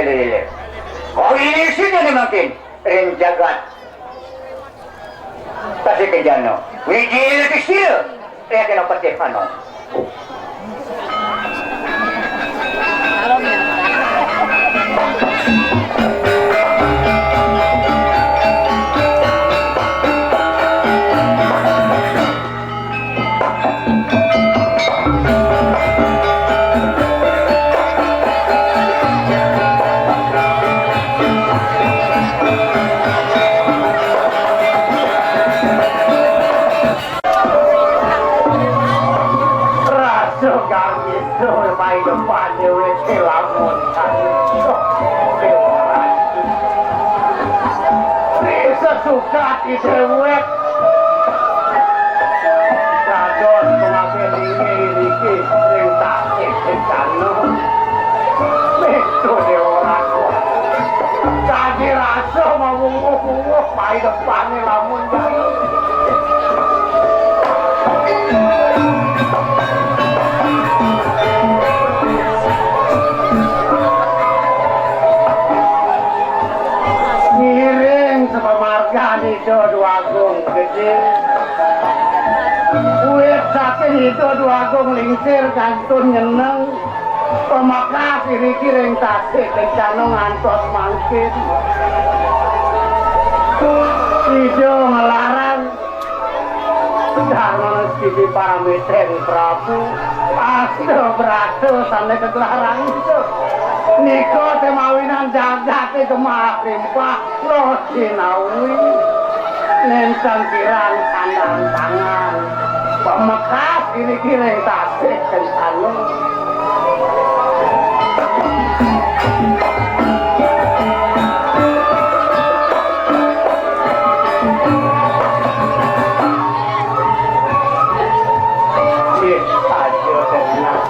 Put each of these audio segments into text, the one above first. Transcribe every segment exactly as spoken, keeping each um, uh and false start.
Lélé. Kok ini sih jadi makin ring jagat. Tasih Kencana. Wiji Lélé Kisil. Ya kena petih anu. Raja Garmita paidepane wit lamun. Ri sesukat idewek. Dados pengabih linggih niki ring tasih istana. Metu Dewa Ratu. Dadi rasa mawunguh-wunguh paidepane lamun jaya. Ngiring sepamargan Ida Dwagung Gedé. Wit saking Ida Dwagung Lingsir kantun nyeneng. Pamekas iriki ring tasih kencana ngantos mangkin. Ida nglarang Darmana Siti Paramitren Prabu, asta brata sane kaglarang nika. Nika te mawinan jagate gemah limpah, loh sinawi. Nenten kirang sandang tangan. Pamekas iriki ring tasih kencana. Ih, aja tenang.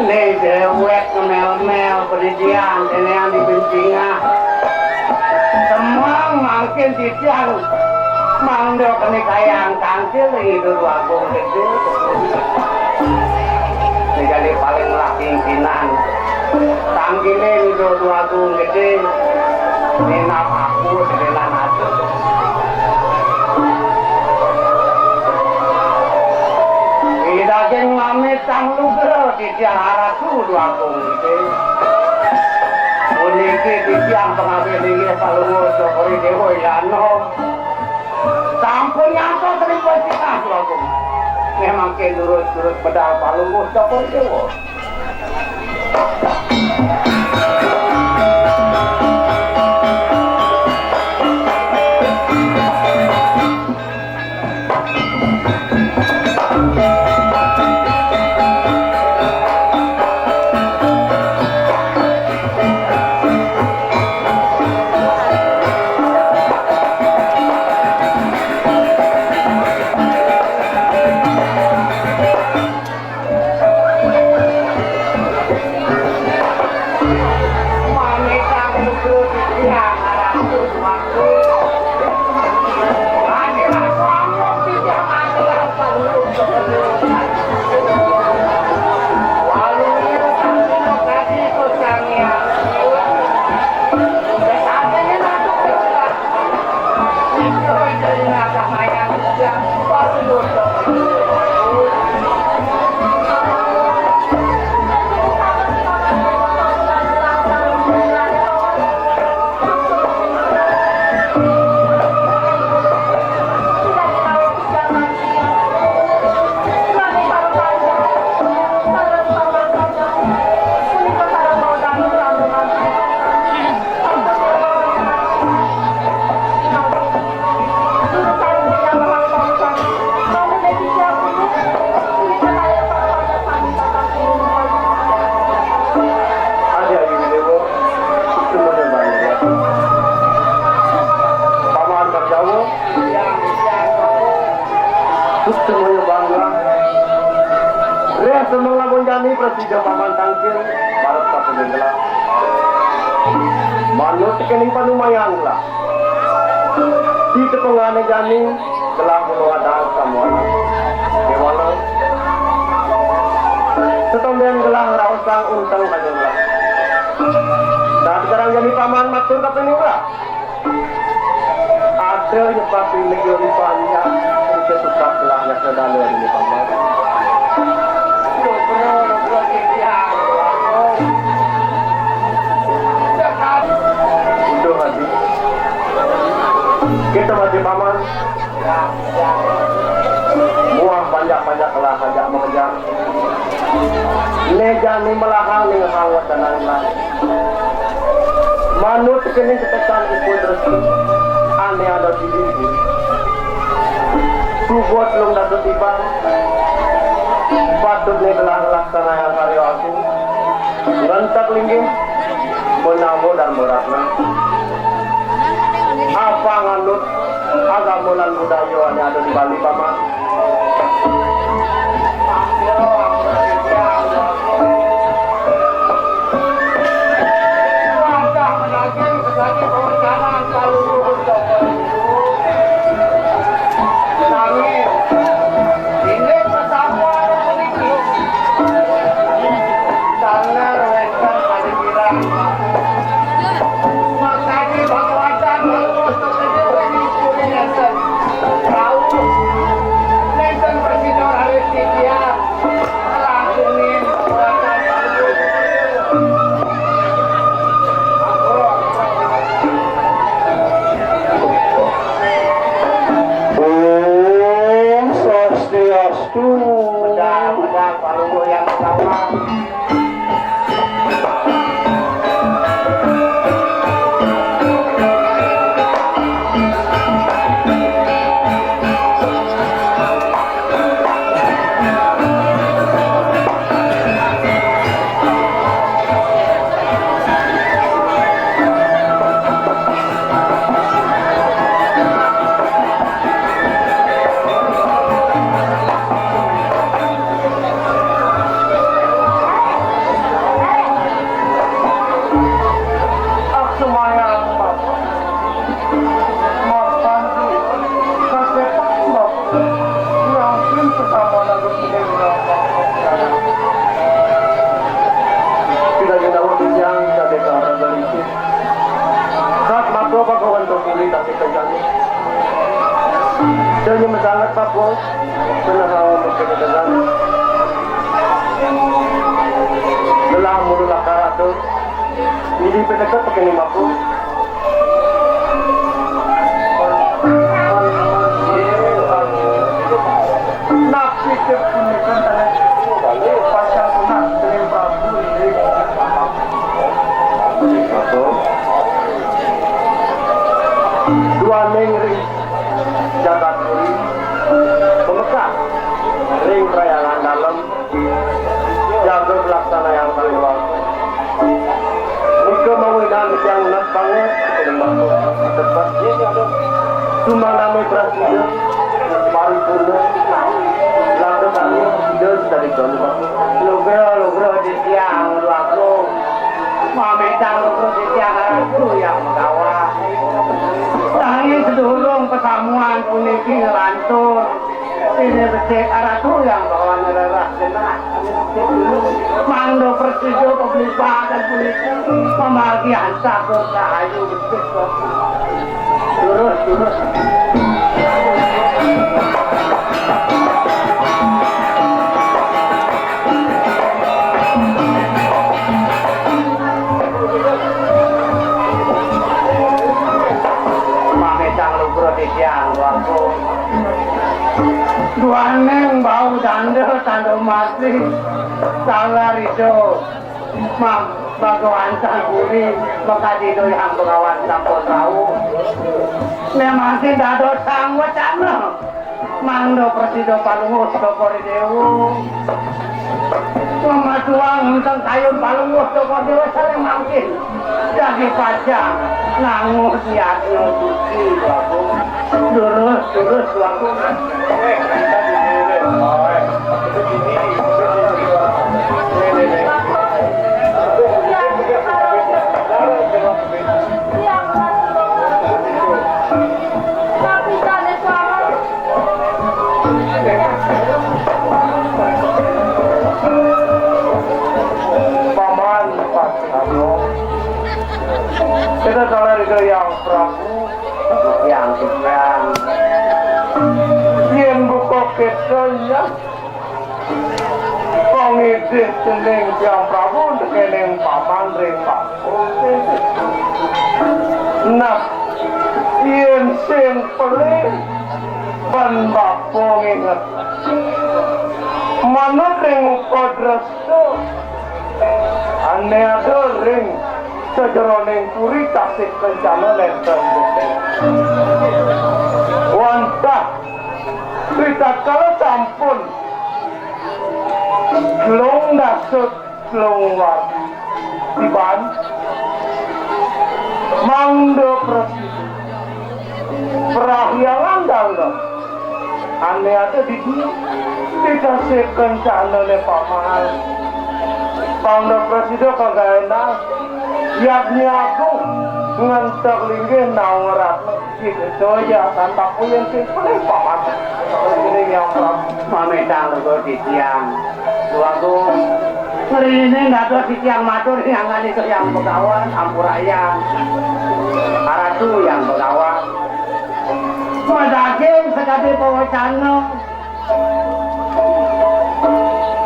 Ning dewek ngemel-mel pedidian dene yang dibencingah. Semang mangkin titiang mangda keni kayang tangkil ring Ida Dwagung Gedé. Sing jani paling melah pimpinan. Tangkile Ida Dwagung Gedé. Ninap aku sedenan atur. Ida geng mamit tang lugra titiang Ratu Dwagung Gedé. Puniki titiang pangabih linggih Palungguh Cokor I Déwa Yanom. Sampun nyantos ring pecikah Dwagung. Nggih mangkin durus-durus medal Palungguh Cokor I Déwa. Adik-adik Déwa, semuanya bangga. Paman Kang Jawa, terus semuanya bangga. Reh seneng lamun jani prasida Paman Tangkil, marep ka Pemenggelah. Manut kening panumayang lah. Di tepengane jani, gelah mula wadang samuana. Déwala. Setonden gelah raosang unteng aja gelah. Atur kapining lah. Ada nyepati negeri panjang, kita suka belah nyata dana ini, Paman. Udah, Haji. Kita mati, Paman. Muah panjak-panjak lah, ajak mengejar. Né jani melahang ning hang watanan. Manut kening ketekan ipun resi, ané ada di diri. Sugot lung datu tibang, patut né gelah laksanayang karya aku. Ngentek linggih, menawa Dharma Ratna. Apa nganut agama lan budaya ané ada di Bali, Paman? Nanging, inggih pasamuan puniki taler wénten pamikiran. Makani Bhagawatan Bhagawata Gedé puniki ngénten. Rauh nénten prasida raris titiang. Langkungin Bhagawatan Bhagawata. Om Swastiastu. Medal, medal, Pak Luhur yang pertama. Ak, semayang, Bapak. Mapan, kasepan, Bapak. Yakin pertama lagu ini, Bapak. Tidak ada waktu yang kita dengar dari sini. Kat mako bagawan to puli tapi kejani. Danya masanget, Pak Bos. Bener hawa mungkin dengan. Lelah mulu lakar atur. Ini pendekat pakai lima puluh. Napi kepunika tanah pasang tunas dari Prabu. Duaning ring jagat puri, pemekak ring prayangan dalem, jaga pelaksanayang kaliwat. Nika mawinan tiang enak banget, tepet. Cuma nami prasida, paripurna, laksana sida dari Gandhi. Lugra, lugra, titiang, lugra. Mamitang lugra titiang Ratu Hyang Begawan. Nanging sedurung pasamuan puniki nglantur, dene becik Ratu Hyang Begawan ngrereh genah. Mangda prasida pablibadan puniki mamargi antakur rahayu becik. Lurus, lurus. Pamedang lugra titiang, Bangku. Duaning bau danda, tanda mati, salar ijo. Mag-, Bhagawan Sang Puri, makadina Hyang Begawan sampun rauh. Nek mangkin dados sang wacana, mangda prasida Palungguh Cokor Dewa. Pamatuang ingkang kayun Palungguh Cokor Dewa saling mangkin. Dadi pacang nangun yadnya suci, Prabu. Lurus, lurus, Prabu. Paman Pak Karno. Kita salah Ida Hyang Prabu. Yang sekian. Yen buka kita ya. Pangidih dening Hyang Prabu untuk ening paman ring bapa. Nah, yen sing pelih ban bapa nginget. Manut ring upadres Ane ada ring sajeroning puri Tasik Kencana nenten. Wantah ritatkala sampun telung dasa telung warsa tiban mangda prasida. Prahyangan dalem ane ada di dini. Dikasih kencanane paman. Pangda prasida kagaena yadnya agung ngentek linggih nawa ratna. Gitu ya, tanpa puyen sing pelih paman. Ini yang Prabu. Mamitang lugu titiang. Duh Agung, ngrining dados titiang matur ing anggan Ida Hyang Begawan, ampurayang. Aratu Hyang Begawan. Madaging sakadi pawecana.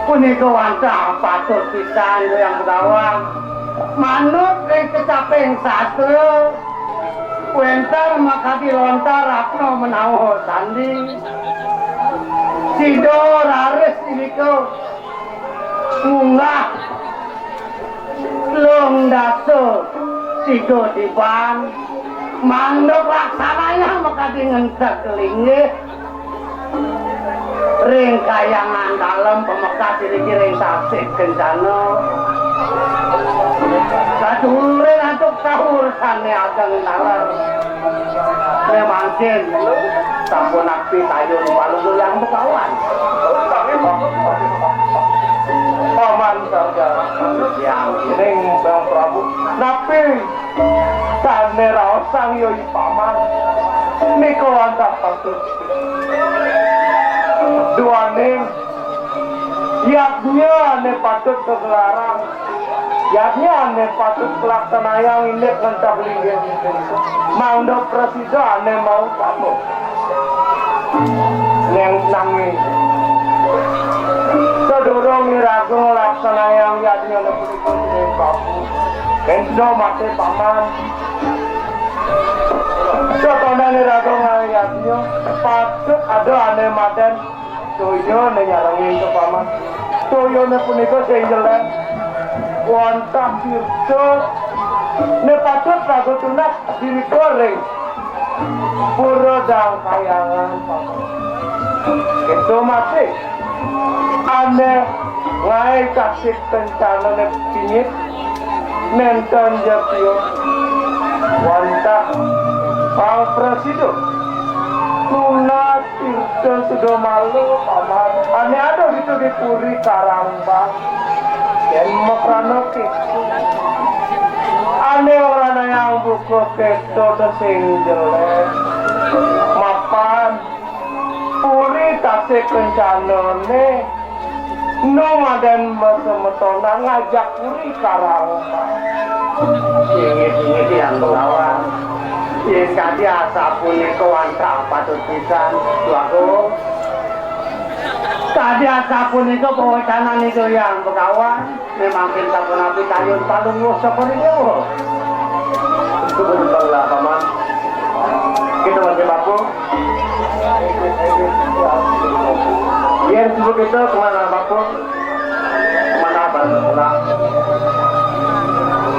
Punika wantah patut pisan Ida Hyang Begawan. Manut ring kecaping sastra, wenten makadi lontar ratna menawa sandi. Sida raris irika munggah telung dasa tiga tiban, mangda laksanayang makadi ngentek linggih ring kayangan dalem pamekas iriki ring Tasik Kencana. Saduluring antuk sahur sane ageng taler. Mangkin sampun akti kayun Palungguh Hyang Begawan. Paman saja. Yang ning Hyang Prabu. Napi sane raosang ya paman? Nika wantah patut. Duaning yadnya ane patut kagelarang. Yadnya ane patut kalaksanayang indik ngentek linggih. Mangda prasida ane mautama. Neng nanging sadurung iraga nglaksanayang yadnya punika, Bapak. Ento mate paman. Satondane raga ngalih yadnya, patut ada ane madan. Toya ne nyarengin ka paman. Toyane punika sing jelek. Wantah tirta ne patut raga tunas dirika ring Pura Dangkayangan, paman. Keto mati. Ane ngae kasih kencanane pingit. Nenten jatio wantah pang prasida. Tunas tirta suda malu, paman. Ane ada gitu di puri Karambang. Yen makrana kitu. Ane ora nayang buka keto sing jelek. Mapan puri Tasik Kencanane. Nomaden masemetonan ngajak puri Karang. Inggih, inggih, Hyang Begawan. Yen kadi asapunika wantah patut pisan, Dwagung. Kadi asapunika pawecanan Ida Hyang Begawan, memangkin sapunapi kayun Palungguh Sokoridewa. Sumpah sembah, Paman. Kita masih mampu. Yen suba kita kemana, Bapak? Kemana bareng pulang?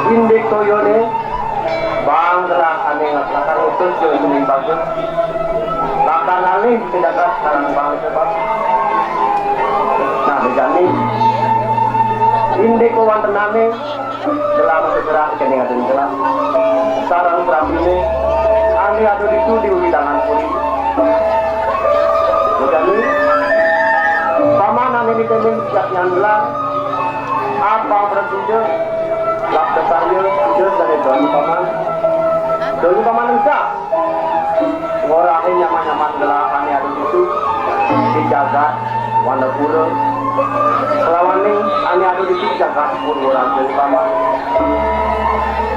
Indik toyone, bang gerak ane ngelakan utus ke gunung bagus. Lakar ngalih di dagat sekarang bang coba. Nah, begini. Indik kewantenane, Gelah masih gerak kene ngadun gelah. Sareng prabine, ane ada ditu di widangan puri. Jani, paman ane nitene jak nyang gelah, apa bertujuh, lak besarnya, tujuh dari Doni paman. Doni paman enggak. Ngorahin nyaman-nyaman gelah ane ada ditu, di jagat, Wandapura. Lawaning ane ada di jagat Purworejo, Paman.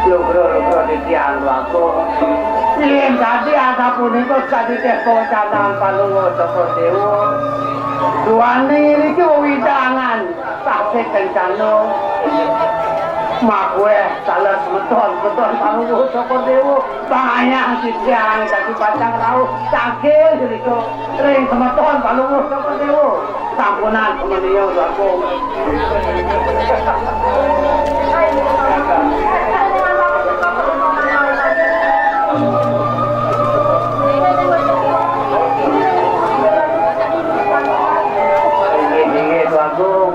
Lugra-lugra titiang, Dwagung. Yen kadi asapunika kadi teh pawecanan Palungguh Cokor Dewa. Duaning iriki wewidangan tasih kencana. Makuweh taler semeton, semeton Palungguh Cokor Dewa. Bangayang titiang dadi pacang rauh cagil irika ring semeton Palungguh Cokor Dewa. Sampunang kemenia, Dwagung. Inggih, inggih, Dwagung.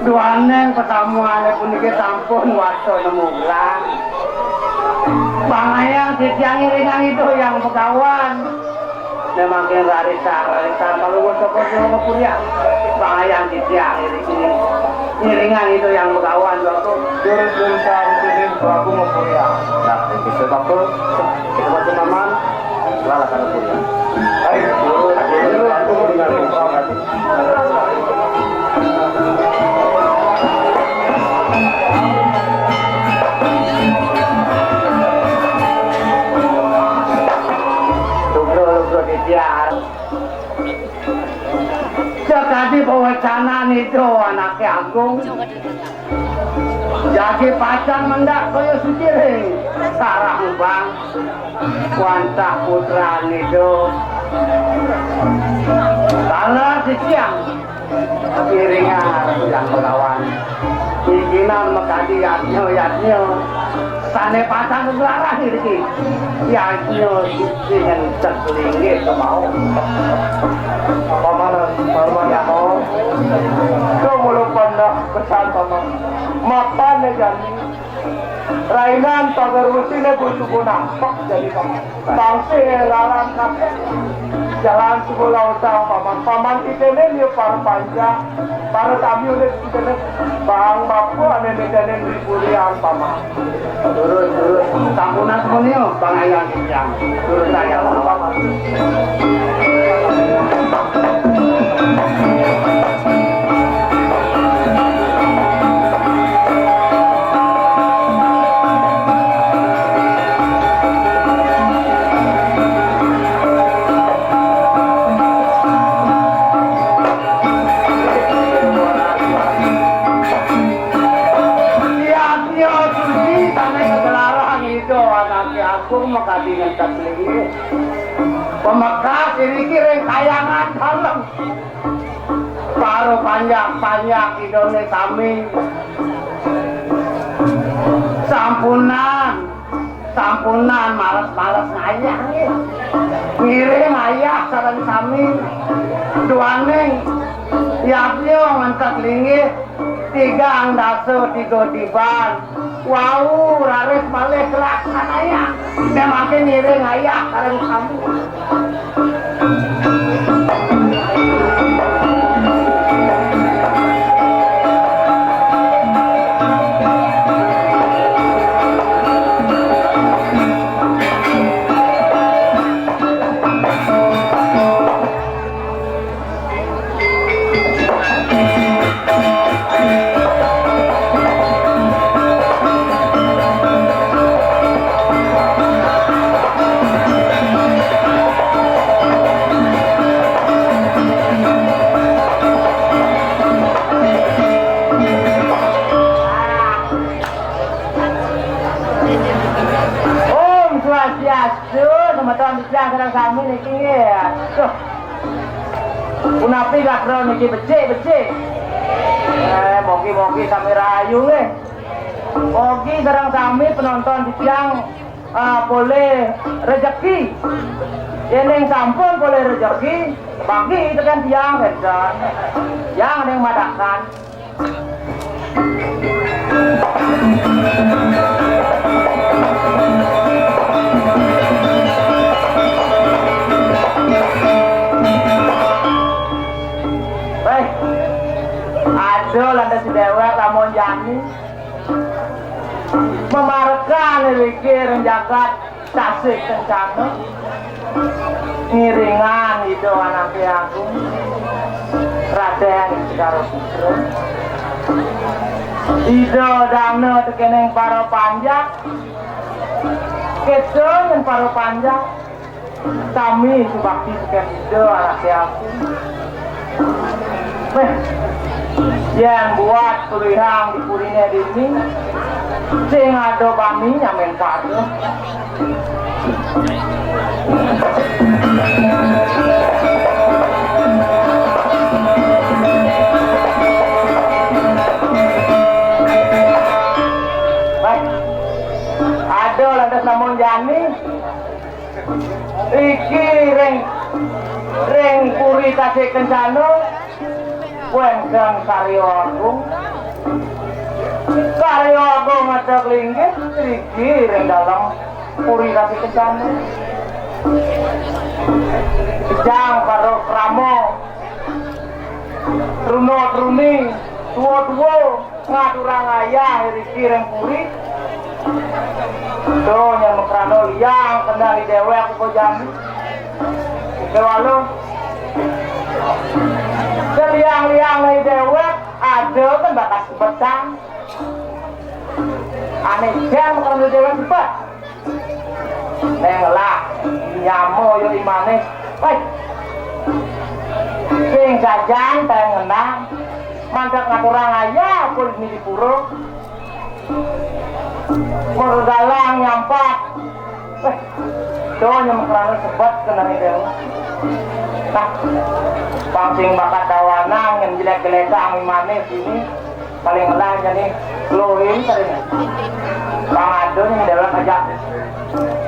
Duaning patamuane puniki sampun wasta nemu gelang. Bangayang titiang iringang Ida Hyang Begawan. Memangke rarisang, rarisang Palungguh Cokor Dewa ngapuriang. Bangayang titiang iringang Ida Hyang Begawan, Dwagung. Durus-durusang dening Prabu ngapuriang. Nah, bisa bakul. Kita baca Paman. Lalah ngapuriang. Ayo, durus-durusang dening Prabu. Lugra-lugra titiang. Sakadi pawecanan Ida anake agung. Jagi pacang mendak kaya suci ring sarah ubang. Wantah putran Ida. Taler titiang. Iringan Hyang Begawan. Bikinan makadi yadnya-yadnya. Sane pacang geglarah iriki. Yadnya suci ngentek linggih kemawon. Paman, paman, ya. Kemuluh pandang pesan, Paman. Mapan jani. Rainan pagar wesine busu nampek jani, Paman. Tangsih laran kabeh. Jalan Sumur Lautang, Paman. Paman kitene ya para panjang. Para sami ulit kitene. Bang bapu ane kitene di Purian, Paman. Durus, durus. Sampunang semuanya, Bang Ayang Kijang. Durus saya, Paman. Yadnya suci, sane kegelaran Ida anake agung makadi ngentek linggih. Pamekas iriki ring Kahyangan Dalem. Para panjak-panjak Idane sami. Sampunang, sampunang males-males ngayah nggih. Ngiring ayah sareng sami. Duaning yadnya ngentek linggih tigang dasa tiga tiban. Wau raris malih kelaksanayang. Memangke ngiring ayah sareng sami. Om Swastiastu, semeton titiang sareng sami niki nggih. Duh. Punapi gatra niki becik-becik. Eh, mogi-mogi sami rahayu nggih. Mogi sareng sami penonton titiang, ah, polih rejeki. Yening sampun polih rejeki, bagi teken tiang, kenten. Tiang ning madakan. Weh, ada lantas si dewek lamun jani memarekan iriki ring jagat. Tasih kencana ngiringan Ida Anake Agung. Raden Segara Putra. Ida dana tekening para panjak. Kesa nyen para panjak. Sami subakti teken Ida anake aku. Weh, yen buat pelihang di purine dini, sing ada bani nyamen pada. Baik. Ada lantas namun jani. Iki ring, ring Puri Tasih Kencana, wénten karya agung. Karya agung ngadeg linggih, iki ring dalem Puri Tasih Kencana. Jang para krama, truna-truni, tua-tua, ngaturang ayah iriki ring puri. Tuh, nyang makrana liang kendali dewek uga jani. Kewala. Seliang-liang déwék ada kan bakas sebetang. Ané jam makrana déwék sebet. Neng lah, nyama yo imane. Woi. Sing jajan teng ngenang. Mandek ngaturang ayah pun ini di pura. Mergalang nyampat. Woi. Donya makrana sebet kenane dewe. Nah, pang sing bakat dawanang yang jelek-jelekang imane sini. Paling ngelah jani luhin tadi. Pang ada ning dewek ajak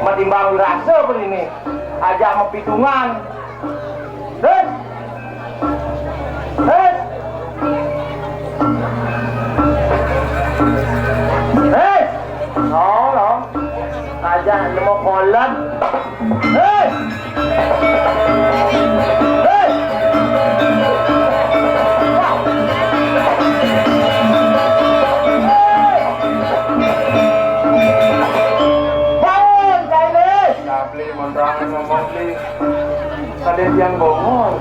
matimbang wirasa begini. Ajak mapitungan. Hei! Hei! Hei! No, no. Ajak nemu kolot. Hei! Hei! Bangun, Caimin! Nah, Bli, monrangan ngomong, Bli. Kadén tiang bongol.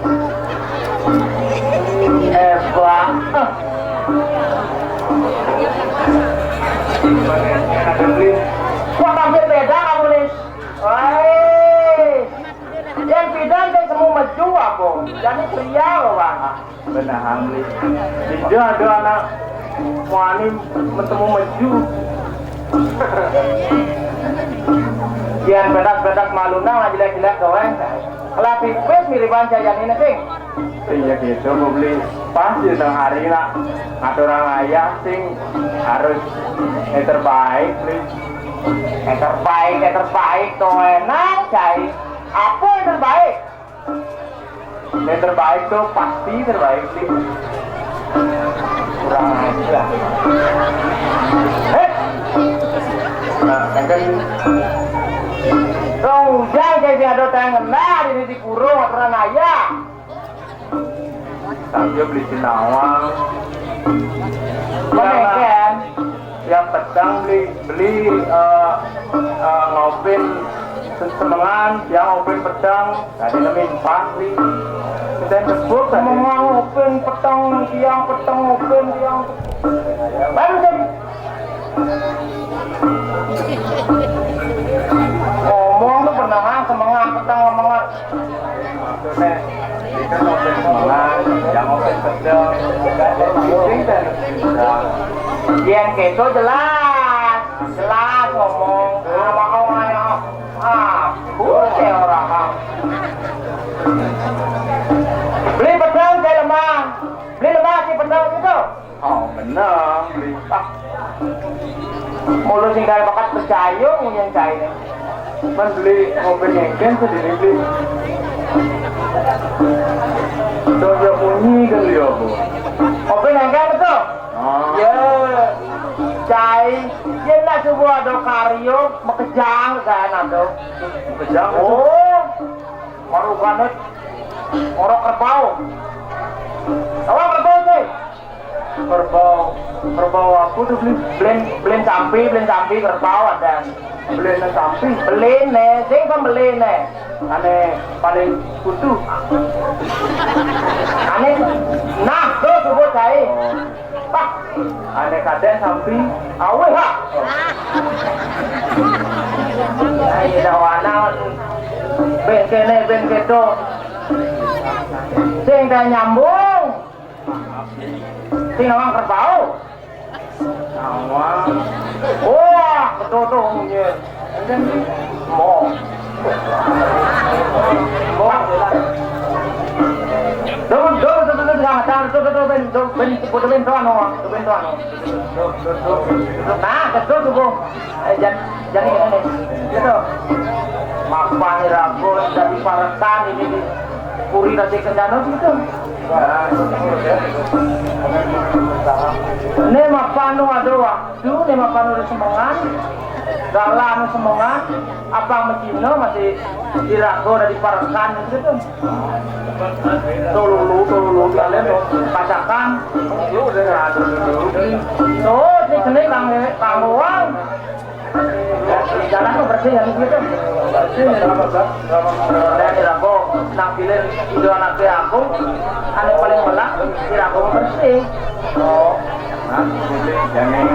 Eh, Bang. Ada, Bli. Kok tampil beda kamu nih? Woi. Yang bidan teh semu meju apa? Jadi pria loh, Bang. Benahang, Bli. Tidak ada anak wani metemu meju. Yan bedak-bedak malunang lah jelek-jelek doang. Lah pipis miriban jayane sing. Iya gitu, Bu Bli. Pas di tengah hari nak ngaturang ayah sing harus yang terbaik, Bli. Yang terbaik, yang terbaik tuh enak, Cai. Apa yang terbaik? Yang terbaik tuh pasti terbaik sih. Kurang ajar. Heh. Nah, kan. Dong, ujang jadi ada tangan nah ini di kurung aturan ayah. Tapi Bli sinawang. Bener kan? Tiang peteng Bli, Bli, eh, eh, ngopin semengan, tiang ngopin peteng, tadi nemin pas Bli. Kita sebut tadi. Semengan ngopin peteng, tiang peteng ngopin, tiang. Baru jadi. Ngomong tuh pernah semengan peteng ngomong. Maksudnya, kita ngopin semengan, yang ngopin peteng, ngopin peteng. Yen keto jelas, jelas ngomong. Ah, mau ayo. Ah, bukan orang. Beli peteng, saya lemah. Beli lemah, si peteng itu. Oh, menang, Bli. Ah. Mulu sing kaya bakat percaya, munyen caine. Man Bli, ngopi ngengken sendiri, Bli. Dong ya bunyi kan dia, Bu. Ngopi ngengken betul? Oh. Ya, cai. Yen nak subuh ada karyo, makejang kan ada. Makejang itu? Oh, baru banget. Orang kerbau. Orang kerbau, cai. Kerbau, kerbau aku tuh, Bli. Blen, blen sampi, blen sampi, kerbau ada. Beliné sampi. Beliné, sing pembeliné. Ané paling butuh. Ané nah, tuh subuh cai. Pak, ané kadén sampi. Awéh, ha. Ayo dawana. Ben kéné, ben kéto. Sing téh nyambung. Sing nawang kerbau. Nawang. Wah, betul tuh nggih. Mo. Mo. Dong, dong, dong, dong, dong, dong, dong, dong, ben, dong, ben, dong, ben, dong, dong, dong, dong. Nah, betul tuh, Bu. Eh, jan-, jadi ini nih. Gitu. Mapan irago dadi parekan ini di Puri Tasik Kencana gitu. Né mapan nu ada waktu, né mapan nu ada semengan, dalan semengan, apang masih irago dadi parekan gitu. Tululu, tululu, kalian pacakan. Tuh, ini kene kang, kang ruang. Jalan tuh bersih ya, gitu. Saya kira kok nampilin video anaknya aku, anu paling melak, kira aku bersih. Oh, nah, publik, jangan,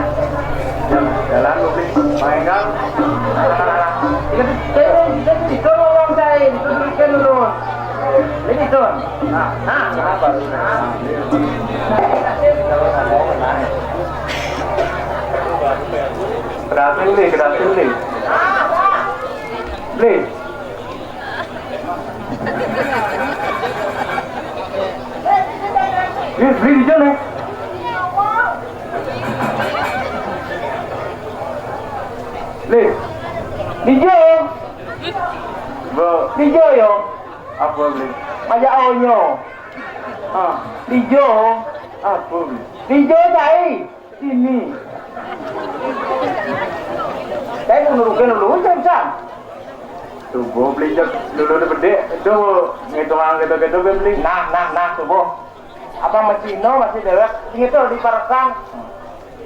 jangan, jalan publik, Pak Enggal. Nah, nah, nah, nah. Ini, ini, ini, itu ngomong saya, itu dulu, dulu. Ini tuh. Nah, nah, kenapa? Berhasil nih, berhasil nih. Beli. Beli, beli di sana. Beli. Di jo. Bu. Di jo yo. Apa beli? Aja onyo. Ah, di jo. Apa beli? Di jo cai. Sini. Saya mau nurutin dulu, Sam, Sam. Tuh, gua beli cek dulu nih, gede. Itu ngitungan gitu-gitu, gue beli. Nah, nah, nah, tuh, Bu. Apa masih no, masih dewek? Ini tuh diparekan.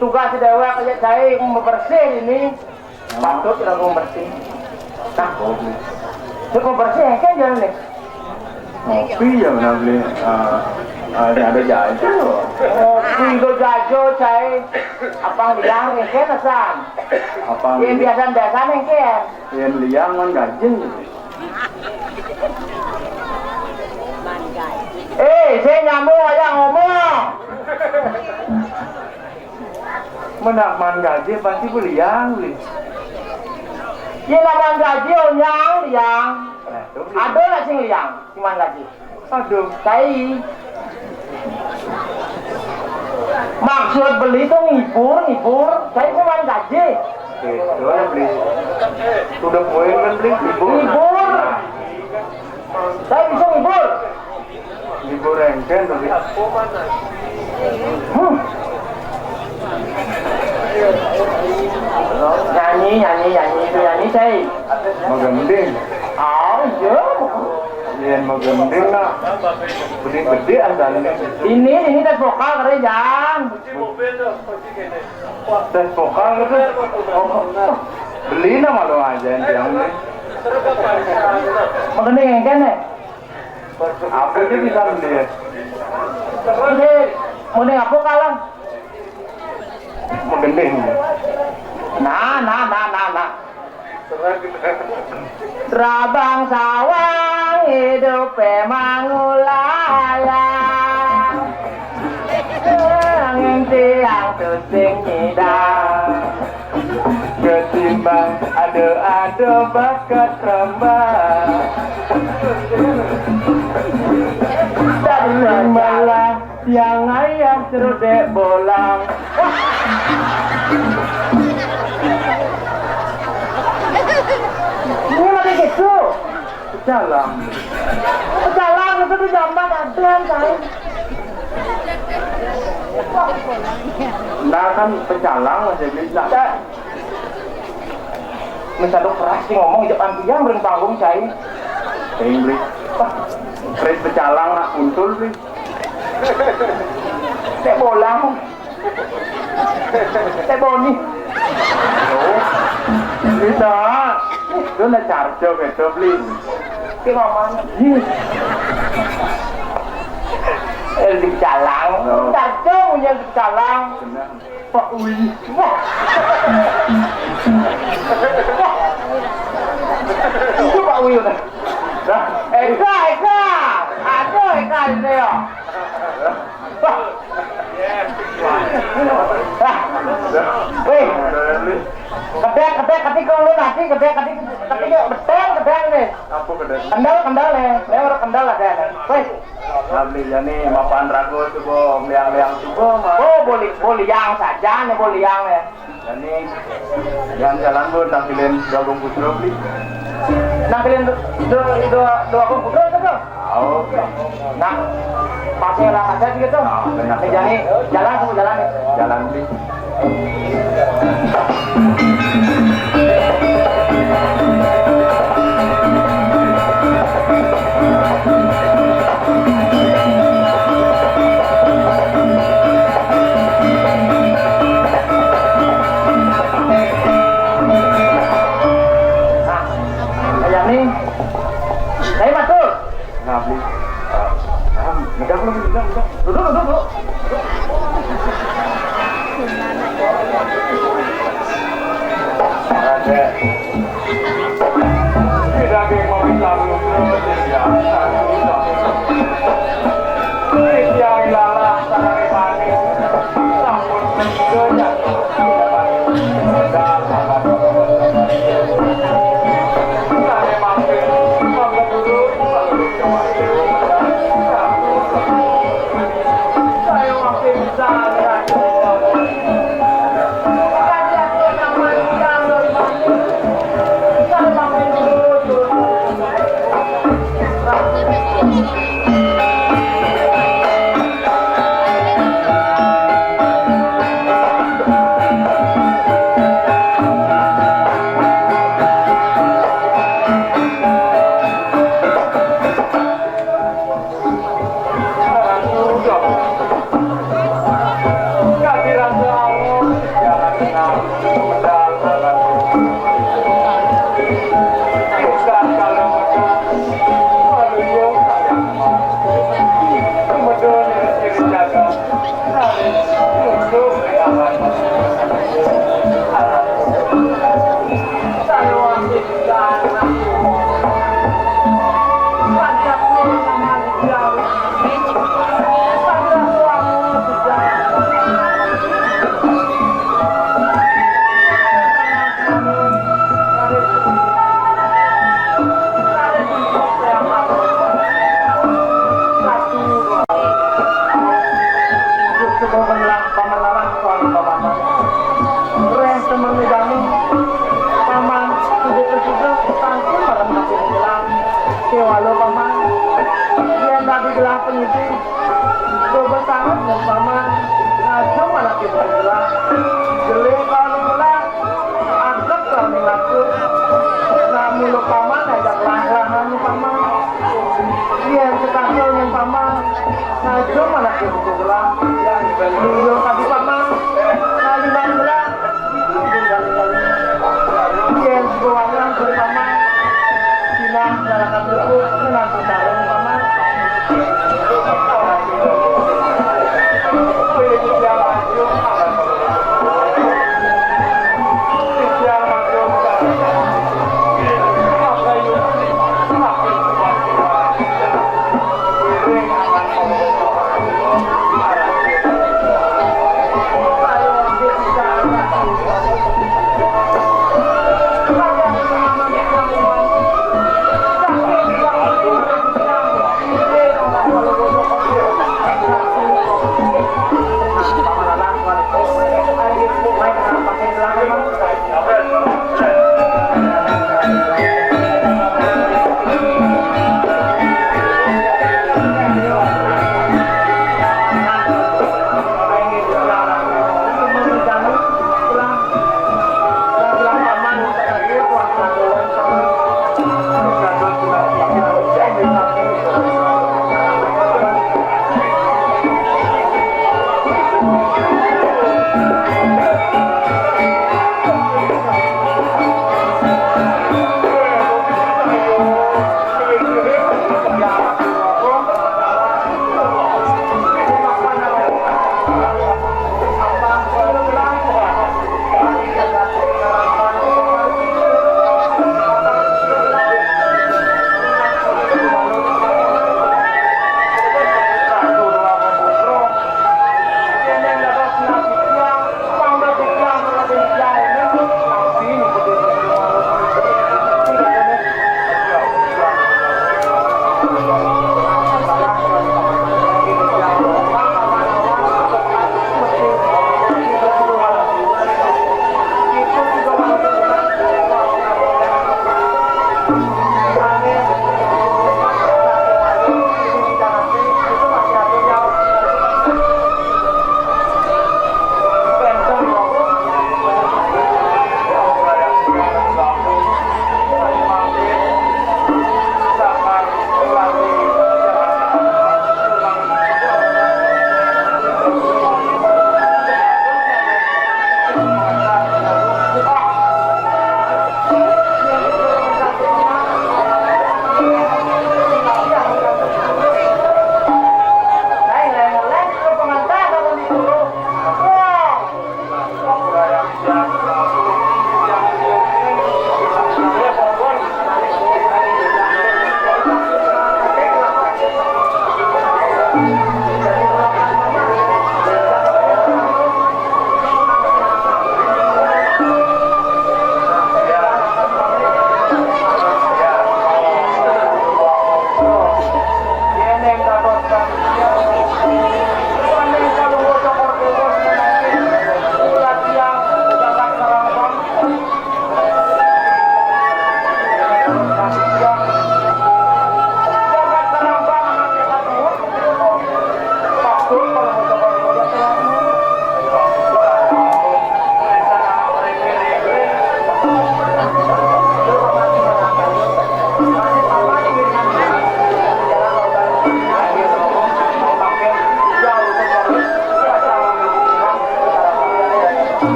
Tugas si dewek aja saya mau bebersih ini. Patut irago bersih. Nah, kopi. Cek bersih kan jalan nih. Kopi ya benar beli. Ah, ada, ada jajan loh. Kopi itu jajo, cai. Apang liang engken, Sam. Apang yang biasa-biasa engken. Yang liang man gajin. Eh, saya nyambung aja ngomong. Menak man gaji pasti beliang, beli. Iya, nak man gaji, onyang, liang. Nah, tuh, beli. Ada lah sing liang, si man gaji. Aduh. Cai. Maksud beli tuh ngibur, ngibur. Cai si man gaji. Oke, coba beli. Sudah poin kan beli ngibur. Ngibur. Nah. Saya bisa ngibur. Ngibur engken tuh, Bli. Hmm. Nyanyi, nyanyi, nyanyi, itu nyanyi, saya. Magending. Oh, iya. Yén magending nak. Gede-gede asalnya. Ini, ini tes vokal kerjaan. Tes vokal gitu. Oh, beli nama lo aja yang beli. Magending engken, eh? Apa dia bisa beli? Ini, mau ning apa kalah? Magending. Nah, nah, nah, nah, nah. Rabang sawang hidup mangulayang. Angin tiang tusing nyidang. Ketimbang ado-ado bakat rembang. Dari malah tiang ayah serudek bolang. Ini lagi gitu. Pecalang. Pecalang itu di zaman ada, kan? Nah, kan pecalang masih bisa. Nah. Mén sadok keras sih ngomong, ijo kan tiang beren panggung, cai. Sing beli. Wah, keris pecalang nak kuntul beli. Nek bolang. Nek boni. Loh. Bisa. Lu nak carco gitu, beli. Ki ngomong. Ih. Eh, di Calang. Oh. Carco punya di Calang. Bener. Pak Wi. Wah. Itu Pak Wi udah. Nah. Eka, Eka. Aduh, Eka itu ya. Wah. Wah. Wih. Kedek, kedek, kedek, kalau lu nanti kedek, kedek, kedek, betul, kedek nih. Apa kedek? Kendal, kendal nih. Saya orang kendal ada nih. Wih. Abdi jani mapan rago coba, meliang-liang coba, Mas. Oh, boleh, boleh yang saja nih, boleh yang nih. Jani, yang jalan bu, tangkilin dua bungkus dulu, beli. Nangkilin du-, du-, dua, dua bungkus dulu, tuh, tuh. Oke. Nah, pakai lah aja gitu. Ah, benar. Nih, jani, jalan, bu, jalan nih. Jalan, beli. Nah, kayak nih. Saya masuk. Nah, beli. Ah, ah, udah, belum, udah, udah. Duduk, duduk, duduk. Oke. Tidak ada yang mau kita belum, belum, ya. Ini yang ilalah, sangat manis. Sampun, tidak. Cukup menelan, pemenelan suami paman. Reh temen megang paman, sudah tersudah, tangkul malam masih menjelang. Kewalo paman, yang tadi gelah penyidik, coba sangat dan paman, ngajum anak kita gelah. Jelek kalau gelah, angkat kalau ngaku. Nah, mulut paman, ajak lah-lahan paman. Iya, sekarang yang paman. Nah, cuma lagi buku gelang. Dulu tadi paman. Nah, di mana gelang? Iya, sebuah gelang dari paman. Cina, dalam buku, menantu sarung paman.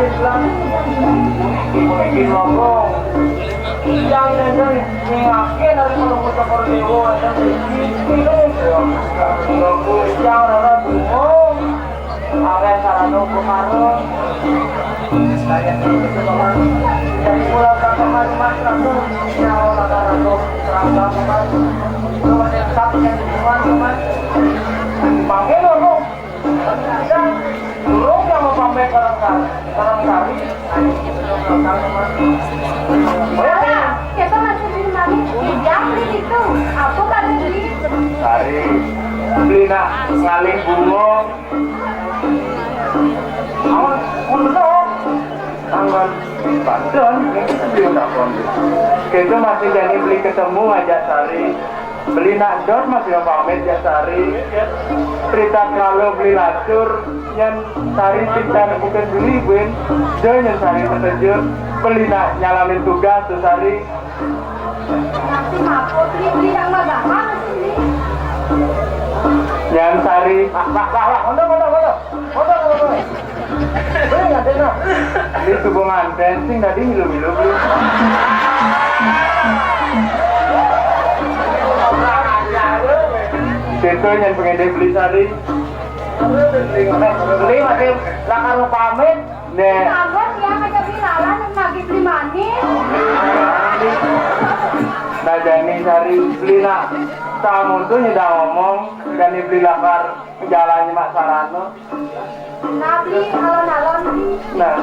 Bilang, puniki, puniki logong. Yang nenten nyingake dari Palungguh Cokor Dewa, enten mriki. Yang rara dungo, Arya Sarana Upakara. Dari mula kang kemari Mas Ratu, nyawa kang Ratu, terang banget, Mas. Itu ada yang satu yang di luar, Mas. Mangke lho, Mas. Durung yang mau pamit bareng Sari, bareng Sari. Ayo, kita masuk di rumah nih. Iya, beli itu. Apa kan beli? Sari, beli nak ngalih bunga. Awas, mundur dong. Anggon, banten, ini beli takon. Kita masih jadi beli ketemu ngajak Sari. Beli nak dot masih pamit ya Sari. Prita kalau beli lacur, yang Sari cinta bukan beli ben. Dia yang Sari terkejut. Beli nak nyalamin tugas tuh Sari. Nanti mapo beli, beli yang mah gampang sih, beli. Yang Sari. Wah, wah, wah, wah, mundur, mundur, mundur. Mundur, mundur, mundur. Beli nggak ada, nah. Beli tuh gua nganten, sing tadi ngilu-ngilu, beli. Situ yang pengen beli Sari. Beli masih lakar pamit. Nek. Bagus ya, ngajak beli lalan, nagih beli manis. Nah, jani Sari beli nak. Tamu tuh nyedang ngomong, jani beli lakar jalannya Mak Sarano. Nah, beli alon-alon, beli. Nah.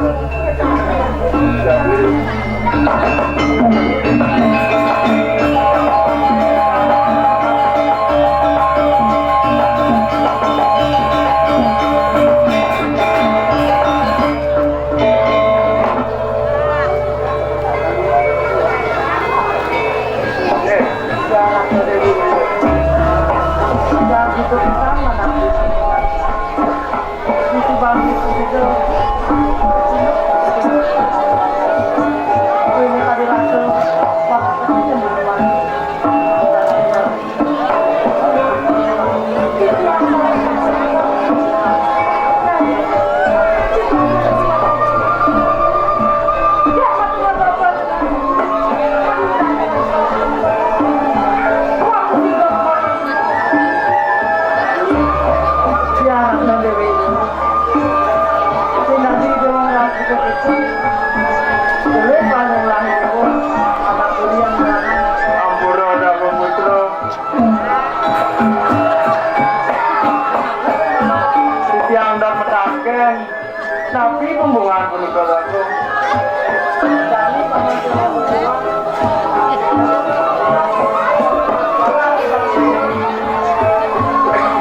Ampura Dharma Putra. Titiang dan metaken, napi pembuangan punika, Kakung?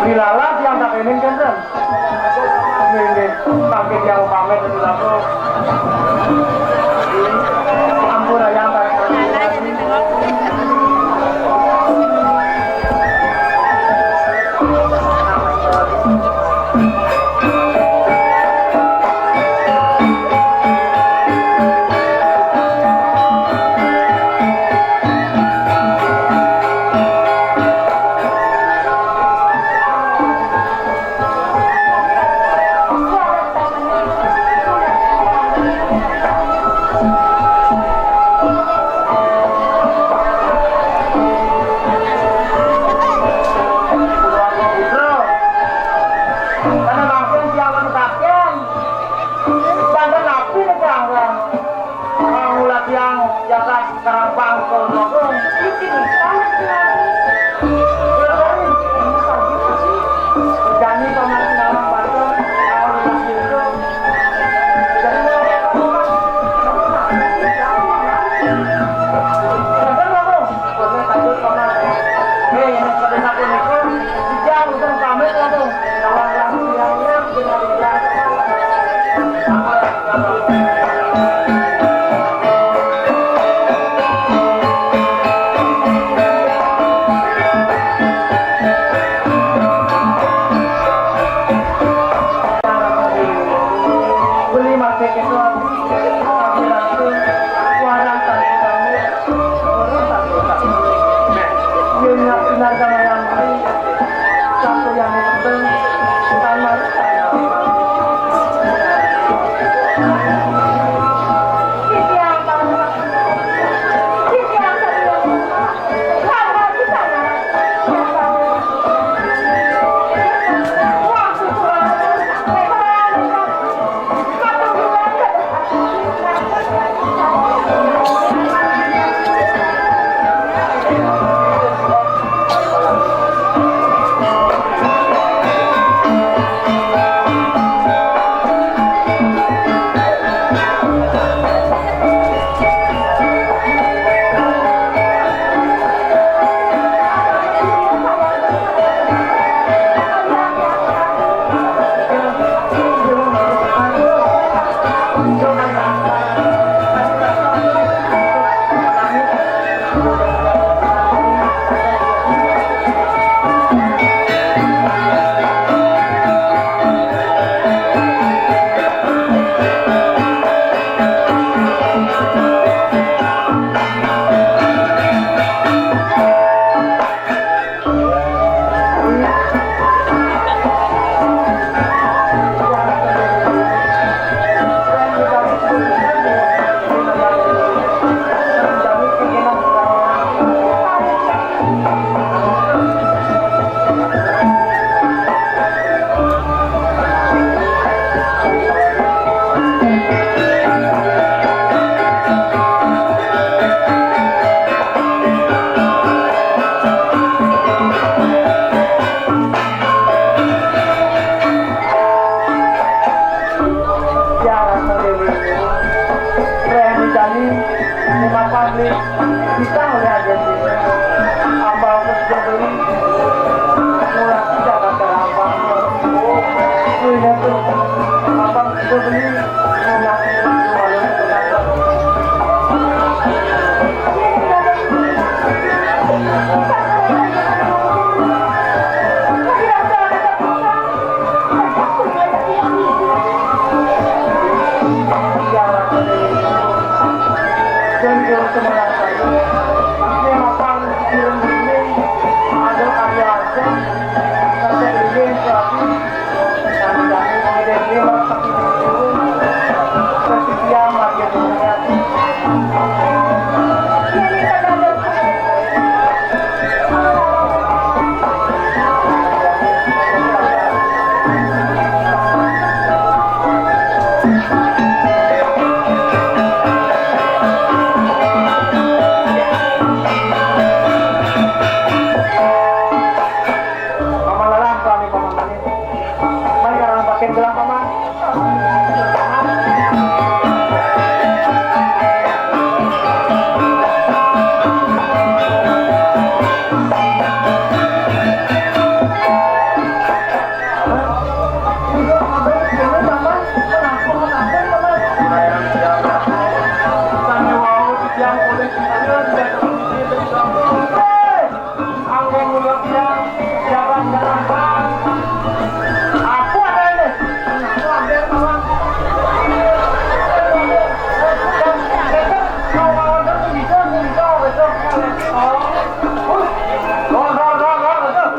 Dilalah tiang tak ening, Kakung. Nggih, nggih. Mangke tiang pamit, Kakung. Ampun, ayang, Kakung. Karena langsung siang kan kakek. Banten api nih, Kang. Kang, ulah tiang jaga sekarang bangkul, Kang. Jani paman Sinawang Banten, kang ulah gitu. Jadi, mau apa, Kang? Banten, Kang. Nih, ini pada saat ini, Kang. Dijang, udah pamit, Kang. Mapan beli, kita oleh aja sih. Apa aku sudah beli? Murah tidak kata apa? Ini tuh, apa aku sudah beli? Murah tidak kata apa? Paman Lalang, kami paman kami. Mari, kalau pakai gelang, paman. Aku ada ini. Aku ada, Paman. Besok, kalau mau ada, bisa, bisa, besok. Oh. Gol, gol, gol, gol, besok.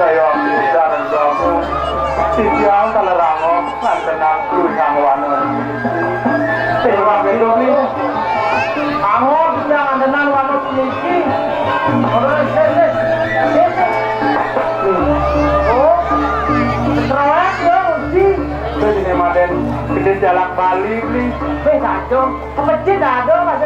Saya bisa dan kamu, titiang kalerango ngantenang kuring angwana. Sing rampé doni. Anggo bisa ngantenang wano puniki. Terus, terus, terus. Oh, cerewet ya, Gusti. Terus ini Madén gedé jalak Bali, Bli. Wis, aduh, kepecit, aduh, Mas.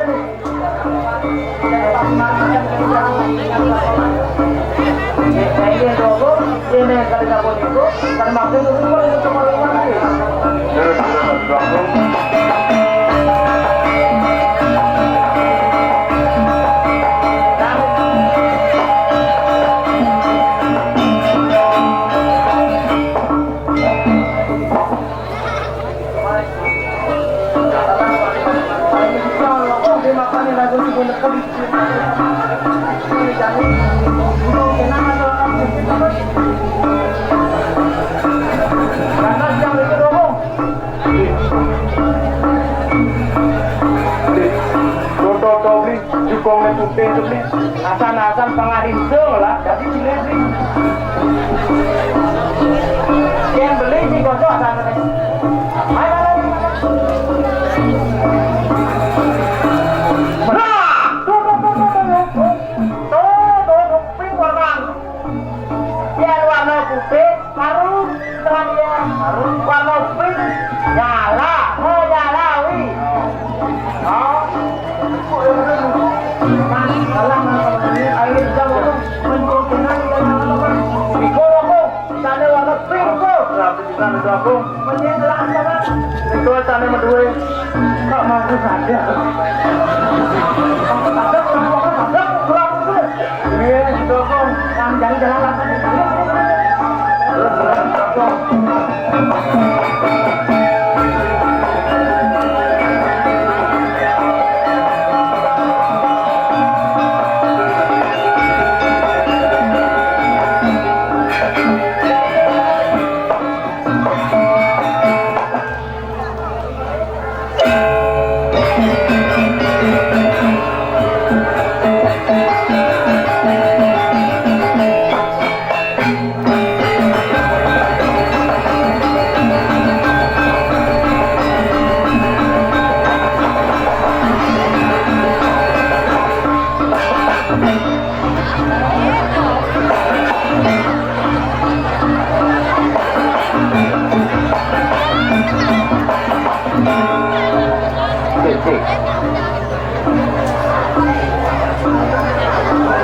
Tuh, tuh, tuh, Bli. Jukungné putih tuh, Bli. Asan-asan pangarinso lah, dadi cilik, Bli. Yén beli sing gosok asané. Ayo, ayo, ayo. Nah, tuh, tuh, tuh, tuh, tuh, tuh. Tuh, tuh, tuh, pink warna. Yén warna putih, baru terang ya. Warna pink, nyala. Oh, nyala, wi. Oh. Nah, salah, nah, kalau ini air jam apa? Mencontohkan kita nyala apa? Di kolong, kok. Sana warna pink, kok. Berarti kita ada, kok. Menyelam, apa? Itu sana berdua. Kok masih ada? Ada, kurang, kurang, ada, kurang, kurang. Iya, didukung. Yang jadi jalan lantas.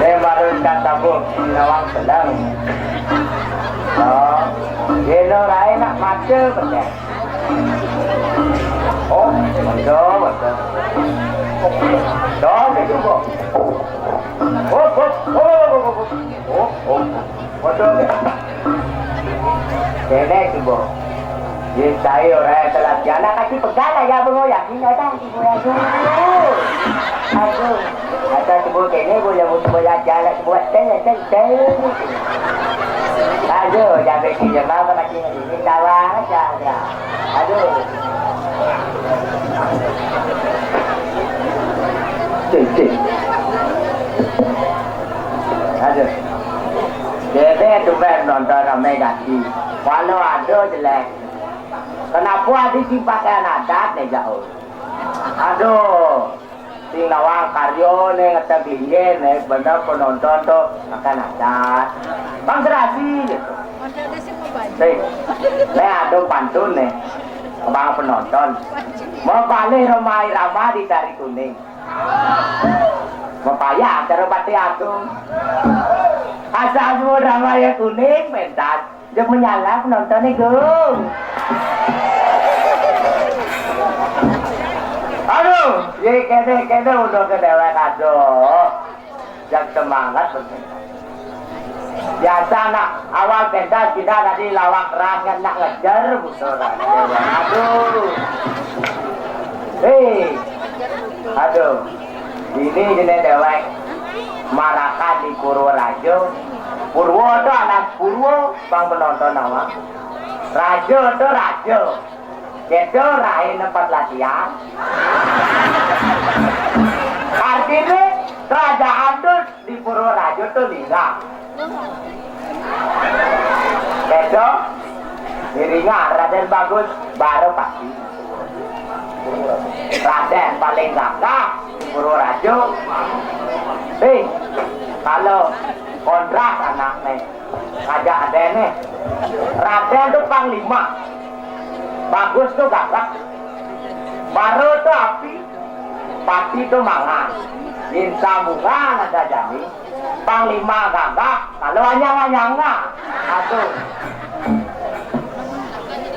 Dia baru tak tabung, nawang selang. Oh, dia no rai nak mata benar. Oh, betul, betul. Dah, dia cuba. Oh, oh, oh, oh, oh, oh. Oh, oh, oh. Betul. Kene cuba. Ye saya orang telah jalan kaki pegang aja bengok yakin ada cuba ya. Aduh. Ada cuba kene boleh cuba ya jalan cuba tel tel tel. Aduh, jangan kira apa kaki ni. Ini kawan aja. Aduh. Cik, cik. Aduh. Dede tu ben nonton ramai gati. Walau ada jelek. Kenapa ada si pakaian adat ni jauh? Aduh. Sing nawang karyo ni ngetek linggih ni benda penonton tu makan adat. Bang serasi je tu. Hei, ni ada pantun ni. Bang penonton. Mau balik rumah irama di Tari Kuning. Mapayah cara batik aku. Asal semua drama yang kuning, pentas. Dia menyala penonton ni, Gung. Aduh, ye kene-kene udah ke dewek, aduh. Yang semangat penting. Biasa nak awal pentas kita tadi lawak keras kan nak ngejar betul kan. Aduh. Hei. Aduh. Ini jenis dewek. Marakan di Purworajo. Purwo tu anak Purwo, bang penonton awak. Rajo tu rajo. Kedo rain tempat latihan. Artinya kerajaan tu di Purworajo tu lingga. Kedo, Iringan Raden Bagus, baru pasti. Raden paling gagah, Purworajo. Eh, kalau kontras anaknya, ngajak Raden nih. Raden tuh panglima. Bagus tuh gagah. Baru tuh api. Pati tuh mangan. Bintang bunga ada jani. Panglima gagah, kalau anyang-anyang nah. Aduh.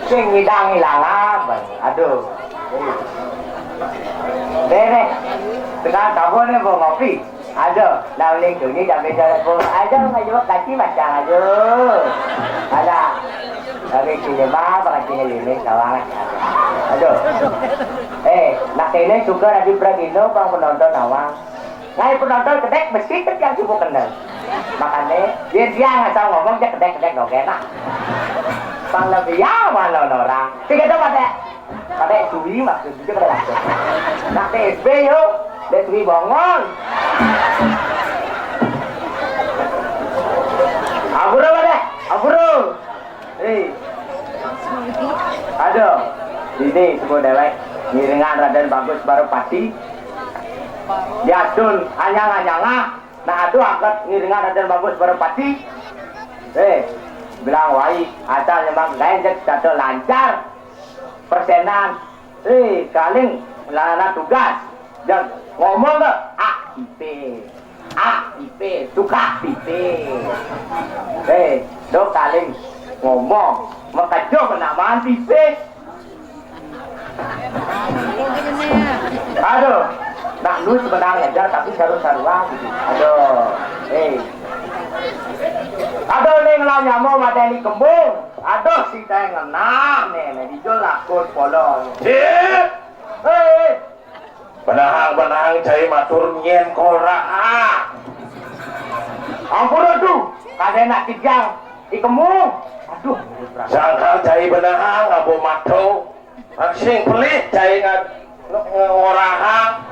Sing ngidang ilang abang. Aduh. Deh, deh. Tekan kabur nih, mau ngopi. Aduh, nah, uling tu ni dah beda pun. Aduh, ngajuk kaki macam aduh. Alah. Tapi sini mah, pakai sini ini, kawan. Aduh. Eh, nak ini suka lagi pergi no, bang penonton awang. Ngai penonton kedek mesti ke tiang cukup kenal. Makanya dia dia ngasal ngomong dia kedek kedek dong enak. Pang lebih ya mana orang. Tiga tu pada pada suwi maksud dia pada maksud. Nak P S B yo, dia suwi bongol. Aburo pada, aburo. Eh. Aduh. Ini semua dewek. Ngiringan Raden Bagus Baropati. Diadun anyang-anyang ah. Nah, aduh angkat ngiringan Raden Bagus Baropati. Eh, bilang wai, asal memang gain jek kata lancar. Persenan. Eh, kaling lana tugas. Dan ngomong ke? A I P. A I P, suka pipe. Eh, do kaling ngomong, makajo kena maan pipe. Aduh, nak lu sebenarnya aja tapi saru-saruan gitu. Aduh, eh. Aduh, ning lah nyamo mateni kembung. Aduh, si teh ngenam nih, nih dijol lakut polong. Sip. Eh, Benahang-benahang cai matur nyen korak. Ah. Ampun tuh, kada nak kijang ikemu. Aduh. Sangkal cai benahang abo mato. Sing pelih cai ngat ngorahang.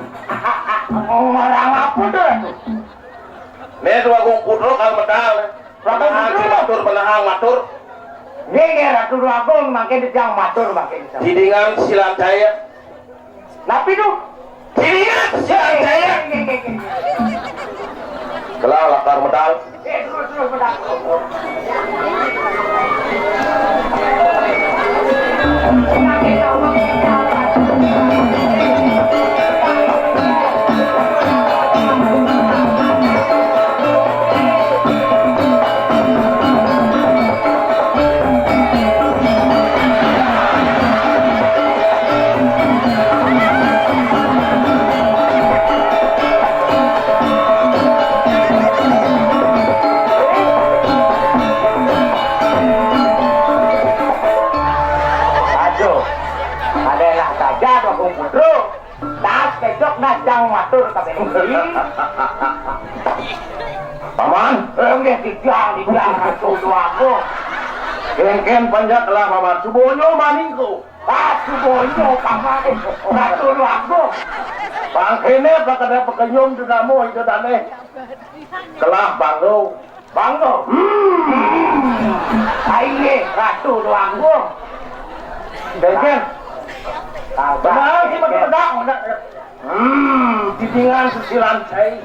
Ngorahang apa tuh? Nih dua gong kudro kal medal. Benahang cai matur, benahang matur. Nggih, nggih, Ratu Agung mangkin titiang matur mangkin. Didingan silat cai. Napi tu? Dilihat siapa saya. Kelah lakar medal. Nah, jang matur kabéh. Paman, enggak titiang, titiang, Ratu Déwa Agung. Kéngkén panjak lah, Paman. Subonyo maningko. Ah, subonyo, Paman. Ratu Déwa Agung. Pangkéné pakada pakenyum tu namo itu dané. Kelah banglo. Banglo. Hmm. Aiyé, Ratu Déwa Agung. Kéngkén. Benar, si bedak, bedak. Hmm, titiang susilan cai.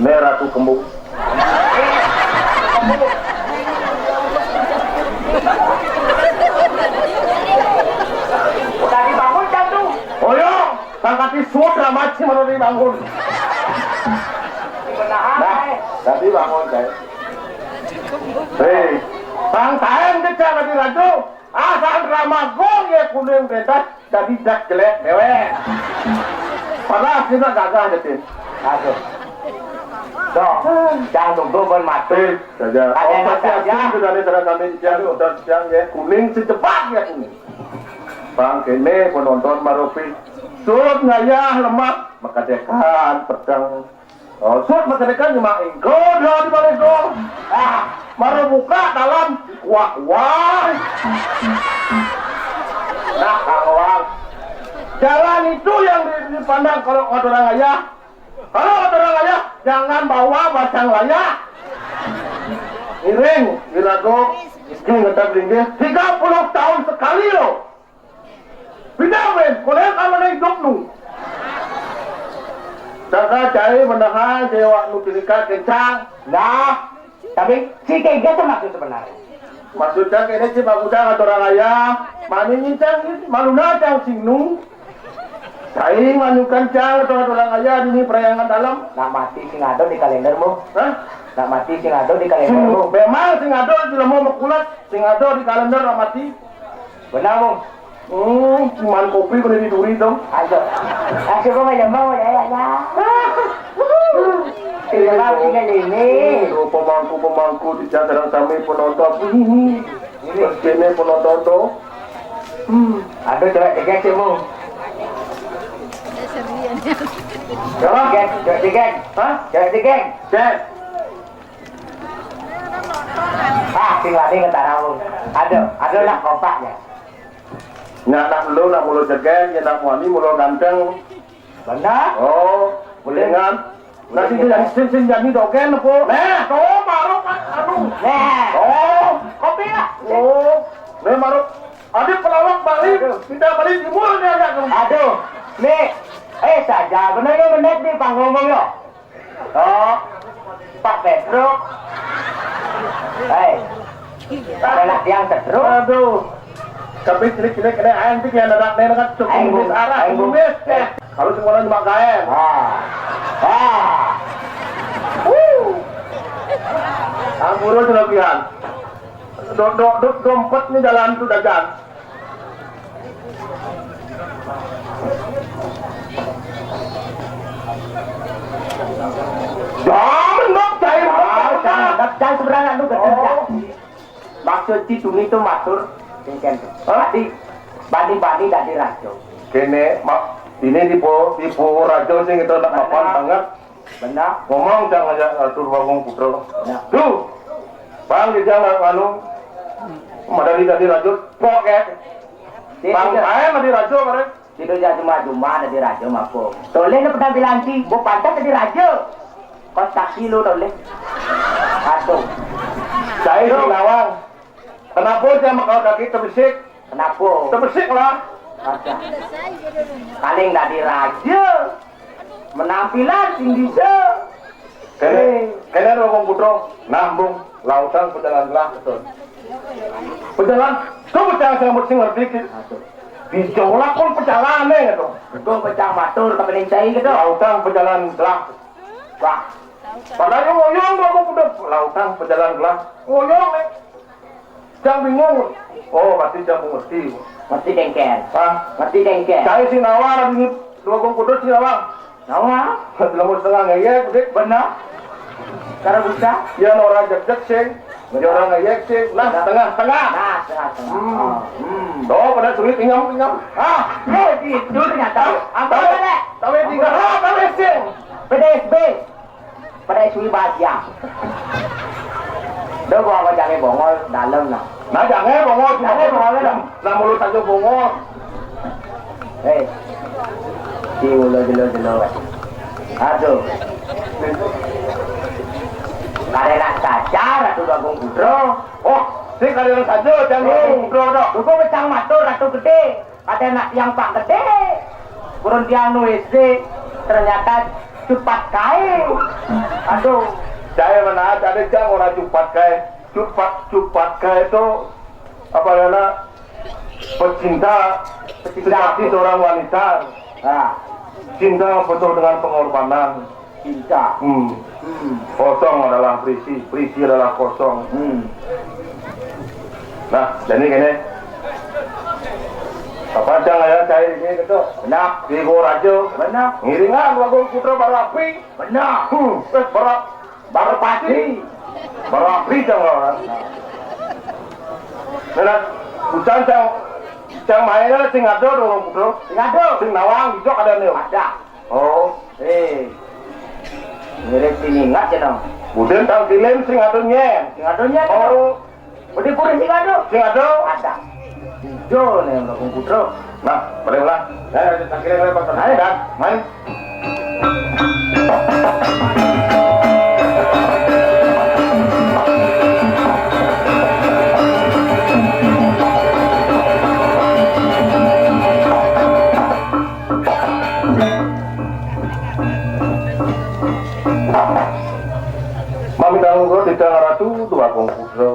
Né Ratu Kembung. Udah dibangun kan tuh? Oh ya, pangkati suud ramaci mana dibangun. Benar, nah, eh. Tadi bangun, cai. Hei, bang taén kecang lagi Ratu. Asal ramago ya kuning bebas. Dadi dak jelék déwék. Padahal kita gagah deh, Tin. Aduh. Dong, jangan tunggu pun mati. Eh, saja. Ada yang saja. Sudah nih, sudah kami siang, sudah siang ya. Kuning secepat ya kuning. Bang, kéné penonton maropi. Suud ngayah lemak, makadekan, pedang. Oh, suud makadekan nyemak ingko, dia di balik gol. Ah, mara buka dalam, wah, wah. Nah, Kang Wang. Jalan itu yang di- dipandang kalau kata orang ayah. Kalau kata orang ayah, jangan bawa bacang layak. Iring, irago, miskin ngetak linggih, tiga puluh tahun sekali loh. Pindah, men, konél ka mana hidup nu. Saka cai menahan cewek nu tinikat kencang. Nah, tapi si Kega tuh maksud sebenarnya. Maksudnya kene si Pak Gudang atau orang ayah, mani nyincang, maluna cang singnu. Cai manyukan cang atau orang ayah di perayangan dalam. Nak mati sing ada di kalendermu. Hah? Nak mati sing ada di kalendermu. Memang sing ada di lemo mekulat, sing ada di kalender nak mati. Benar, Bung. Hmm, cuman kopi boleh diduri dong. Ayo. Ayo, Bung, ayo, mau, ya, ya, ya. Ini, Bung. Ini, ini. Tuh, pemangku-pemangku di jajaran sami penonton. Ini. Ini penonton tuh. Hmm, aduh, coba cek, cek, Bung. Coba. Cek, coba cek. Hah? Coba cek. Cek. Ah, sing wani ketara, Bung. Aduh, aduh, nak kompaknya. Nya nak lu, nak mulo jegég, nya nak muani, mulo ganteng. Benar. Oh, mulingan. Nah, sing, sing, sing jadi dogén apa? Nah, tuh, baru, Pak. Aduh. Nah. Oh. Kopi lah. Oh. Nih, baru. Ada pelawak Bali, aduh. Pindah Bali Timur nih agak. Aduh. Nih. Eh, saja. Bener ya, bener nih, Pak, ngomong ya. Oh, Pak Petruk. Hei, ada nak tiang setruk. Aduh. Tapi cilik-cilik kena aing pikir anak nenek kan cukup. Aing, Bung. Arah, aing, Bung. Bung, ya. Eh, kalau semua orang cuma gaen. Ah. Ah. Wuh. Ampura kelebihan. Do, do, do, dompet ni dalam tu dagang. Jangan nak cai. Ah, jangan nak cai seberang anu. Oh. Maksud si Tuni tu matur, singken tu. Hah? Tadi bani-bani dadi rajo. Kene, mak, ini tipu, tipu rajo sing itu nak mapan banget. Benar. Ngomong cang aja atur bangun putra. Benar. Duh. Bang, dia jangan anu. Madari dadi rajo, pok ya. Bang, kae dadi rajo kare. Tidak jadi cuma-cuma dadi rajo mapung. Toleh lu pernah bilang si, gua pantas dadi rajo. Kos kaki lu toleh. Aduh. Saya si Nawang. Kenapa dia mau kaki terbesik? Kenapa? Tebesik lah. Ada. Paling dadi raja. Menampilan sing bisa. Kene, eh, kene ada ngomong putra, nambung, lautang pejalan lah, betul. Pejalan, tuh pejalan saya mesti ngerti, ki. Aduh. Dijolak pun pejalan, eh, gitu. Betul, pecah matur, tapi ning cai gitu. Lautang pejalan lah. Wah. Padahal ngoyong ngomong putra, lautang pejalan lah. Ngoyong, eh. Cang bingung. Oh, berarti cang ngerti. Ngerti dengkel. Hah? Ngerti dengkel. Cai si Nawang, ini dua bung kudus si Nawang. Nawang? Lamun setengah ngeyel, gede. Benar. Cara bisa? Ya, orang jek-jek, sing. Jorong ngayek sing. Nah, tengah-tengah. Nah, tengah-tengah. Hmm. Oh, hmm. Tuh, pada sulit inyam, inyam. Ah, eh, itu ternyata. Apa, Lek? Tawe tiga, ah, tawe sing. P D S B. Pada suwi bahagia. Dah gua apa jange bongol dalam nah. Nah, jange bongol, cuma jange bongol, nah. Nah, mulut aja bongol. Eh, si ulo jelo-jelo. Aduh. Karena cacar, aduh, Agung Putra. Oh, si kalian saja, jangan Agung Putra, dah. Gua pecang matur, Ratu Gede. Ada anak yang Pak Gede, kurun tiang nu S D, ternyata cupat kae. Aduh. Saya mana ada jang orang cupat kae. Cupat, cupat kae itu apa ya, nak? Pecinta, pecinta sejati seorang wanita. Nah. Cinta penuh dengan pengorbanan. Cinta. Hmm. Hmm. Kosong adalah berisi, berisi adalah kosong. Hmm. Nah, jadi gini. Apa aja ya, saya ini gitu. Benar. Di Raja. Benar. Ngiringan lagu Putra Barapi. Benar. Hmm. Eh, Bara-, Barapati. Barapi jangan orang. Nah, bukan yang, yang main sing ada dong, Putra. Sing ada. Sing nawang, hijau ada nih. Ada. Oh. Eh. Mirip sing ingat ya dong. Budin tang kilim sing adoh nyen. Sing adoh nyen. Oh. Budin puri sing adoh. Sing adoh. Ada. Ijo nih, Mbak Kung Putra. Nah, boleh lah. Eh, tak kirim lepas. Ayo, Dan. Main. Mami dangu kula Didang Ratu Tuagung Putra.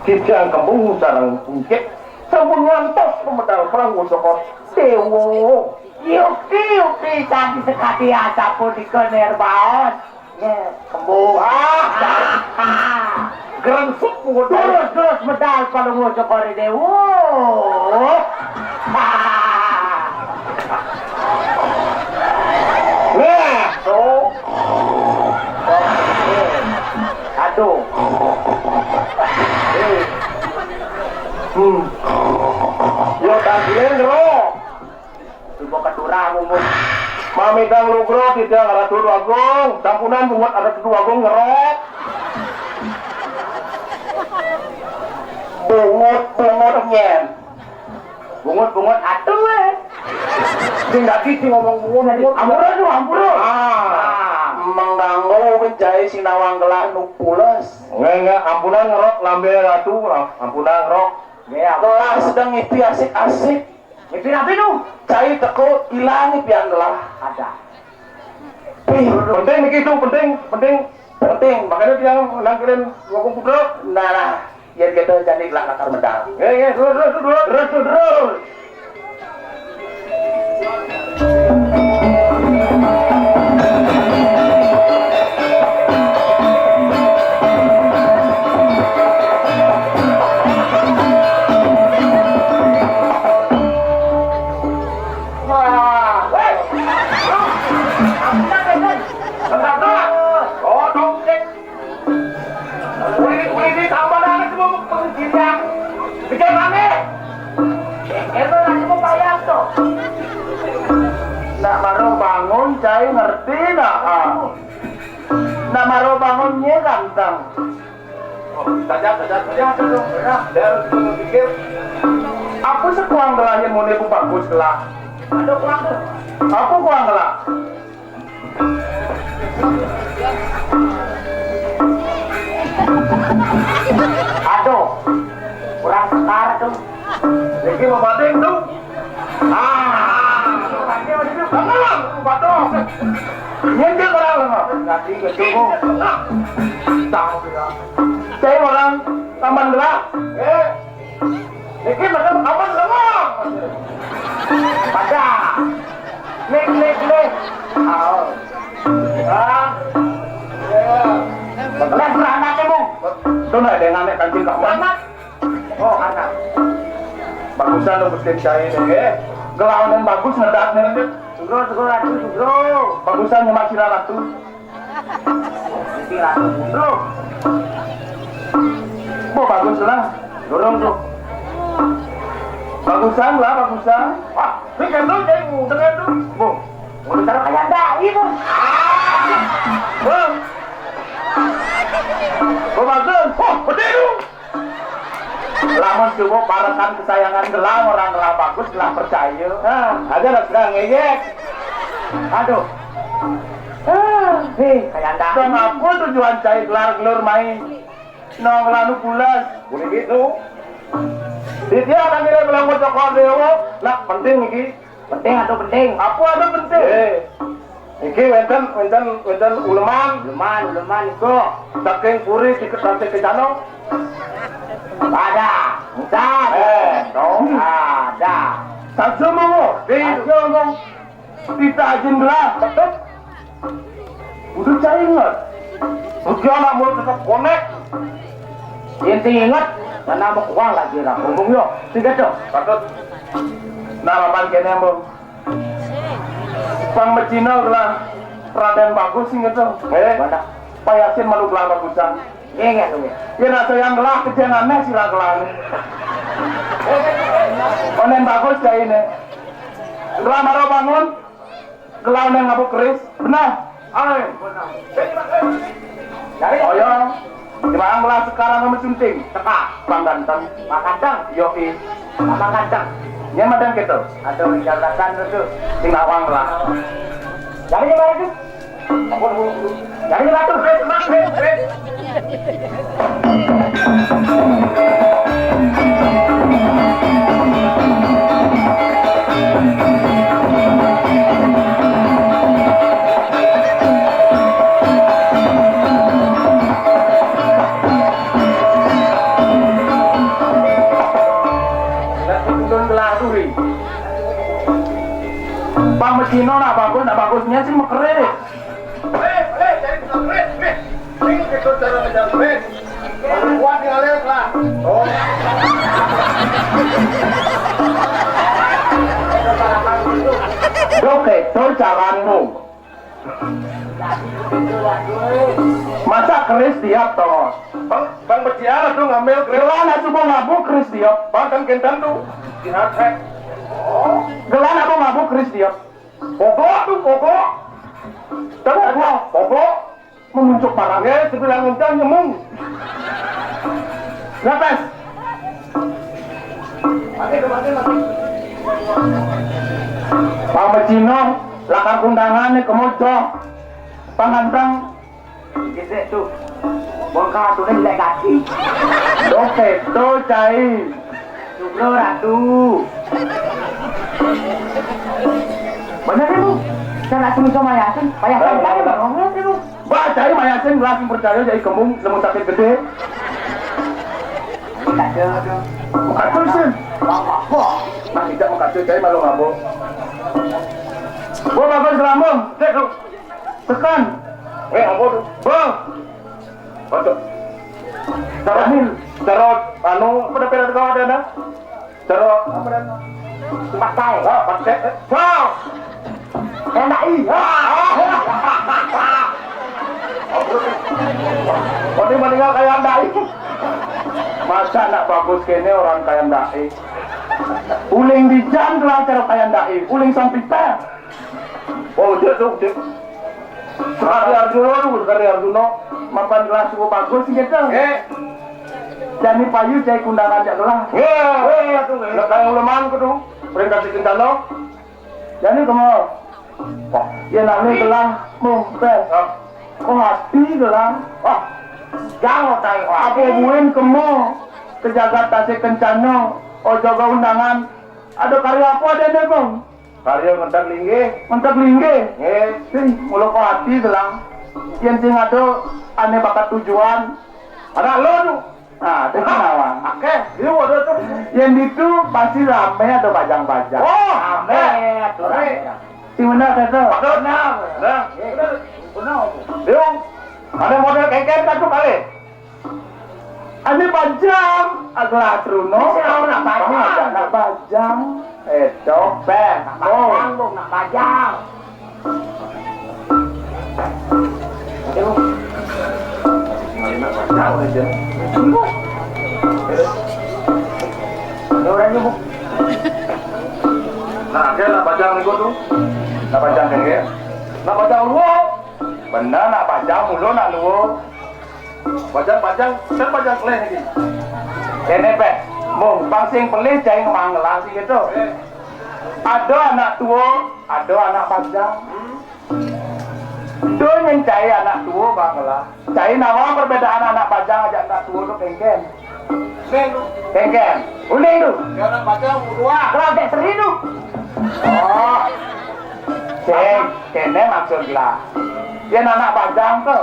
Didang Kembung sareng Puncik sampun ngantos pemedal perang pusaka Dewa. Yukti, yukti, sami sekati asapunika Nirbaos. Nggih, Kembung. Ah, gerensuk mungkut. Terus, terus medal Palungguh Cokor Dewa. Nah, tuh. Aduh. Hmm. Yo, tangkilin, Bro. Coba keturah, Mumun. Mamitang lugra Didang Ratu Agung. Sampunan bungut Ratu Agung ngerok. Bungut, bungut nyen. Bungut, bungut atuh, eh. Sing dadi sing ngomong bungut, bungut. Ampura tuh, ampura. Ah. Ah. Mengganggu penjahit sinawang gelah nu pules. Nggih, nggih, ampunan ngerok lambe Ratu, ampunan ngerok. Nggih, ampun. Gelah sedang ngipi asik-asik. Ngipi napi nu? Cai teko ilang ngipian gelah. Ada. Pih, penting niki itu, penting, penting. Penting. Makanya dia nangkirin Agung Putra. Nah, nah. Yen kita jadi gelah lakar medal. Nggih, nggih, terus, terus, terus. Terus, terus. Wah, weh. Ampun, ampun. Ampun, ampun. Oh, dong, cek. Ulini, ulini, tambah banget semua penginjilnya. Bikin rame. Emang lagi mau bayar tuh. Nak maro bangun, cai ngerti nak? Ah. Nak maro bangun, nye ganteng. Oh, saja, saja, saja, saja. Ya, dia harus berpikir. Apa sekuang gelah yang mune pun bagus gelah? Ada kurang tuh. Apa kurang gelah? Aduh, kurang sekar tuh. Niki mau batik tuh. Ah, tenang, batuk. Nyentil orang lengah. Nanti ketemu. Tahu tidak? Saya orang Taman Gerak. Eh. Niki macam apa semua? Pada. Nik, nik, nik. Oh. Ah. Ya. Lah, beranak ibu. Itu nak dengan nek kancing kak. Beranak. Oh, anak. Bagusan lo Gusti Cai ini, eh. Gelawan bagus ngedak nih. Sugro, sugro, ratu, sugro. Bagusan nyemak sira ratu. Duh. Bo, bagus lah. Dorong tuh. Bagusan lah, bagusan. Wah, ini kan tuh, jadi ngundang tuh. Bo, mau bicara kayak dai, Bo. Bo. Bo, bagus. Oh, gede tuh. Lamun coba parekan kesayangan gelah, orang gelah bagus, gelah percaya. Nah, aja lah, gelah ngeyek. Aduh. Ah, hei, kayak dai. Dan apa tujuan cai gelar gelur main? Nong lanu pulas. Boleh gitu. Di dia akan kira bilang bocah dewa. Nah, penting iki. Penting atau penting? Apa ada penting? Eh, iki wenten, wenten, wenten uleman. Uleman, uleman itu. Saking puri dikit nanti ke sana. Ada. Entar. Eh, dong. Ada. Saja mau. Saja mau. Kita aja lah. Betul. Udah cai inget. Udah anak murid tetap konek. Inti inget. Mana mau kuang lagi lah. Ngomong yo. Tiga dong. Patut. Nah, lapan kene, Bung. Pang Mecina gelah Raden Bagus sing gitu. Eh, mana? Pak Yasin malu gelah bagusan. Iya, iya, tuh, iya. Yen rasa yang gelah kejenane sira gelah. Onen bagus kayak ini. Gelah maro bangun. Gelah onen ngabuk keris. Benar. Ayo, benar. Dari, oh ya. Gimana gelah sekarang sama sunting? Teka. Bang ganteng. Pak ganteng. Yo i. Apa ganteng? Nya madang gitu. Aduh, jabatan lu tuh. Sing awang lah. Jadi gimana tuh? Apa dulu? Jadi gimana tuh? Wes, Mas, wes, wes. Lah, turun gelah turi. Pang Mecina nak bagus, nak bagusnya sih mekere. Eh, eh, jadi mekere, eh. Ini kita cara ngejar, eh. Kuat yang ada lah. Oh. Oke, itu caranu. Masa keris tiap, Tongos? Bang, Bang Beciara tuh ngambil keris. Gelah nak subuh ngabuk keris tiap. Bang, kan gentan tuh. Lihat, eh. Gelah nak mau ngabuk keris tiap. Pokok tuh, pokok. Tahu pokok? Pokok. Memuncuk parang. Ya, sebilang ngencang nyemung. Ngapes. Pang Mecina, lakar undangan nih kemoco. Pangantang. Gisik tuh. Bongkar tuh nih, jelek kaki. Dope tuh, cai. Sugro Ratu. Bener, Bu. Saya langsung sama Yasin. Pak Yasin, eh, kan, Bang? Bener, Bu. Mbak, cai Mayasin gelah sing percaya, cai kembung, lamun sakit gede. Ini kacau tuh. Kacau, Sin. Bang, apa? Nah, tidak mau kacau, cai malu ngabuk. Gua bagus gelambung, cek lu. Tekan. Eh, apa tuh? Bang. Waduh. Cara, cara, anu, apa dah, pernah ada, ada? Cara apa dah? Pakai. Ah, pakai. Wow. Enak i. Ah. Oh, ini mendingan kayak dai. Masa nak bagus kene orang kayak dai. Uling di jam gelah cara kayak dai. Uling sampai teh. Oh, dia tuh, dia. Sekali Arjuna tuh, sekali Arjuna. Mapan gelah cukup bagus gitu. Eh. Jani payu cai kundangan jak gelah. Ya. Eh, tuh, eh. Nak kayak uleman ku tuh. Perintah si Kencana. Jani kemo. Oh. Ya, nami gelah mumpes. Ah. Kok hati gelah. Ah. Jangan tanya. Apa buin kemo? Kejagat Tasik Kencana. Oh, jaga undangan. Ada karya apa ada nih, Bang? Karya ngentek linggih. Ngentek linggih? Nggih. Sing, mula kok ati, Gelang. Yen sing ada ane bakat tujuan. Anak lo tu. Nah, itu nawang. Akeh, dia ada tu. Yen ditu pasti rame ada bajang-bajang. Oh, rame. Rame. Sing benar kata. Benar. Nah. Benar. Dia ada model kengken satu kali. Ane bajang, agla truno. Sing ora nak bajang. Nak bajang. Eh, copet. Nak bajang, oh. Dong, nak bajang. Aduh. Nah, kene nak bajang niku tu. Nak bajang kene. Nak bajang luwuk. Bener nak bajang mulu nak luwuk. Bajang, bajang, kan bajang keleh niki. Kene pe, mung pang sing pelih cai ngemang ngelah sing gitu. Ada anak tua, ada anak bajang. Dun nyen cai anak tua bang lah. Cai nawang perbedaan anak bajang aja anak tua tu kengken. Ning tu. Kengken. Uning tu. Ya anak bajang dua. Kelas dek seri tu. Oh. Sing, kene maksud lah. Ya anak bajang tu.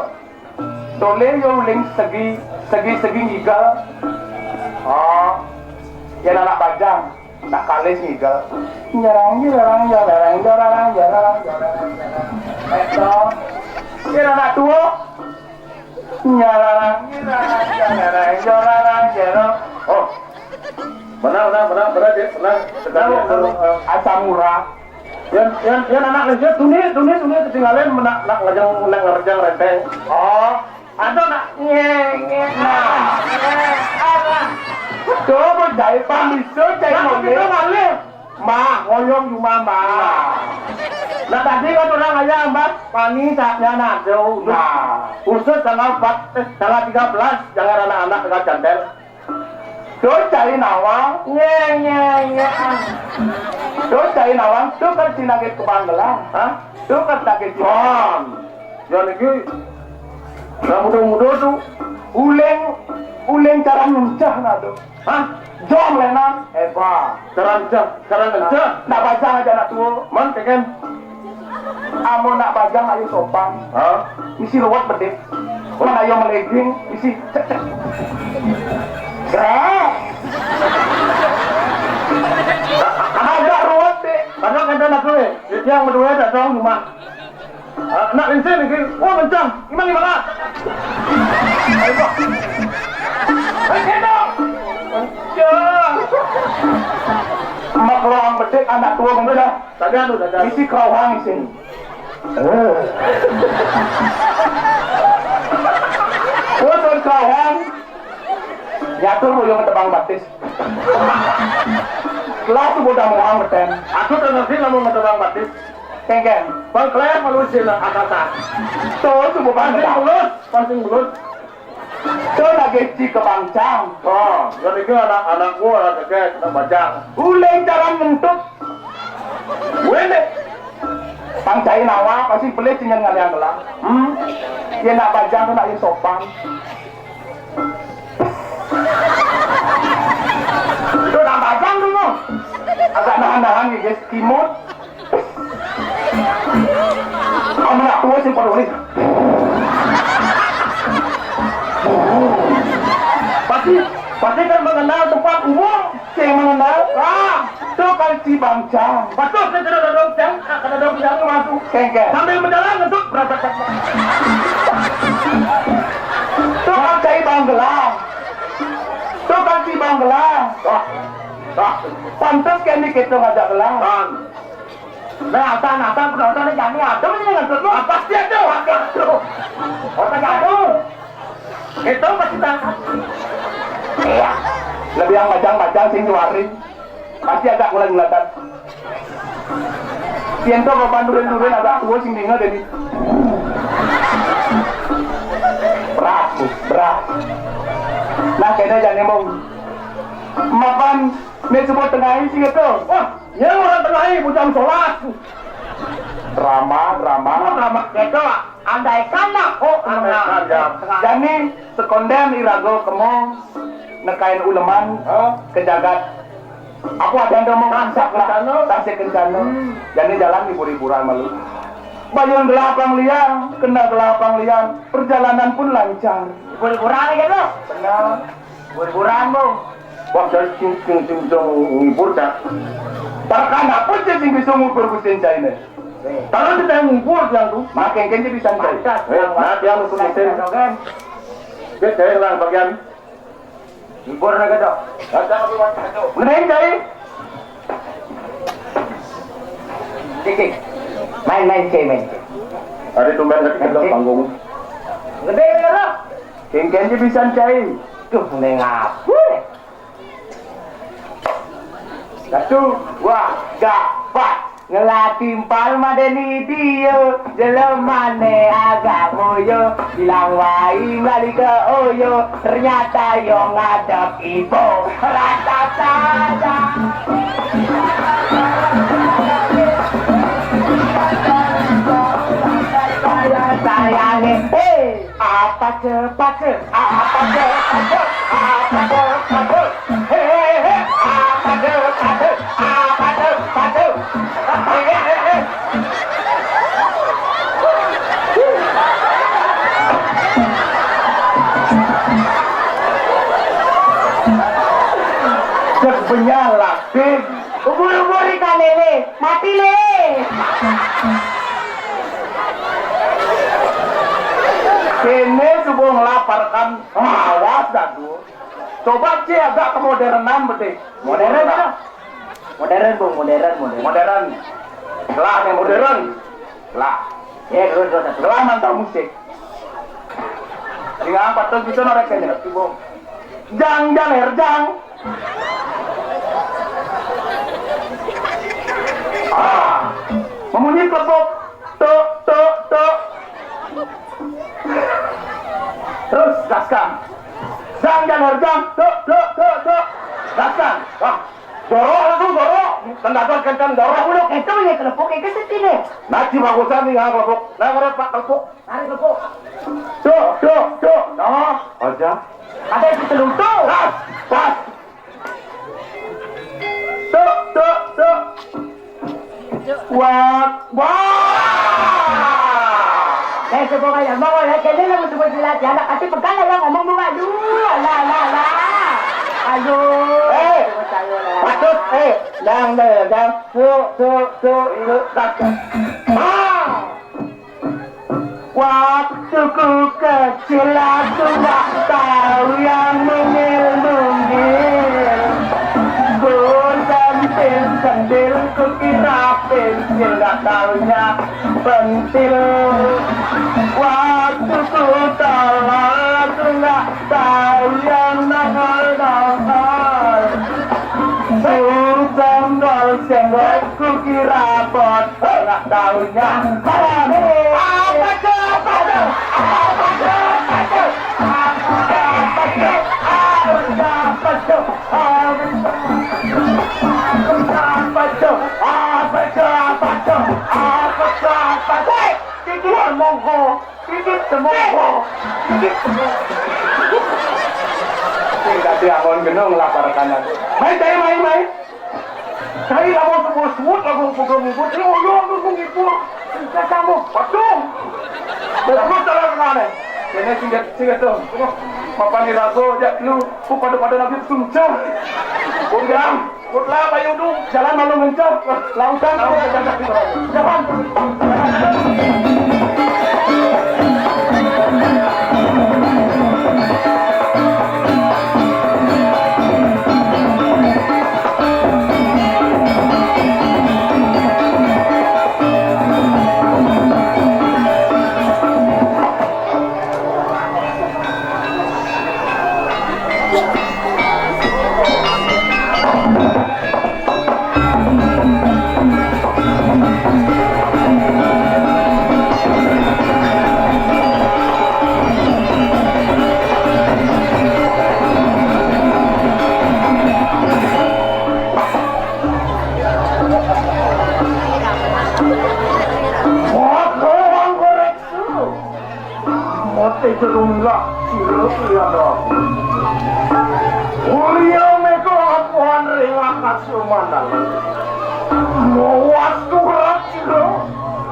Tole yo uling segi, segi-segi ngigel. Oh. Ya anak bajang. Nak kalis ngigel. Nyerang, nyerang, nyerang, nyerang, nyerang, nyerang, nyerang. Eto. Kira nak tua. Nyerang, nyerang, nyerang, nyerang, nyerang. Oh. Benar, benar, benar, benar, Cik. Benar. Benar, benar. Asam murah. Yang, yang, yang anak lagi tuni, tuni, tuni ketinggalan nak, nak ngejang, nak ngerjang renteng. Oh. Ada nak nge, nge. Nah. Coba jai pang bisa jai ngalih. Mah, ngoyong cuma mah. Nah, tadi kan orang ayah, Mbak, pani saatnya nado. Nah. Khusus tanggal empat, eh, tanggal tiga belas, jangan anak-anak tanggal jantel. Tuh cari nawang, nye, nye, nye. Tuh cari nawang, tuh kan sinagit ke Bangla, ha? Tuh kan sinagit ke Bang. Ya niki, nah muda-muda tu, uling, uling cara ngencah nado. Hah? Jom lenan. Hebat. Cara ngencah, cara ngencah. Nak bajang aja nak tua. Man keken. Amun nak bajang ayo sopan. Hah? Misi lewat bedik. Man ayo meleging, misi cek cek. Gerak. Agak ruwet dek. Padahal kata nak tua, yang berdua tak tahu rumah. Ah, nak lincin lagi. Wah, kencang. Gimana, gimana? Ayo, Pak. Lincin dong. Kencang. Mak ruang bedik anak tua kencang. Tadi anu, tadi anu. Isi kerawang sini. Eh. Tua tuan kerawang. Nyatur boyo ngetebang batis. Kelas tu bodoh muang beten. Aku tak ngerti lah mau ngetebang batis. Kengkeng. Bang Claire malu sila atasan. Tuh, tuh bukan. Pancing belut, pancing belut. Tuh lagi ci kebancang. Oh, jadi ke anak-anak gua anak kekek, anak bajang. Uleng cara ngentut. Wene. Pang cai nawa, pasti beli cingan ngalian lah. Hmm? Dia nak bajang tuh nak sopan. Tuh nak bajang tuh, Bang. Agak nahan-nahan nih, guys. Kimut. Amun nak tua sing peduli. Pasti, pasti kan mengenal tempat umum. Sing mengenal. Ah, tuh kan si Bangcang. Betul, saya tidak ada daun jang, kada daun jang masuk. Kengkeng. Sambil menjalan untuk berapa. Tuh kan cai Bang Gelang. Tuh kan si Bang Gelang. Wah. Wah. Pantes kan dikitung aja Gelang. Bang. Nah, atan, atan, penonton ini jani aduh ini ngentut lu. Apa sih aduh? Aduh. Otak aduh. Itu pasti tangkap. Iya. Lebih yang bajang-bajang sing juari. Pasti agak mulai ngelatat. Yen to korban duren-duren agak tua sing tinggal jadi. Berat, berat. Nah, kena jangan ngomong. Mapan, ini coba tengahi sih gitu. Wah, ya orang tengahi, bujang sholat. Drama, drama. Drama gitu, Pak. Andaikan lah, oh, andaikan, ya. Jani sekonden irago kemo nekain uleman ke jagat. Aku ada yang mau masak lah, tasik kencana. Hmm. Jani jalan hibur-hiburan malu. Bayun gelapang liang, kena gelapang liang, perjalanan pun lancar. Hibur-hiburan gitu. Benar. Hibur-hiburan, Bung. Wah, jadi sing sing sing bisa ngibur dah. Takkan apa sih sing bisa ngibur kucing China? Kalau kita ngibur yang tu, makin kan dia bisa cai. Eh, nah dia nusuk mesin. Dia cai lah bagian. Ngibur nak kata. Ada apa macam tu? Mengenai cai. Cik, cik. Main, main, cai, main, cai. Ada tumben lagi kita panggung. Gede lah. Kéngkén ja pisan cai. Duh, néng apa? Satu, dua, tiga, empat. Ngelah timpal madeni dia, jelemané agak ngoyo, bilang waé balik ke Oyo, ternyata yo ngadep ibu. Rata saja. Sayang, sayang, eh. Apa tuh, apa tuh, apa tuh, apa tuh, apa tuh? Hei, hei, hei, apa tuh, apa tuh, apa tuh, apa tuh? Hei, hei, hei, hei. Cek benyah lah, Pin. Ubur-ubur ikan lele, mati lé. Kéné subuh ngelaparkan, awas dah tuh. Coba cé agak kemodernan beté. Modern, ya? Modern, Bung, modern, modern. Modern. Lah, yang modern. Lah. Ya, terus, terus, terus. Lah, mantau musik. Tinggal empat tahun kita norek kayaknya, Bung. Jang, jang, her, jang. Ah, memunyi kelepok. Tuk, tuk, tuk. Terus gaskan. Jang, jang, her, jang. Tuk, tuk, tuk, tuk. Gaskan. Wah, jorok itu, jorok. Tendakan kencang, jorok. Udah kencang ya, kelepok ya, ke sini. Nanti bagusan nih, nggak kelepok. Nah, nggak ada, Pak, kelepok. Tarik, Bung. Tuh, tuh, tuh. Nah, aja. Ada di telur tuh. Pas, pas. Tuh, tuh, tuh. Wah, wah. Eh, coba kayak mau ya, jadi lu semua jelas ya, anak kasih pegang ya, ngomong mau maju. Lah, lah, lah. Aduh. Eh, coba saya lah. Patut, eh, dang, dang, dang. Tuh, tuh, tuh, tuh. Ah. Waktu ku kecil aku nggak tahu yang mungil-mungil. Ku sentil-sentil, ku kira pensil, nggak taunya pentil. Waktu ku tolol aku nggak tahu yang nongol-nongol. Ku senggol-senggol, ku kira botol, nggak taunya parah. Apa tuh, apa tuh, apa tuh, apa tuh, apa tuh, apa tuh, apa tuh, apa tuh, apa tuh, apa tuh, apa tuh, apa tuh. Woi, tidur monggo. Dikit semongko. Dikit semongko. Sing dadi angon genung lapar kanan. Mai, cai, mai, mai. Cai lamun sebut-sebut, lamun kudu ngibur. Ini uyuh, kudu ngibur. Bisa kamu. Waduh. Terus jalan kemana? Ini singkat, singkat tuh. Mapan dirago, jak lu. Ku pada-pada nabi sungcah. Undang. Putla Bayudu, jalan malu ngencet, lautan, jalan. Mati jerung lak sirep liana. Mulia mega apuhan ring akasumanan. Mawas surat sira.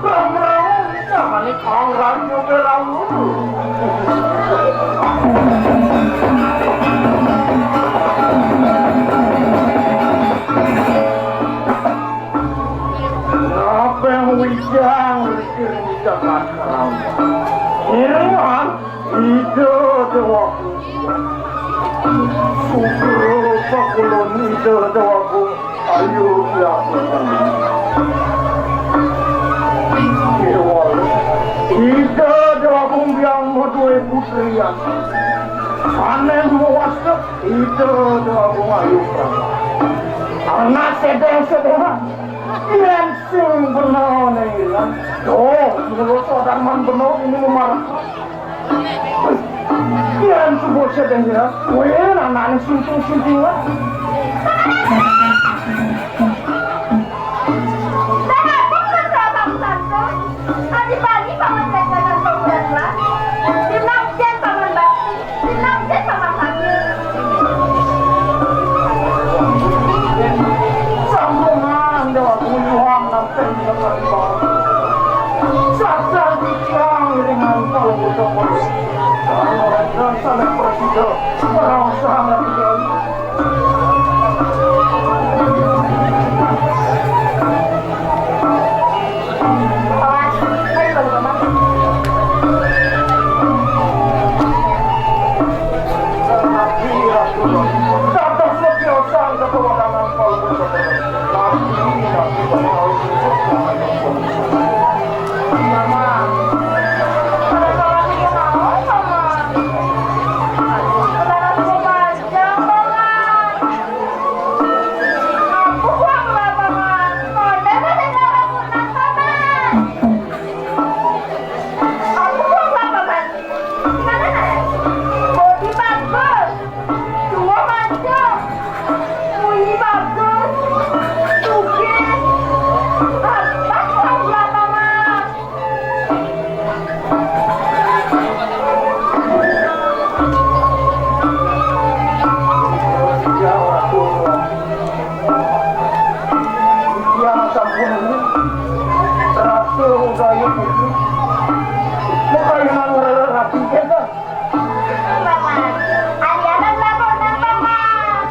Ramrang jamané Kang Raja Wirawu. Napeng wijang rikir jagat rama. Iringan Ida Dewa Sugro pakulun Ida Dewa Ayu Biang. Ida Dewa Biang madué Putri yang sané mawastu, ida doa Agung Ayu Prama. Anak sedeng-sedengan, yén sing bener né ilang, doh, mulut sodarman bener ini memarah. Yén subuh sedeng ilang, wéh, anakné sunting-suntingan. Nah, aku kan salah satu. Adi pagi paman jajanan pemberat lah. Dinampian paman bakti, dinampian paman sakti. Sambungan dewa buyuhan nanti dengan bau. Saksal ditiang iringan kalau butuh polisi. Kalau ada salah prosedur, orang sangat tidak. Aku buang lah, Paman. Kode masih dalam gudang, Paman. Aku buang lah, Paman. Gimana, Nak? Bodi bagus. Tua mancung. Bunyi bagus. Sugih. Aku buang lah, Paman. Yang sampun ini, Ratu Udayu Putri, makayunan ngereler rapi kita. Paman, Aliana telah menang, Paman.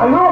Ayo.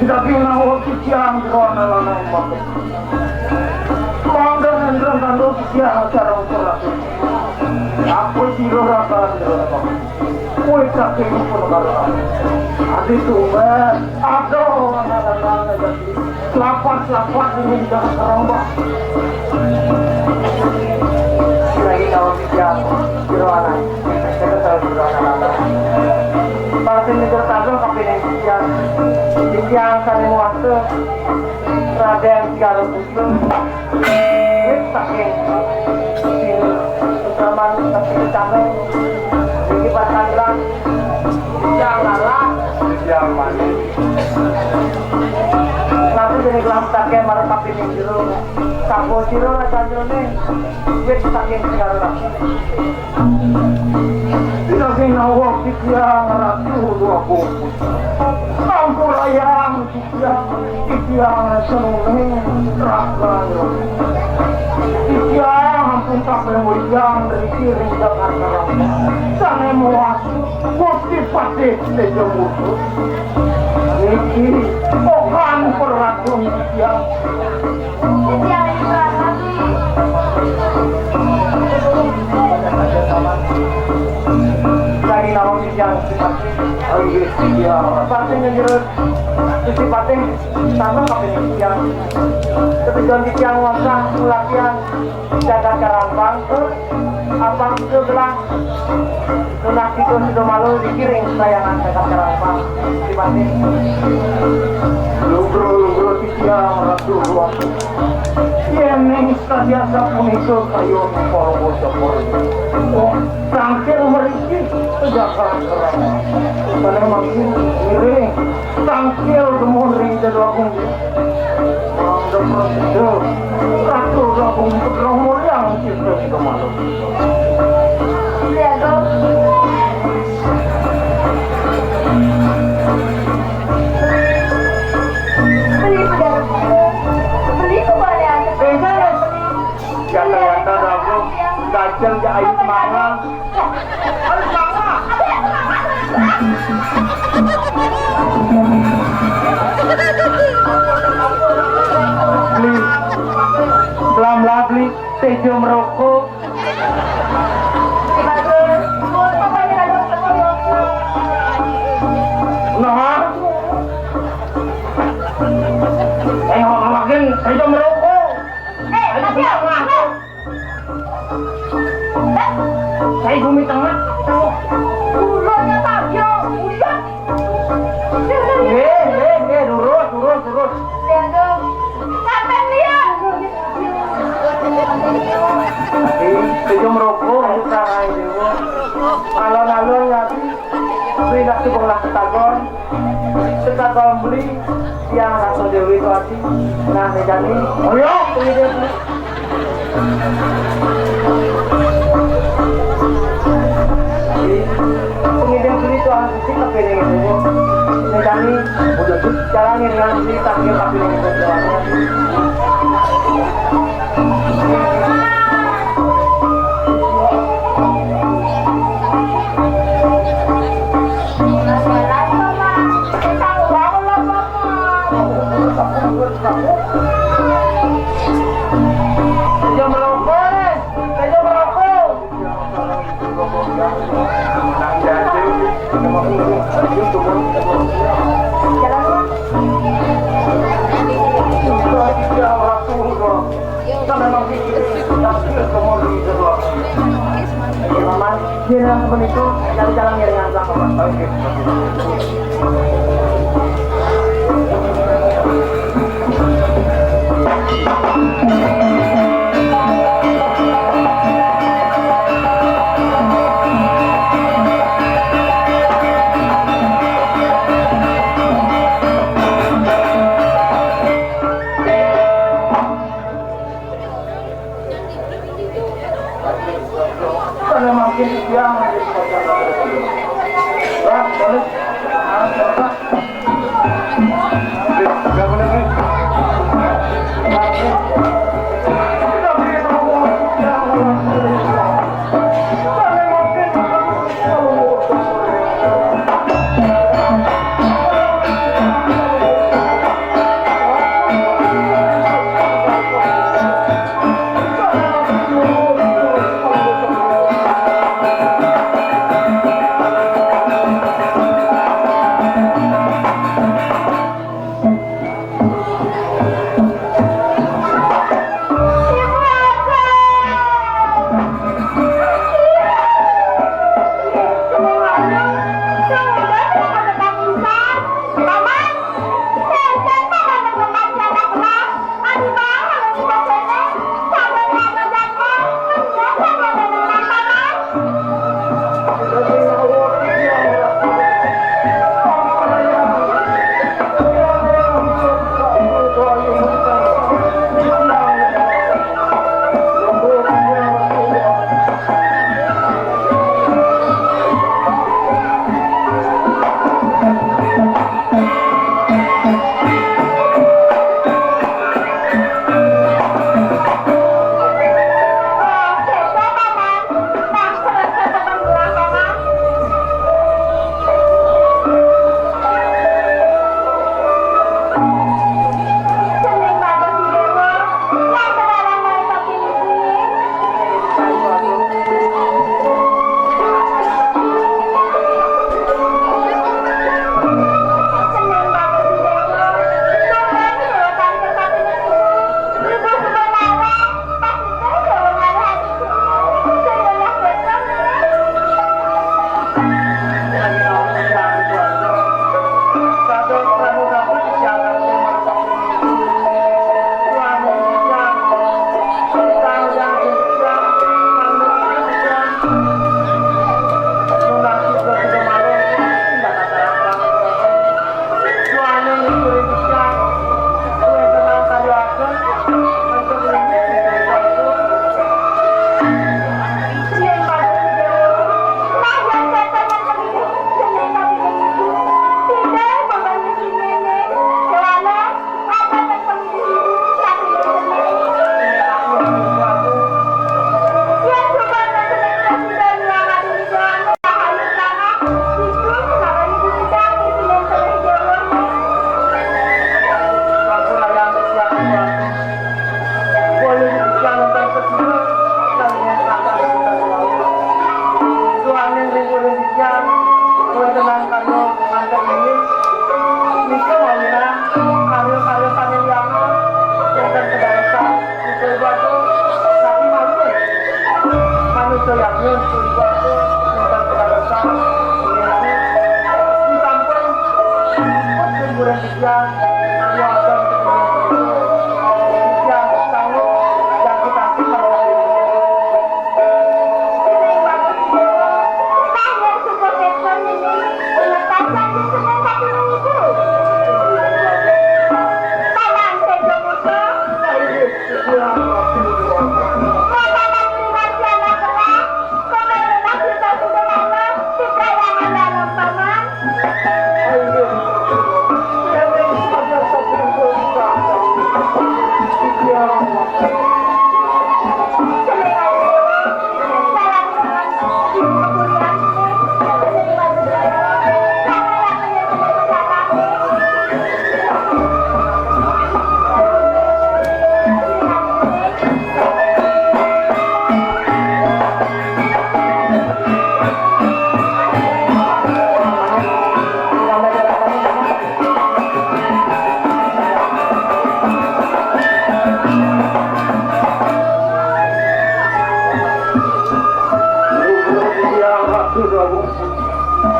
Tidak bilang waktu siang, drone lana umat. Mangga nendra kandung sia acara ukur aku. Aku sira rakan nendra. Kowe kakekku pun karo aku. Adi tumben. Aduh, anak-anak, lapan-lapan ini jangan terambah. Lagi tahu siap, jero anak. Kita tahu jero anak-anak. Para sing nyetir kandung kapining siap. Siang kali waktu. Raden Galuh Putra, wit saking Sri Sutraman saking Candra, iki Parkalilan, Siang Lalah, Siang Manis. Nanti jadi gelam saking marang kapining jero, sapo sira rajanjane, wit saking Segara Ratu. Dina sinawa titiang Ratu Dwagung. Sampurayang titiang, titiang seneng raga. Titiang ampun kabeh mulyang riki ring Jakarta. Sane Wah, Gusti Patih Tejo Musuh. Niki bukan peratu titiang. Dari naon titiang Gusti Patih? Oh, iya, iya. Patih nyejereun. Gusti Patih, sama kaping titiang. Tapi janji titiang wasa latihan jaga karambang, eh, apa itu gelang? Nunas itu sudah malu dikiring sayangan jaga karambang. Gusti Patih. Lugro, lugro, titiang Ratu Ruang. Yén ning sadia sapunika kayun para bocah. Oh, tangkil mriki jaga karambang. Pada makin ngiring. Tangkil gemuring jadwal kumpul. Mangga prasida. Ratu Ragung Putra Mulyang Tirta Ida Malu. Iya, Gong. Beli, Gong. Beli tuh, Bang, ya. Beli. Jakarta Ragung, gajah ja ayu semangat. Beli. Belam-belam beli. Tejo merokok. Nah. Eh, makin Tejo merokok. Eh, tapi apa? Saya bumi tengah. Ulurnya Fabio, udah. Eh, eh, eh, lurus, lurus, lurus. Lihat tuh. Sampai dia. Eh, tujuh merokok, ayo, Kang, ayo, Dewa. Alon-alon, ya. Beli nak tukang lah ketagon. Sekarang beli yang rasa Dewi itu hati. Nah, Dejani. Oh, iya, beli dia, beli. Pengiring beli itu hati, tapi ini, ini. Dejani, udah tuh, jalan yang dengan beli, tapi, tapi ini, Iya, Paman. Iya, meniku, jalan-jalan ngiringan belakang, Paman. Oke. Kalau makin siang,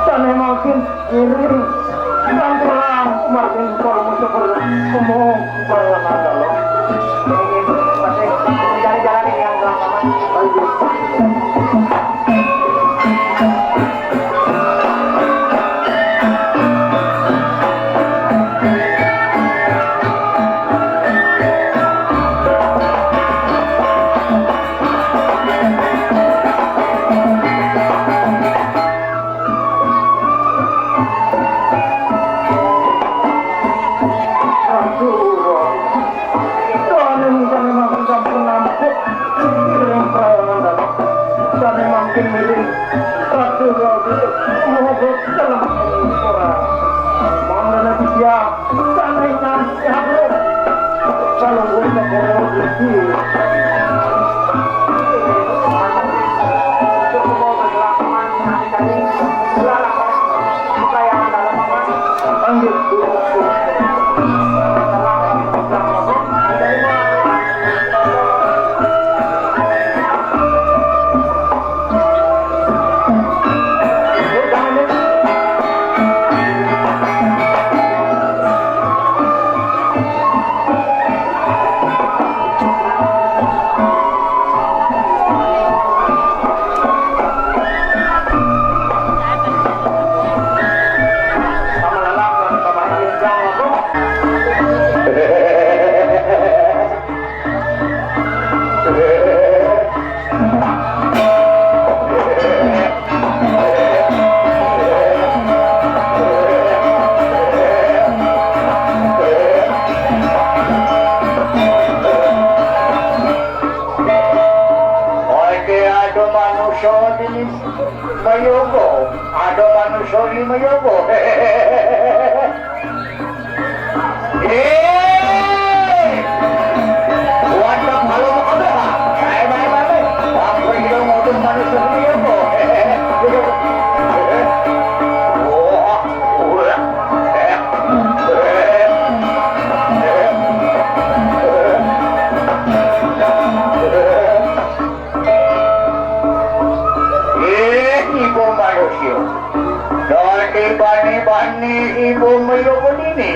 Sane mangkin ngiring, nang perang makin kalau musuh perang, ngomong barang ada loh. Ini masih jalan-jalan ini yang lama. Aduh, Tuhan yang bukan memang sampun nampik. Piring perawangan dalam. Sane mangkin miring. Ratu Ratu. Mohon dalam orang. Mohon dana dia. Sane nang. Oke, ada manusia ini mayoga, ada manusia ini mayoga. Eh, buat kalau mau ada. Baik, baik, baik, baik. Apa yang kita mau tuh manusia ini mayoga? Wah, wah. Eh, ibu manusia. Dari bani-bani ibu meyuh ini.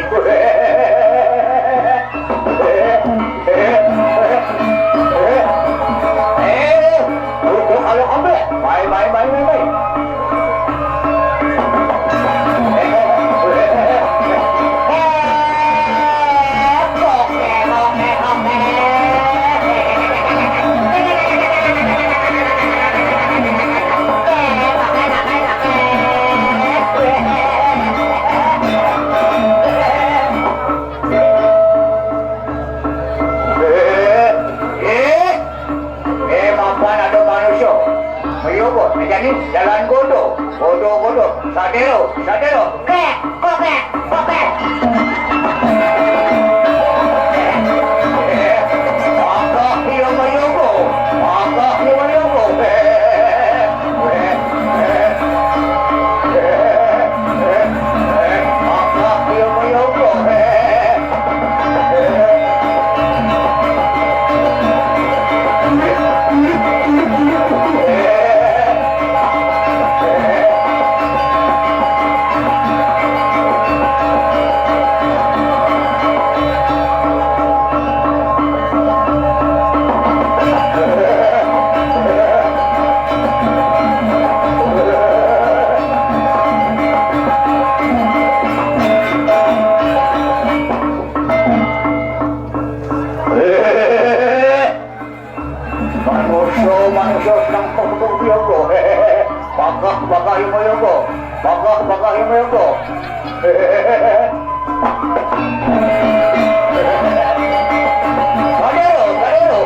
Eh, butuh kalau ambek. Baik, baik, baik, baik, baik. Eh, eh, eh, mapan ada manusia. Ayo, kok, jadi jalan godo, godo, godo, sadero, sadero, kek, kokek, kokek. Eh, apa dia mayogo? Apa dia mayogo? Eh, eh, eh, eh, eh, eh, apa dia mayogo? Eh, eh. Manusia, manusia senang tepuk yoga. Bagah, bagah yoga, yoga. Bagah, bagah yoga, yoga. Kadero, kadero.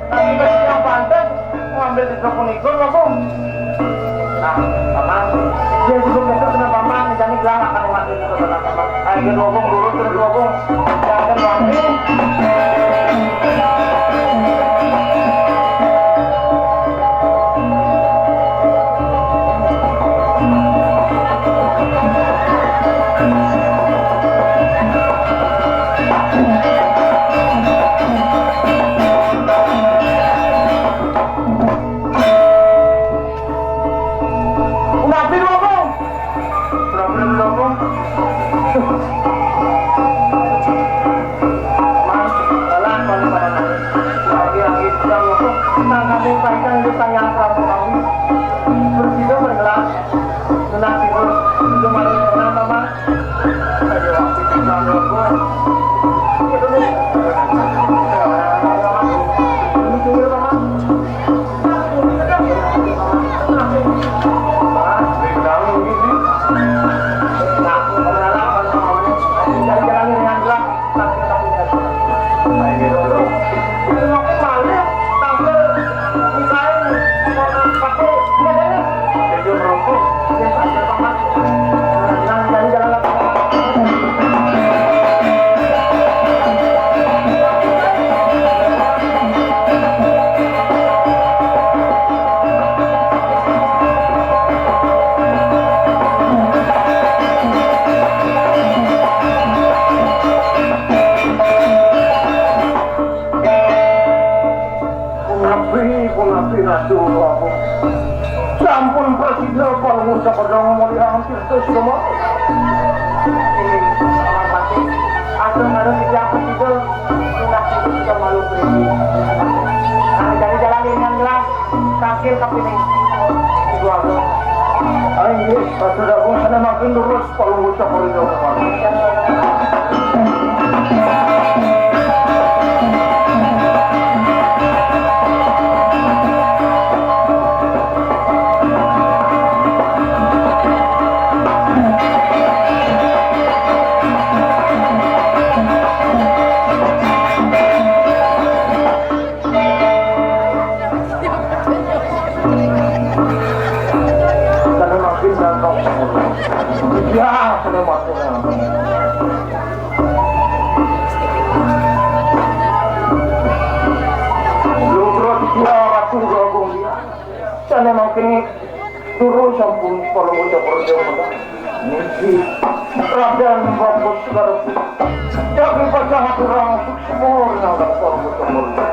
Tapi kan yang pantas ngambil di sepuluh ikut, Bung. Nah, Paman, dia juga betul dengan Paman, jadi gelang akan mati itu, Paman. Ayo, dua Bung, dulu terus dua Bung. Jangan mati. Nabi dua Bung. Berapa dulu, Bung? Mas, galak, galak, galak. Lagi, lagi, ya, Bung. Nang kami sampaikan itu tanya apa, Bung? Terus itu bergelas. Tenang, Bung. Itu malu, tenang, Bung. Ayo, Bung. Itu, Bung. Ini, Bung, Bung. Punapi, punapi, Ratu, aku. Sampun prasida, kalau ngucap pedang, mari hampir terus, Rama. Atur harus tidak prasida, punapi, kita malu beri. Nah, jadi jalan dengan gelas. Tangkil kapining dua belas. Ah, inggih, Ratu Dagung, sané mangkin durus, palungguh campur ida. Karena makin datang. Ya, sudah masuk. Lutro dia Ratu Agung dia. Karena makin Turu sampun para bocah-bocah. Niki Raden Bagus Garut. Jagi pacah aturang suksma rinangkang para bocah-bocah.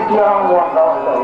Yang wah, wah, wah.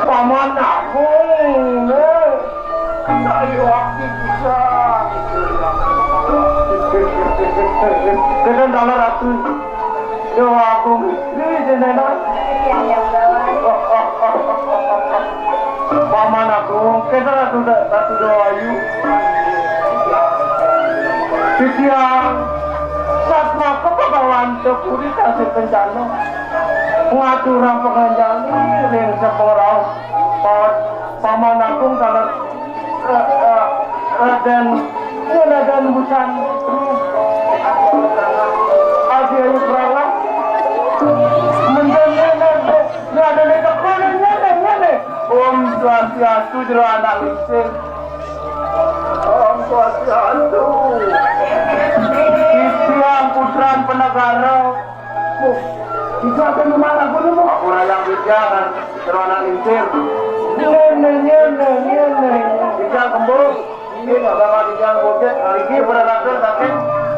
Paman Agung, eh. Ayo, aku bisa. Kita dalam ratu. Dewa Agung, ini jenengan. Paman Agung, kita ratu, ratu Dewa Ayu. Titiang Satma Kepagawan Tepuri Tasih Kencana. Ngaturang panganjali ring sepengeraos. Pa-, Paman Agung dalam, eh, eh, Raden, ya Raden Busan. Adi Ayu Prangah. Mendem, mendem, mendem, mendem, mendem, mendem. Om Swastiastu, jero anak lingsir. Om Swastiastu. Titiang putran penegara. Itu akan memarah gunung. Aku rayang titiang, jero anak lingsir. Ngene, ngene, ngene. Titiang kembung. Ini bakal titiang bocet. Nah, iki berhasil saking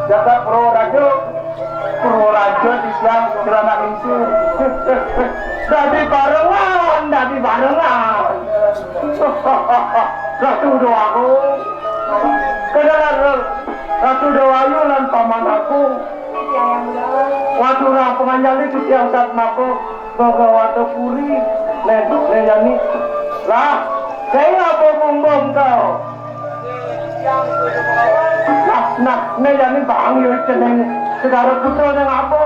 jagat Purworejo. Purworejo titiang jero anak lingsir. Dadi barengan, dadi barengan. Ratu Dewa Agung. Kedalan Ratu Dewa Ayu lan Paman Agung. Waturang panganjali titiang Satmaka Bhagawata Puri. Nen, nen yani. Lah, sing apa bumbung kau? Nah, nah, nen yani bang yo jeneng Segara Putra nang apa?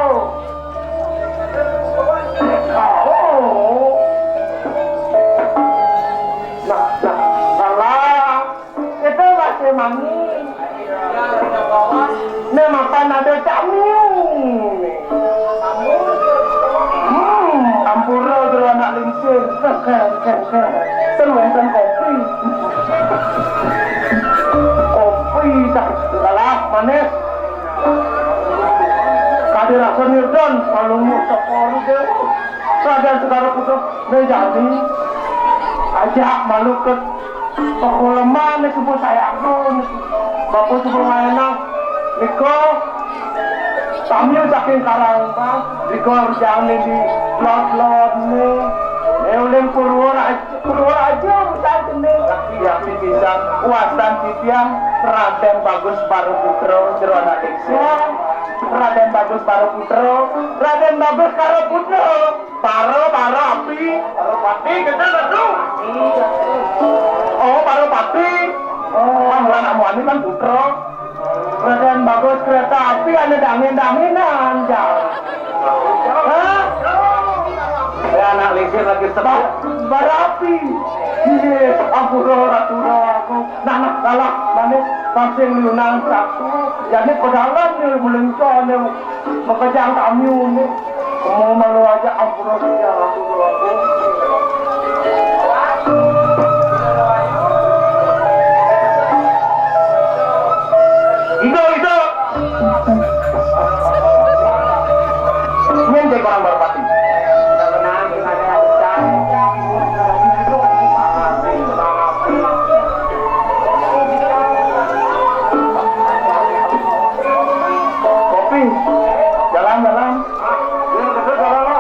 Oh. Nah, nah, salah. Kita masih mani. Nek mapan ada Cak Miu. Hmm, ampura jero anak lingsir. Ten wénten kopi. Kopi tak kalah manis. Kade rasa nirdon, palunguh tepori deh. Sadar segara putus, nek jadi. Ajak malu ke Pakuleman niku, Bu, saya agung niku. Bapak sebelum maenang niku, Tamiu saking Karang, Bang. Niku jangan di lot-lot nih. Eh, uling Purworejo, Purworejo, bukan jenis. Tapi ya, pisan kuatan titiang Raden Bagus Baru Putra, jero anak desa. Ya, Raden Bagus Baru Putra, Raden Bagus Baru Putra. Baro, baro api. Baro pati, kita tentu. Oh, baro pati. Oh, amuan amuan ini kan putra. Raden Bagus kereta api ane dangin-danginan, jang. Hah? Ya, anak lingsir lagi sebab. Ba-, baro api. Iya, ampura, Ratu Rawa aku. Nah, nah, kalah, manis, masing liunan satu. Jadi pedalan nih, bulencon nih. Makejang kami uni. Mau malu aja, ampura, ya Rasulullah. Ido, ido. Nyen cek orang Barpati. Kopi, jalan, jalan. Jalan, jalan.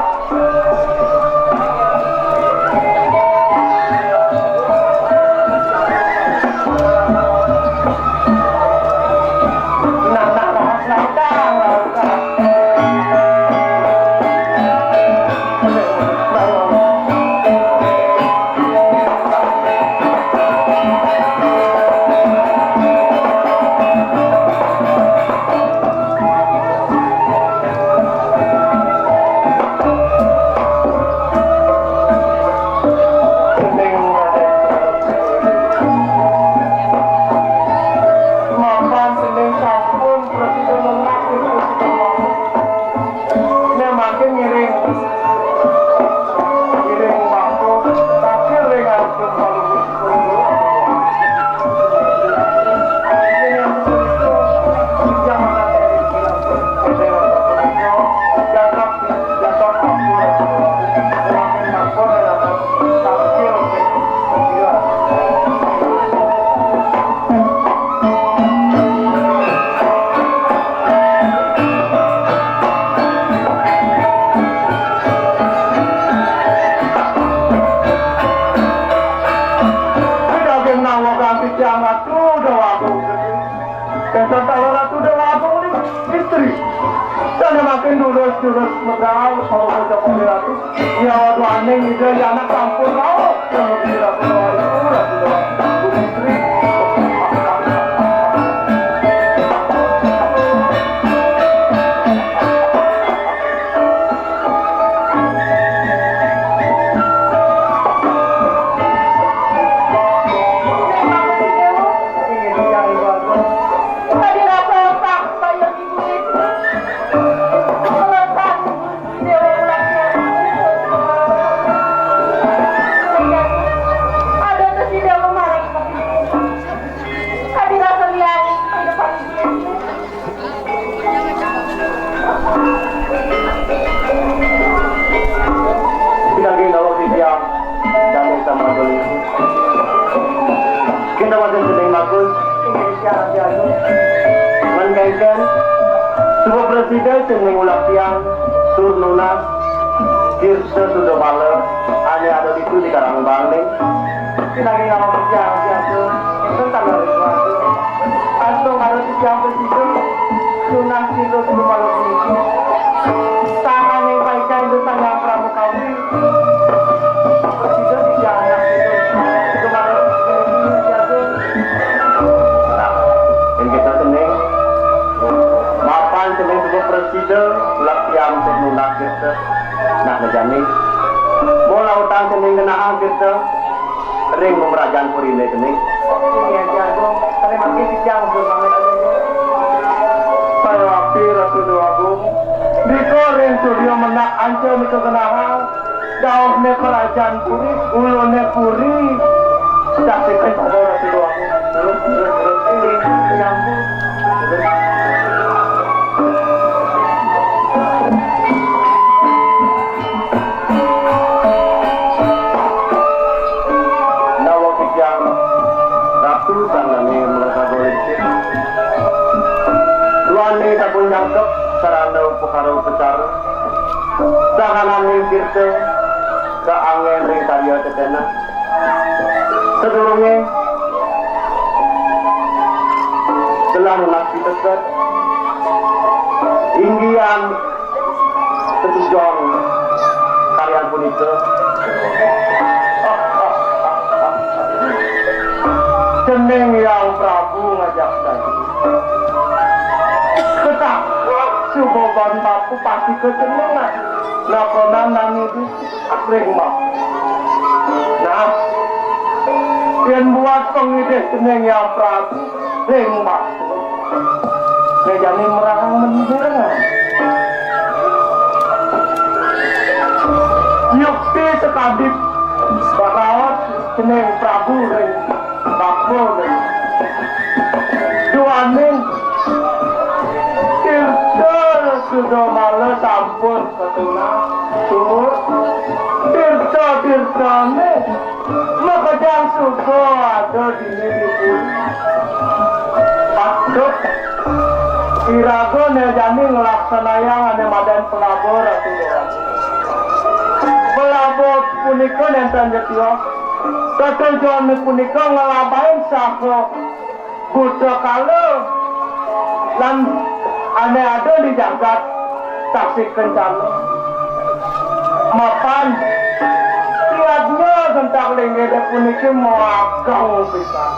Yang Ratu Dewa Agung Gedé. Kénten taler Ratu Dewa Agung ni istri. Sané mangkin durus-durus medal, saha Ratu. Ya, waduh, aning Ida, ya, anak sampun rauh. Ratu Dewa Agung, Ratu Dewa Agung istri. Pinanggih dawuh titiang, damel samadul. Kinten wénten dening Magus. Inggih, Gusti Agung. Mén kénkén, suba prasida dening ulah tiang, tur nunas, tirta sudamala, ané ada ditu di Karang Bangling. Pinanggih dawuh titiang, Gusti Agung. Kinten tanggal dua. Astungkara titiang prasida, nunas tirta sudamala puniki. Sangkaning paicén Ida Sang Hyang Prabu Kawi. Prasida titiang nunas tirta sudamala puniki, Gusti Agung. Nah, yén kita dening, mapan dening suba prasida, ulah tiang tur nunas tirta. Nah, né jani. Mula utang dening genahang tirta. Ring pamrajan puriné dening. Inggih, Gusti Agung. Sané mangkin titiang nunas pamit. Saya wakti Ratu Dewa Agung. Nika ring Surya Menak Anca nika genahang. Dauhné pamrajan puri, uluné puri. Saksikan pada Ratu Dewa Agung. Terus, terus, terus. Inggih, nyambung. Dawuh titiang Ratu sangkaning mrasa goling sih. Duaning sampun nyangkep sarana upakara upacara. Sangkaning tirta kaanggén ring karya tetenan. Sadurungé telah nunas piteket, inggihan tetujon karyan punika. Dening Hyang Prabu ngajak saja. Ketakut suba ban bapu pasti kecenengan. Lakonan nang itu. Ring Mbah. Nah, yén buat pangidih dening Hyang Prabu, ring Mbah. Né jani merahang mendirangan. Yukti sakadi paraos dening Prabu ring Bapa ring. Duaning tirta sudamala sampun Ketulah tur tirta-tirtané makejang suba ada dini di puri. Patut iraga né jani nglaksanayang ané madan pelaba Ratu Déwa. Pelaba punika nénten ja tios. Tetujon punika nglabahin saha buta kala lan ané ada di jagat Tasik Kencana. Mapan yadnya sentak linggih puniki maageng pisan.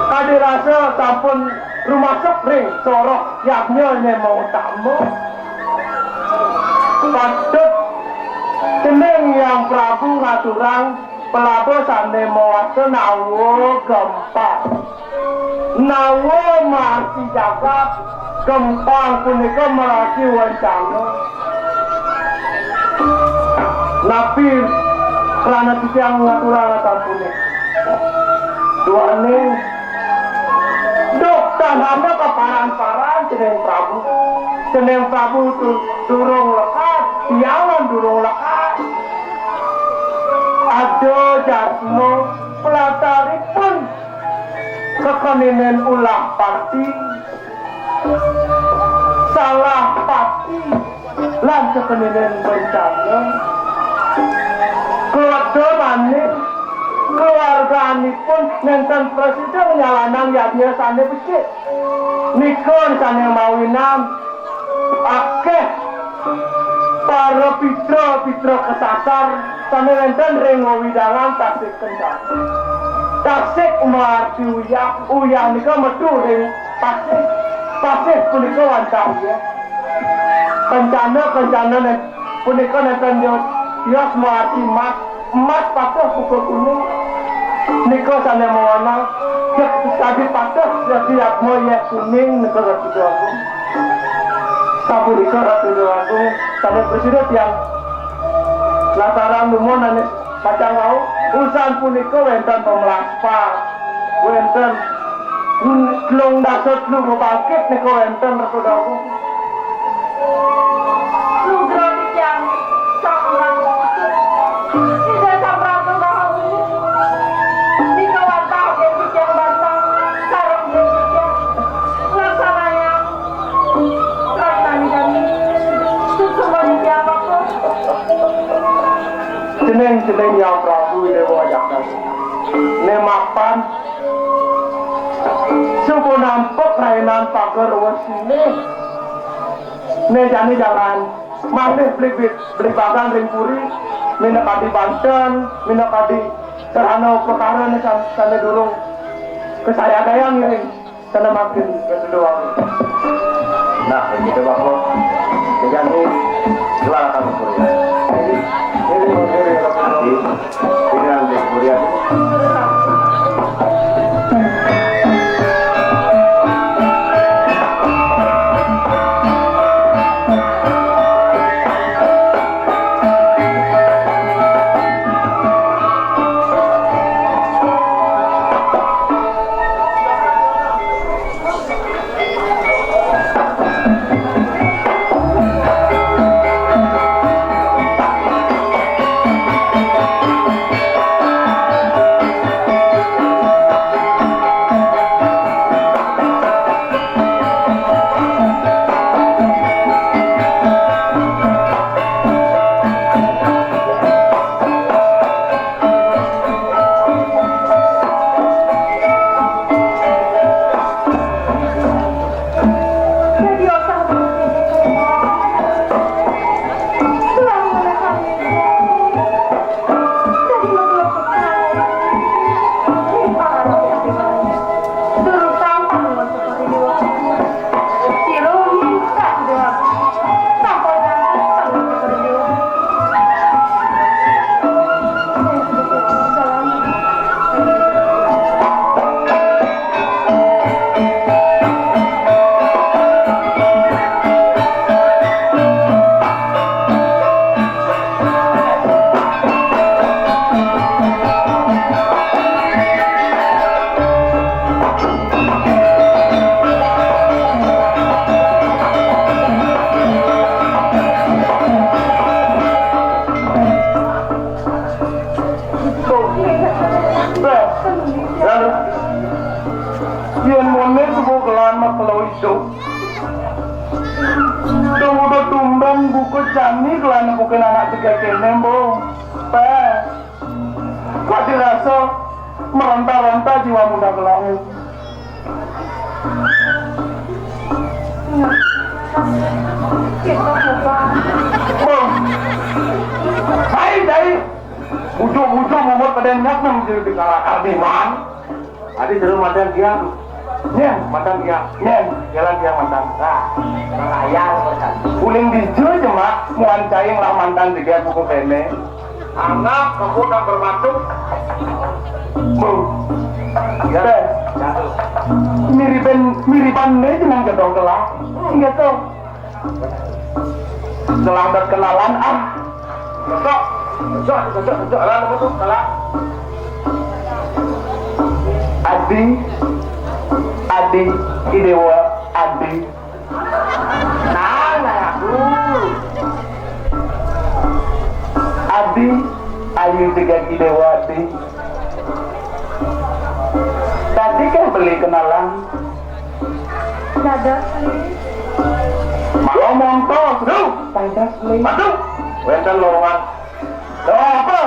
Kadi rasa sampun rumasuk ring soroh yadnya né mautama. Patut dening Hyang Prabu ngaturang pelaba sané mawasta nawa gempar. Nawa mati jagat, gempar punika marasi wancana. Napi krana titiang ngaturang sapunika? Duaning, duh, tan ada kaparan-paran cening Prabu. Cening Prabu tu-, durung lekas, tiangan durung lekas. Ada jadma pelataripun kekeninin ulah pati, salah pati, lan kekeninin bencana. Keluarga maning, keluarga Sanipun nénten prasida nyalanang yadnya sané becik. Nika sané mawinan akéh para pitra-pitra kesasar sané wénten ring wewidangan Tasik Kencana. Tasik maarti uyah, uyah nika metu ring pasih. Pasih punika wantah uyah. Kencana, kencana nén-, punika nénten yo-, yos maarti emas. Emas patuh buka kuning. Nika sané mawana, yéh kadi patuh, yéh diatma yéh kuning nika Ratu Déwa Agung. Sapunika Ratu Déwa Agung, sané prasida tiang lataran dumun ané pacang wau, usan punika wénten pamlaspah, wénten telung dasa telu pabangkit nika wénten Ratu Déwa Agung. Lugra titiang sampun, Ida Sang Prabu Bahu. Nika wantah yén titiang bantang sareng yén titiang laksanayang lan nandani susuhunan titiang Bahu. Cening, cening Hyang Prabu Déwa Jagdasena. Né mapan suba nampek rainan pager wesiné. Né jani jangan malih beli, beli bagan ring puri, minakadi banten, minakadi sarana upakara né san-, sané durung kasayadayang ngiring, sané mangkin kaseduang. Nah, begitu, Bapak. Né jani gelar akan puri. Ini, ini, ini, ini. Dengan Victoria. Yén moné suba gelar makelo idup. Dong udah tumbang buka jani gelar bukan anak tiga kéné, Mbok. Péh. Kok dirasa meronta-ronta jiwa muda gelar. Mbok. Hai, dai. Ujung-ujung umur pada nyak nang jadi kalakar di man. Adi jero mantan dia. Nyén, mantan dia. Nyén, jalan dia mantan. Nah, kurang ajar mantan. Uling dija jemak muan cai ngelah mantan dia buku kéné. Anak kamu nak bermatuk. Bu. Ya, jatuh. Miriban, miriban né jeneng gedong gelah. Gitu. Selamat kenalan, ah. Besok, besok, besok, besok. Lah, nemu tuh, salah. Adi, Adi, Idewa, Adi. Nah, nah, aku. Adi, Ayu Tiga Idewa, Adi. Tadi kan beli kenalan. Dados, Li. Mau montos, duh. Dados, Li. Aduh, wénten lowongan. Lowongan apa?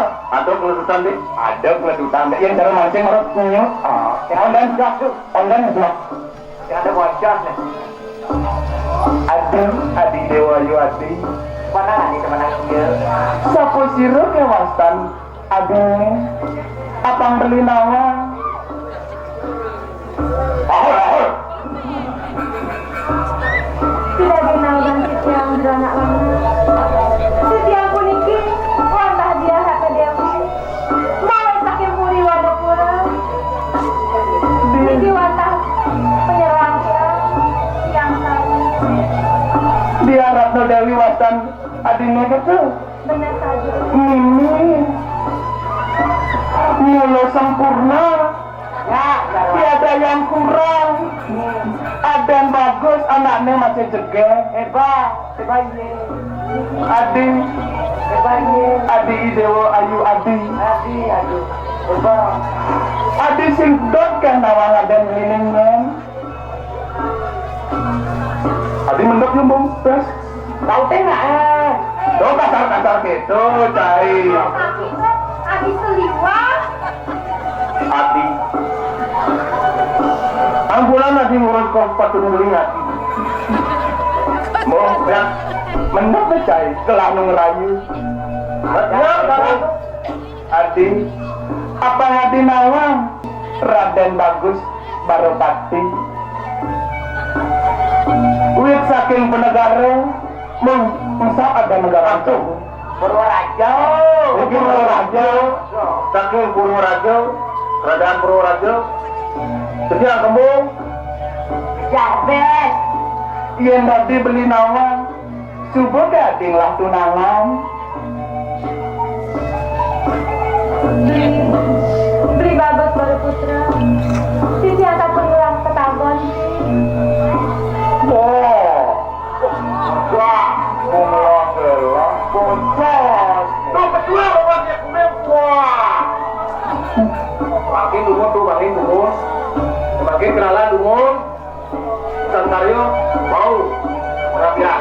Ada keletutan, Dik. Ada keletutan, Dik. Yang cara mancing harus nyut. Ah, yang dan gas tuh. Yang dan gas. Yang ada wajah nih. Adi, Adi Dewa Yu Adi. Mana Adi teman aku dia? Sapo sira kewastan Adi? Apang beli nawang? Tidak kenal dan titiang beranak lanang. Titiang puniki wantah dia raka Dewi. Malih saking Puri Wadapura. Niki wantah penyerang tiang, tiang sari. Dia Ratna Dewi wastan adine ketu. Bener saja. Mimi. Mula sempurna. Ya, ya. Tiada yang kurang. Aden bagus, anaknya masih jegeg. Hebat, hebat, iya. Adi. Hebat, iya. Adi Dewa Ayu Adi. Adi, aduh. Hebat. Adi sing dot kan nawang aden ngelingan. Adi mendok nyumbung, terus. Tahu teh nggak, eh? Tuh, kasar-kasar gitu, cai. Adi seliwah. Adi. Ambulan Adi ngurus kok patun beli Adi. Mau, ya. Mendok deh, cai. Kelah nu ngerayu. Ya, ya. Adi, apa Adi nawang Raden Bagus Baropati? Wit saking penegara, mung, masa ada negara itu? Purwaraja. Iki Purwaraja. Saking Purwaraja, kerajaan Purwaraja. Jadi yang kembung. Jarbes. Yen dadi beli nawang. Suba dadi nglah tunangan. Beli, beli Bagus Baraputra. Titiang sampun ngelah ketagon. Wah. Wah, wong ngelah-ngelah, bocor. Tuh, kedua, bapaknya kuning. Wah. Makin dumun tuh, makin dumun. Makin kenalan dumun. Sang karya wau. Rabian.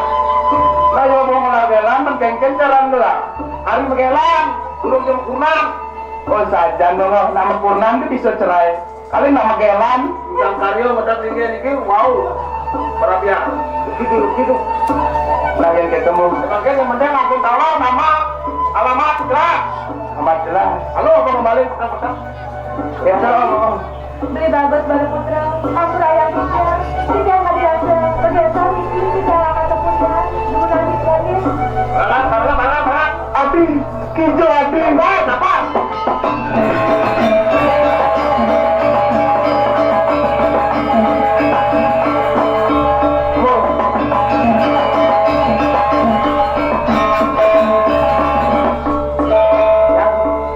Lah ya mau ngelagelan, mengkengken jalan gelang. Hari megelan, durung jam kunang. Oh, sajan dong, nak mempurnan ki bisa cerai. Kali nak megelan. Sang karya medhot niki niki wau. Rabian. Begitu, begitu. Nah, yang ketemu. Mangke yang penting ampun tahu nama, alamat jelas. Amat jelas. Halo, apa kembali petang-petang? Ya, Om. Beli Bagus Baraputra, ampun ayah kita, kita yang tadi rasa, berbiasa niki kita akan tepuk ya, dulu nanti lagi. Barang, barang, barang, barang. Abi, kinjo abi. Dapat, dapat.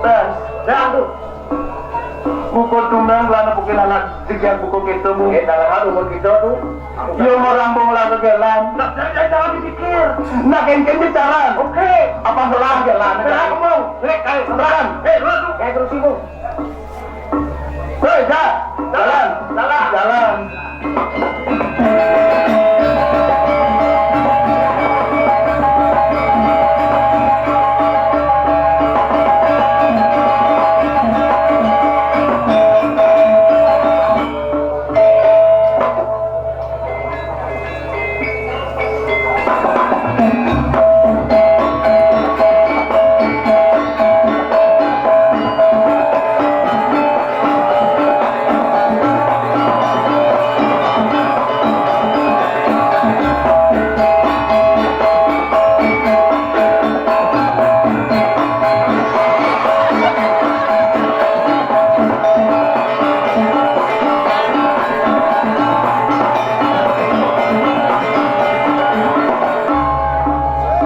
Tes, tes, tuh. Buka tunang lah nepukin anak jejak buka kita mu. Eh, dalam hal umur kita tuh. Yo, orang bong lah kegelan. Nak, jangan, jangan dipikir. Nak, kengkeng bicaran. Oke. Apa gelah gelan? Gelah kamu. Nek, kayak seberang. Eh, lu tuh. Kayak terus sibuk. Hei, dah. Jalan. Jalan. Jalan.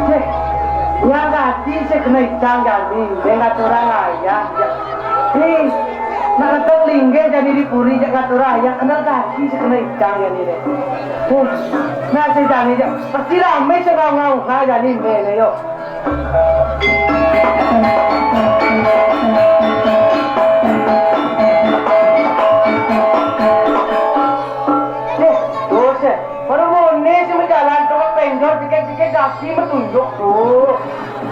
Cek, yang kaki sing kena icang jani, dia nggak turang ayah. Nih, nak ngetok linggih jani di puri, cek nggak turang ayah, kenal kaki sing kena icang jani deh. Nih, nah, sing jani, cek, pasti rame sing ngau-ngau, nah, jani, nih, nih, yuk. Eh, dosa. Baru mone sing menjalan, coba penjor, pikir-pikir, kaki menunjuk tuh.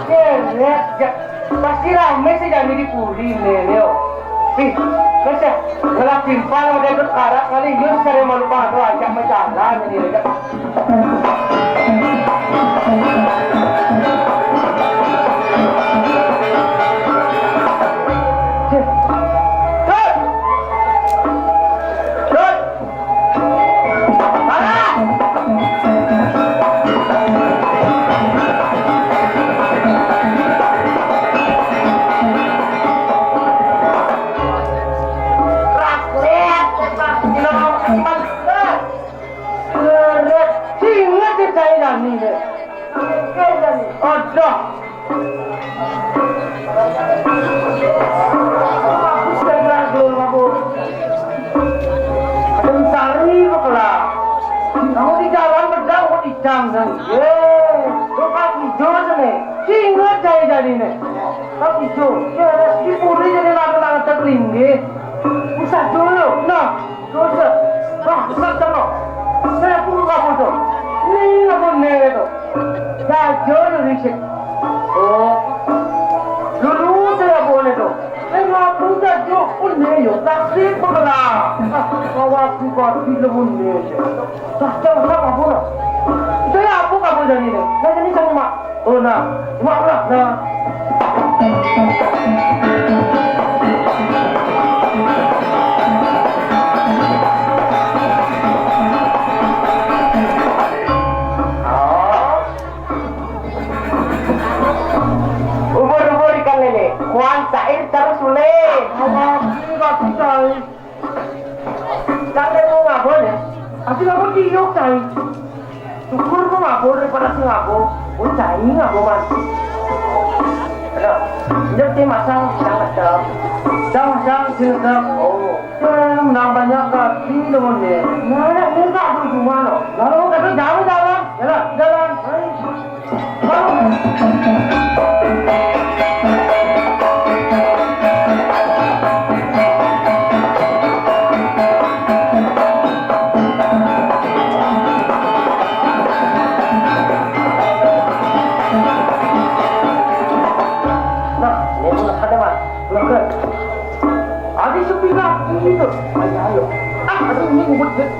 Keret, ya. Pasti Rame sih jani di puri ne, yo. Ih, wes ya, ngelah timpal udah dekarak kali, yus cari malu pado ajak majalan ini aja. Singet di Thailand ini. Aduh. Aku sudah bilang belum, aku. Ada mencari apa lah? Kamu di jalan bedang, kok di jam kan? Eh, kok kaki hijau sana? Singet jadi-jadi nih. Kaki hijau. Ya, di puri jadi lalu-lalu terlinggih. Usah dulu. Nah, dosa. Wah, bener dong. Saya pun nggak bodoh. Ini nggak boleh tuh. Jajo lu risik. Oh. Lulu saya boleh tuh. Saya nggak punya jo pun nih yo. Taksi pengela. Ah, awak juga di lewun nih. Dah, jangan sama pun. Saya apa kamu jadi nih? Saya ini sama mak. Oh, nah. Mak lah, nah. Oh. Ubur-ubur ikan lele. Kuan cair terus, Sule. Apa? Ini nggak bisa, eh. Cak, nek mau ngabon ya? Aku ngabon di yuk, cai. Syukur mau ngabon daripada si ngabon. Oh, cai ngabon, man. Nah, ini tim masang, jangan ngedam. Jangan, jangan, jangan. Oh. Eh, menang banyak kaki dong, nih. Nah, ini tak di rumah, loh. Lalu, tapi jangan, jangan. Ya, lah, jalan. Ayo. Nah, ini pun ada, Mas. Lekat. Adi sepi lagi itu. Ayo, ayo. Ah, aduh, ini ngebut, ngebut.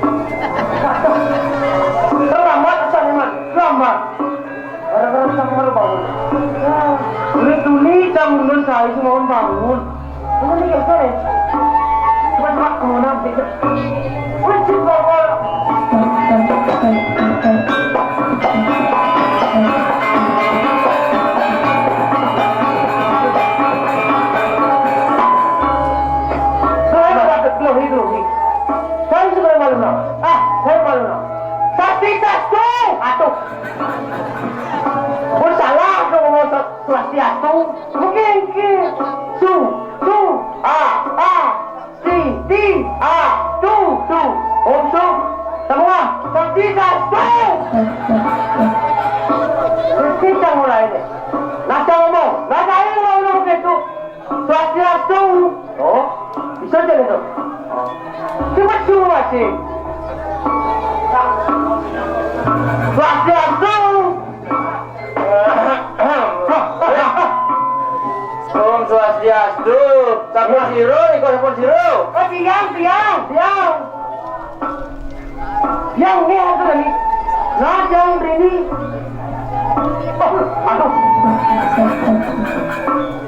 Waduh. Terlambat, Hasan, Mas. Terlambat. Gara-gara kita kemarin bangun. Ya, udah tuni jam nun saya itu mau bangun. Ini nih, ya, ya. Cepat, cepat, mau nanti. Wajib, Bapak. Saya nggak dapet loh itu, nih. Saya sebenarnya malu, nah. Ah, saya malu, nah. Tapi satu, atuh. Oh, salah dong ngomong sa-, swastiastu. Mungkin ke su, su, a, a, si, ti, a, tu, tu. Om su. Semua. Swastiastu. Kita mulai deh. Nah, saya ngomong. Nah, saya ngomong begitu. Swastiastu. Oh, bisa aja gitu. Cuma cuma sih. Swastiastu. Om Swastiastu. Sampun siro, iko sampun siro. Eh, tiang, tiang, tiang. Yang ini apa tadi? Nah, yang ini. Oh, aduh.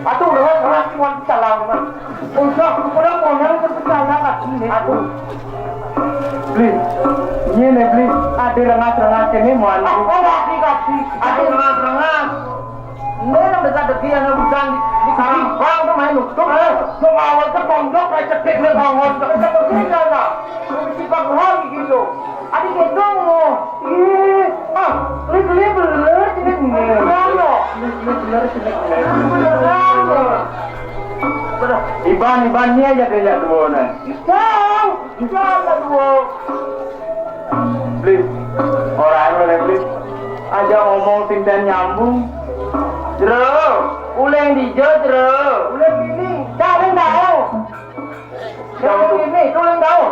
Aduh, udah, udah, udah, salah, Mas. Udah, udah, udah, udah, salah, Mas. Aduh. Bli, ini nih, Bli. Ada rengas-rengas ini, mau anu. Oh, oh, kasih, kasih. Ada rengas-rengas. Ini yang dekat degi, yang bukan di, di kambang tuh main nutup. Eh, mau awal ke pondok, kayak cedik nih, bangun. Dekat degi, enggak, enggak. Sifat roh gitu. Adik itu mau. Ih, ah, beli-beli beler sini nih. Beneran loh. Beli-beli beler sini nih. Beneran loh. Iban, Iban ini aja kerja dua nih. Jauh, jauh lah dua. Bli, orang mana, Bli? Aja ngomong sing dan nyambung. Jero, uleng dijo, Jero. Uleng ini, cari tahu. Yang ini, uleng tahu.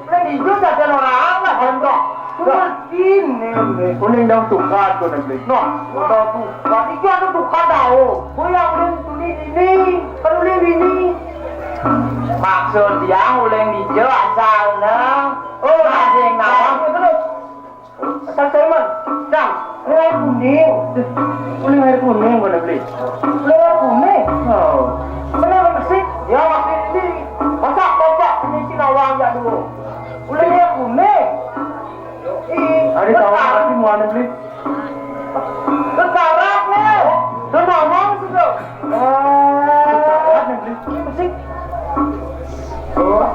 Uleng dijo, cari orang lah, contoh. Cuma Ini, ini. Uling dong tukad ko nagli. No, uling dong tukad. Iki ada tukad tau. Ko yang uling tuli ini, kan uling ini. Maksud yang uling hijau asal na. Oh, asing na. Terus. Asal saya mah. Cang, ini air kuning. Uling air kuning ko nagli. Uling air kuning. Oh. Mana sih? Ya, waktu ini. Masa bapak ini sinawang ya dulu. Uling air kuning. Ih, ada tahu apa sih mau aneh beli? Kekarat nih. Tuh ngomong sih tuh. Kekarat nih beli. Apa sih? Oh.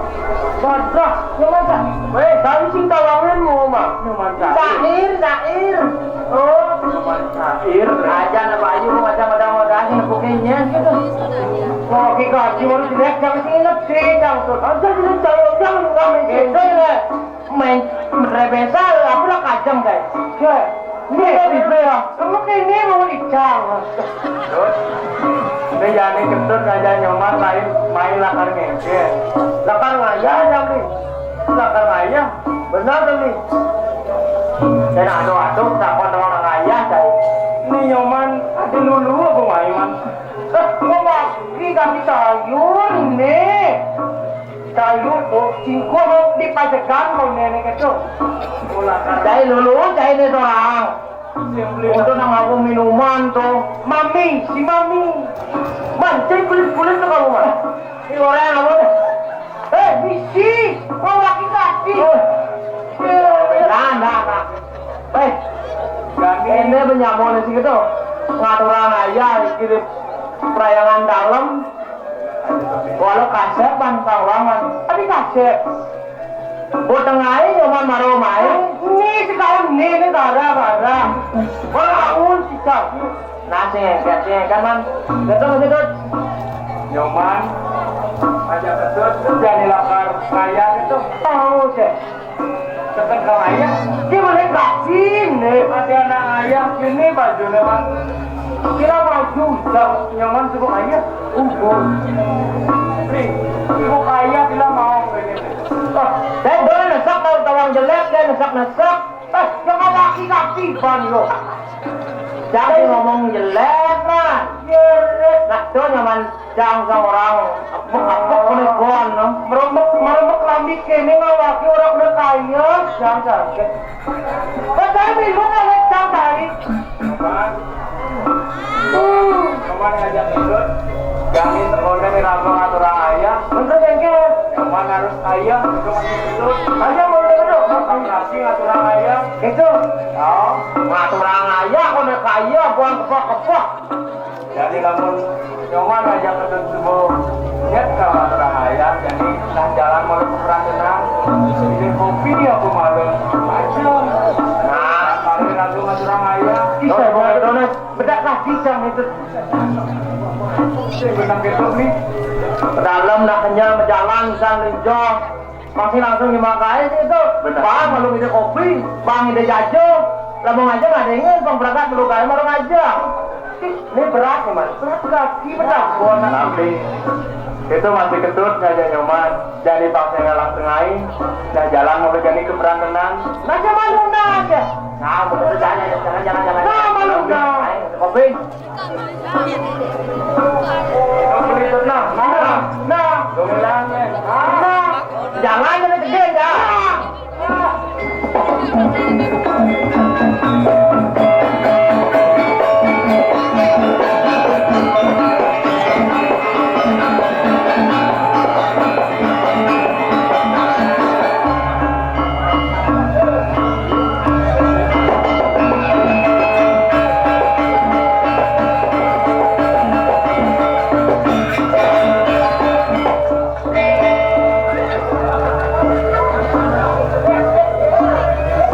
Waduh, ya masa? Weh, kami sing tawangan mau mah. Nyoman Sair. Sair, Sair. Oh, Nyoman Sair. Aja na Bayu, aja mudah-mudahan nepukinnya gitu. Oh, kita cuma jelek, jangan sih ngerti, jangan tuh. Aja jelek, jangan, jangan, jangan. Gitu ya. Main rebesal, aku lah kajam, guys. Ya, ini ya bisa ya. Kamu kayak ini mau dicang. Terus, ini jadi kentut aja Nyoman lain main lakar ngengkir. Lakar ngayah aja nih. Lakar ngayah, benar tuh nih. Dan aduh-aduh, takut orang ngayah, guys. Ini Nyoman, ada lulu aku main, Man. Eh, mau mati kami sayur nih. Sayur tuh, singkong mau dipajekan kau nenek itu. Cai dulu, cai ini orang. Untuk nang aku minuman tuh. Mami, si Mami. Mancing kulit-kulit tuh kamu mah. Ini orang apa tuh? Eh, misi. Mau laki kaki. Oh. Nah, nah, nah. Eh, ini penyamuan sih gitu. Ngaturan aja, kirim perayangan dalam. Walau kasep, Bang, kawangan. Tapi kasep. Boteng ae, Nyoman maro mae. Ini sekarang ini, ini gara-gara. Walau aku sih, Kak. Nah, sing, sing, kan, Man. Betul, betul. Nyoman, aja betul, jadi lakar kaya itu. Tahu, sih. Tekan ka ayah. Dia boleh kasih nih. Ada anak ayah gini baju nih, Man. Kira baju hitam, Nyoman sibuk ayah. Udah. Nih, sibuk ayah bilang mau kayak gini. Oh, saya boleh nesak kalau tawang jelek, dia nesak-nesak. Eh, jangan laki-laki, Ban, lo. Jangan ngomong jelek, Man. Jelek. Nah, tuh Nyoman. Cang sama orang, apa, apa, apa nih, Bon, no? Meremek, meremek lambi kene ngawaki orang udah kaya, Cang, sakit. Padahal minum awet, Cang, tadi. Apaan? Tuh. Cuman ngajak ikut. Kami sekolah nih, rame ngatur ayah. Bener, ya, Cang? Cuman harus ayah, itu masih ikut. Ayah mau udah dulu. Apa ngasih ngatur ayah? Itu. Oh, ngatur ayah, kok udah kaya, buang kepok-kepok. Jadi lamun Nyoman aja ketemu niat kalau orang ayam, jadi nah jalan mau ke perang tenang. Ini kopi ya aku malam aja. Nah, kali lagu ngatur ayam. Bisa banget, Donas. Bedak lah, bisa itu. Benang gitu nih. Ke dalam nak kenyal berjalan sang linjo. Masih langsung dimakai itu. Benar. Bang, kalau kita kopi, bang, kita jajo. Lamun aja nggak ada yang bang berangkat dulu kali baru aja. Ini berat nih, Mas. Berat kaki, berat. Tapi itu masih ketut ngajak Nyoman. Jadi bang saya langsung aing. Nah, jalan mau jadi keberantenan. Nah, sama Luna aja. Nah, betul, jangan, jangan, jangan, jangan. Nah, sama Luna. Ayo, kopi. Nah, nah, nah. Nah. Jangan, jangan gede, ya.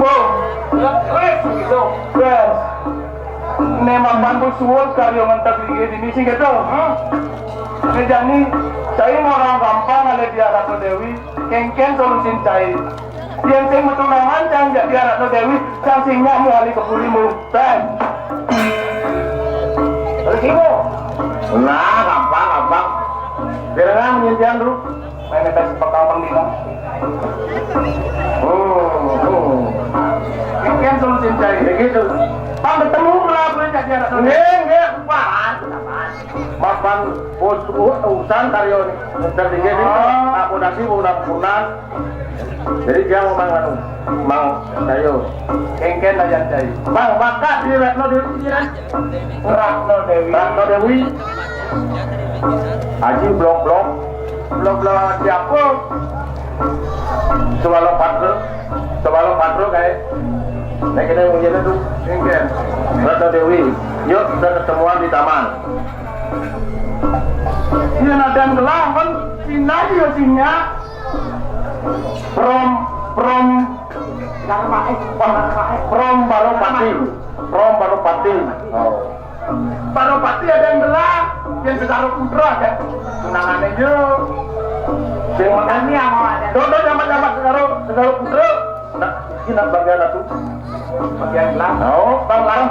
Wow, keren gitu. Keren. Memang bagus suwun karyo mantap di sini sih gitu. Hah? Ini jani, saya mau orang gampang ada di Ratu Dewi, kengken solusin cai. Yang sing metunangan, cang jadi Ratu Dewi, cang sing nyak muali ke purimu. Ten. Terus ibu. Nah, gampang, gampang. Biar nggak menyintian dulu. Main tes pekal pendino. Hmm, hmm. Begitu. Pan ketemu lah boleh jadi anak. Nggih, nggih, pan. Mapan bos urusan karyo ni. Bentar dikit ni. Oh. Aku nanti mau nampunan. Jadi dia mang anu, mang sayo. Kengken aja cai. Bang, bakat di Ratno Dewi. Ratno Dewi. Ratno Dewi. Haji blok-blok. Blok-blok siapa? Suwalo Patro. Suwalo Patro kayak. Nah, kita yang punya tu. Kengken. Ratno Dewi. Yuk, kita ketemuan di taman. Iya, nadang gelah kan. Cina dia Cina. Prom, prom, Prom Baropati. Prom Baropati. Oh. Baropati ada yang gelah, yang segaro putra ada. Tunangannya je. Yang makan ni yang ada. Dodo jamat-jamat segaro, segaro putra. Nah, ini nak bagian tu. Bagian gelah. Oh, bang, bang,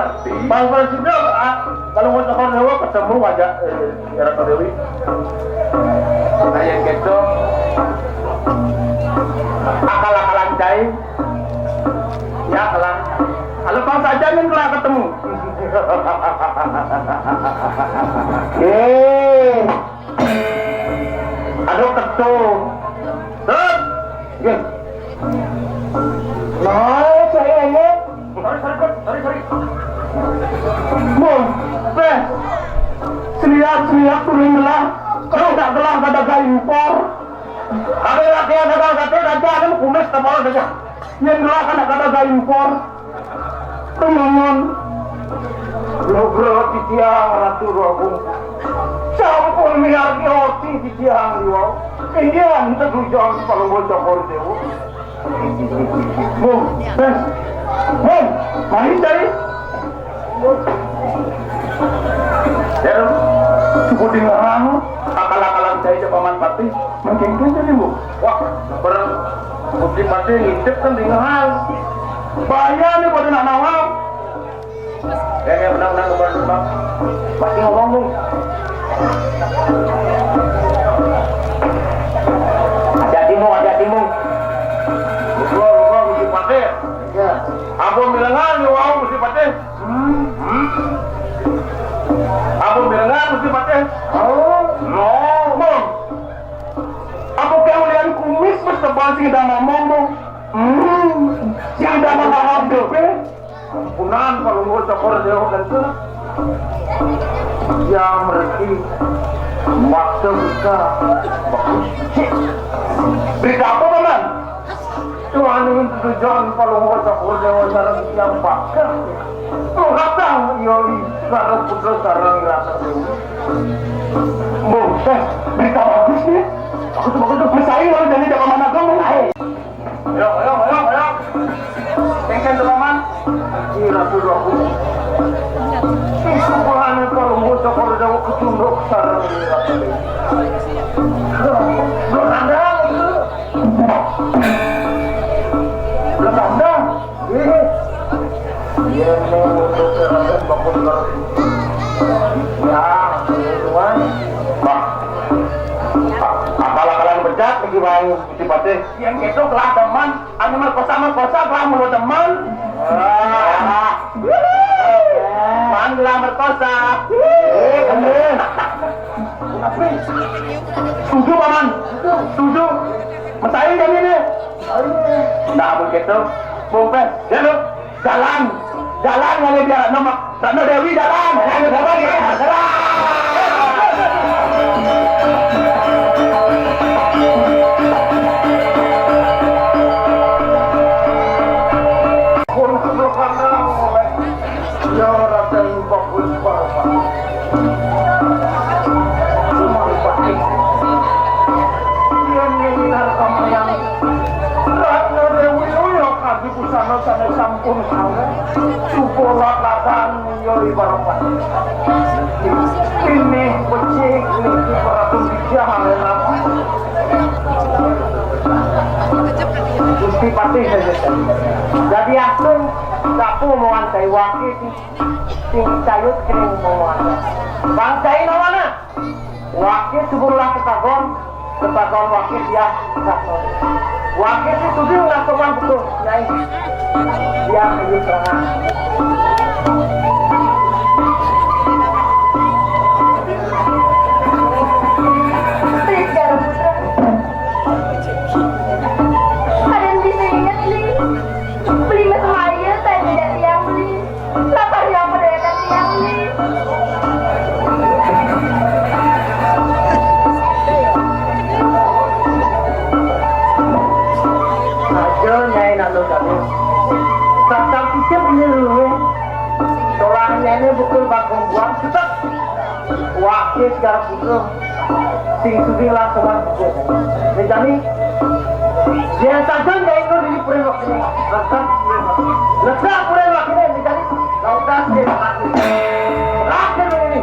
bang, bang, sudah, ah, kalau mau cokor dewa ketemu aja, eh, Ratno Dewi. Nah, yang gitu. Akal-akalan cai. Ya, kalah. Kalau bang saja ni telah ketemu. Eh. Aduh, ketu. Terus. Nah, saya ini. Sorry, sorry, sorry, sorry. Mun, teh. Seliak, seliak, turun gelah. Kalau tak gelah, kada gaya impor. Kada latihan, kada latihan, kada kumis, tebal saja. Yang gelah, kada, kada gaya impor. Temangan. Logra titiang Ratu Rogung. Sampun miarti oti titiang liwau. Indian tedujon palungguh cokor dewa. Bung, Bes. Bung, mari cari. Ya, cukup dengar akal-akalan saya je Paman Patih. Mungkin tu jadi, Bung. Wah, barang Gusti Patih ngintip kan dengar. Bahaya ni pada nak nawang. Eh, eh, menang, menang, menang, menang. Pasti ngomong, Bung. Hati-hati, Bung, hati-hati, Bung. Lupa, lupa, Gusti Patih. Ya. Ampun mirengan, ni wau, Gusti Patih. Hmm. Hmm. Ampun mirengan, Gusti Patih. Oh. No. Bung. Apa kau lian kumis bertebal sing dah ngomong, Bung? Hmm. Sing dah ngomong, Bung. Ampunan, palungguh cokor dewa kento. Ya, mereka maksa bisa bagus. Berita apa, Paman? Tuhan itu tujuan palungguh cokor dewa sareng tiang bakal. Tuh, katang, yoi, sareng putra sareng rasa dewi. Bung, eh, berita bagus nih. Bagus, bagus, bagus. Mesai lalu jadi dapat mana, Bung? Ayo. Ayo, ayo, ayo, ayo. Kengken tu, Paman. Kira tu dua puluh. Itu pulangnya kalau mau cokor jauh ke Sunduk sana. Belum ada. Belum ada. Ini. Ini untuk kerajaan bakal. Ya, tuan. Bah. Apalah kalian bejat lagi, Bang? Gusti Patih. Yang itu gelah demen, anu merkosa, merkosa, gelah mulu demen. Ah. Man gelah merkosa. Eh, bener. Setuju, Paman. Setuju. Mesai kan ini? Nah, begitu. Bung Pes, ya lu. Jalan, jalan ngalih dia, nama Ratno Dewi, jalan, jalan, jalan, jalan, jalan. Pun kebelokan dalam oleh ya, Raden Bagus Barman. Cuman pakai. Yen ngitar kamayan Ratna Dewi Luyo kadi busana sane sampun kaweh. Supola kadang yo ibarat. Ini becik niki Prabu Bijang alenan. Gusti Patih saja. Jadi aku dapu mau antai wakil. Sing cayut kering mau ada. Bang Cai nawana? Wakil subur lah ketagon, ketagon wakil dia ketagon. Wakil si tujuh lah teman betul, Nyai. Ya, ayo, Sarah. Please, Dara Putra. Ada yang bisa ingat, please. Beli mas maya, saya tidak tiang, please. Lapar yang pada datang tiang, please. Aja nyai nak lu kami. Tatap titip ni lu. Tolak nenek bukul bakong buang, tetap. Wakil segala putra. Sing sudi lah sama. Ni jani. Dia saja nyai lu di pura wakil. Tetap. Letak pura wakil ni jani. Lautan dia wakil. Wakil ni.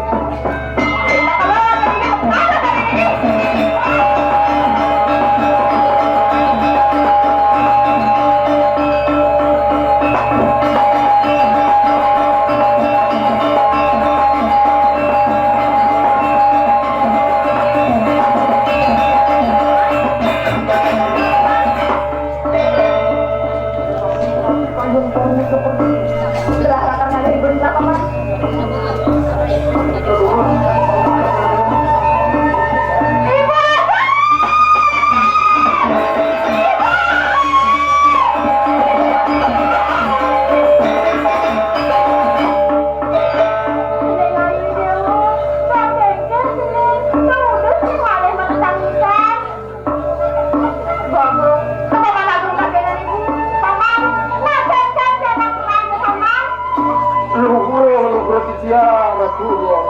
Luhur, luhur, Rasulullah.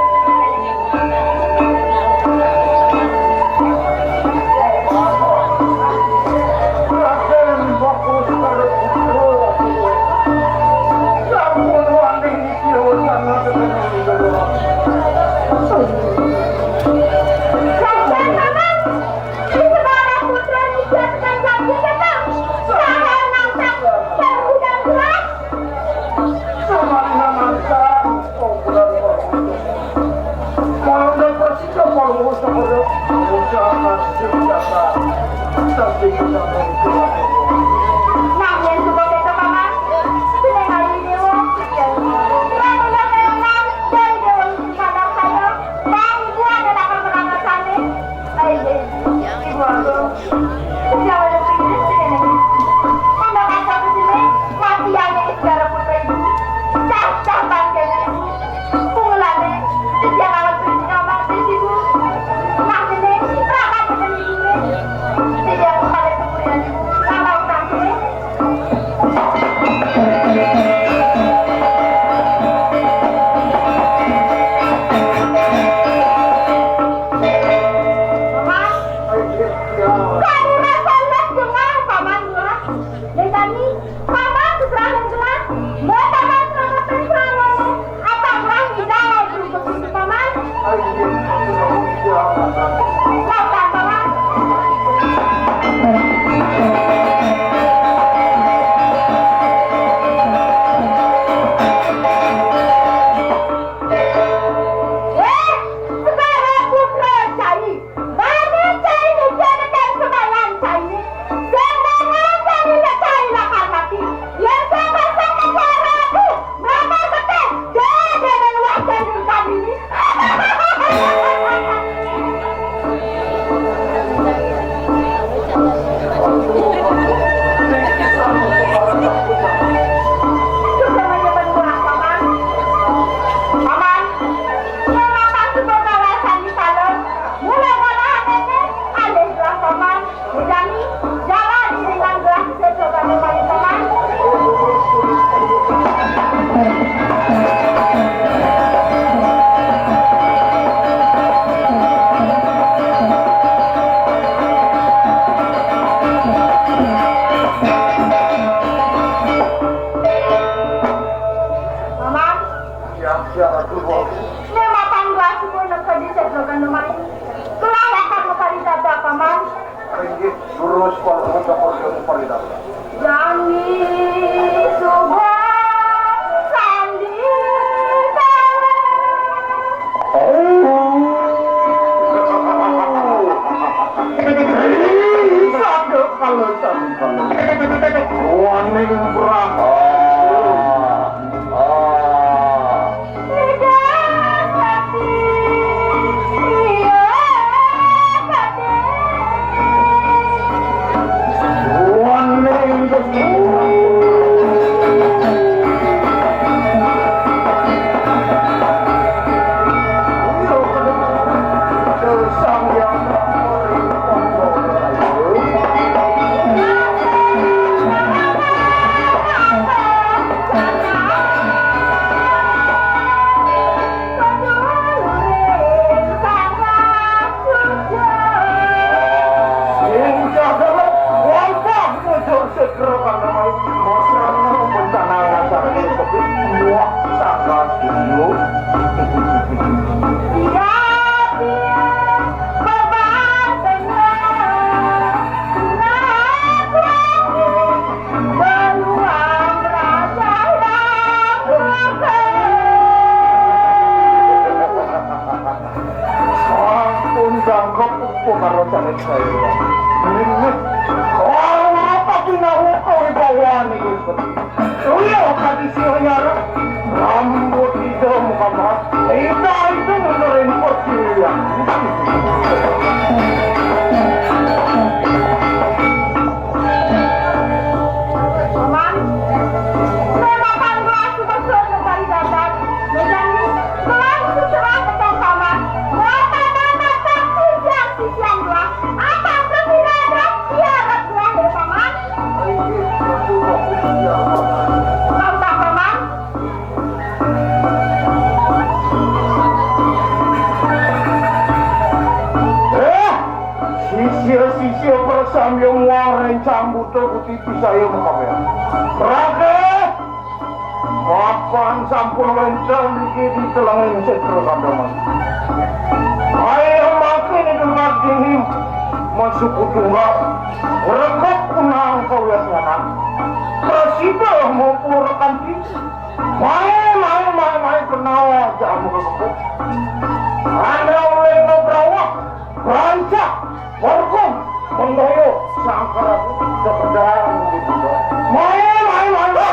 Nanging suka kita, Paman. Sing ayu dewa. Lan ulah merenang dari dewa Wisnu Pandang saya. Bang, ibu ada tak pernah rasane. Ayo, Ibu Agung. Sejak ada Wisnu sini. Anda kata ke sini, mati ane Segara Putra Ibu. Cah-cah bangke Ibu. Pungelane, sejak awal Wisnu mati Ibu. Mati nih, rapat dengan Ibu nih. Sejak kepala kemudian Ibu, kalau tak sini. Mama, kamu rasa lelah dengan Paman, ya? Dari tadi, Paman keterangan dengan, Paman selamatkan serangannya. Apa perang di dalam berubah itu, Paman? Lakukan, Paman. Eh, Segara Putra Cai. Bani Cai nujanakan sembahyang Cai. Sembahyang Cai Cai lakar mati. Yen sing pasang negara aku, mramar getih. Dene luwih jendul kami ini. Paman, yen mapan suba kawasan di Palem, mula ngolahane alih gelah Paman. Jani, jalan iringan gelah sesebane payu Paman. Paman. Ya, ya, aduh. Nek mapan gelah suba neka di sesebane payu. Gelah lakar maparidabda, Paman. Inggih, durus Paman, sampun paridabda. Jani suba sandi kala. Oh. Sandi kala, sandi kala. Waning Brahma. Ini, kalau apa pinawa kau ibawa ni, Gusti? Uya, kadi si Hanyara, rambut hijau muka merah, hijau itu menurun percilian. Paman, saya makan gelas besar dari dagat, menyanyi gelas secerah petang paman, berapa nama saksi yang sisian gelas, apa tidak ada, tiada gelas ya paman. Tahu tak paman? Eh, sisia-sisia persambiang muara yang cambut tu kutipi saya mengkabel. Raga, mapan sampun wenten di, di telenging setra sampeyan. Ayo makin itu mati masuk tunggal. Rekep punang kawin anak. Prasida mupur kanthi. Mae, mae, mae, mae, penawa jamu keseput. Anda oleh no berawak, rancak, warkon, menggoyo, sangkar aku, sekedar, gitu. Mae, mae, mae, mae.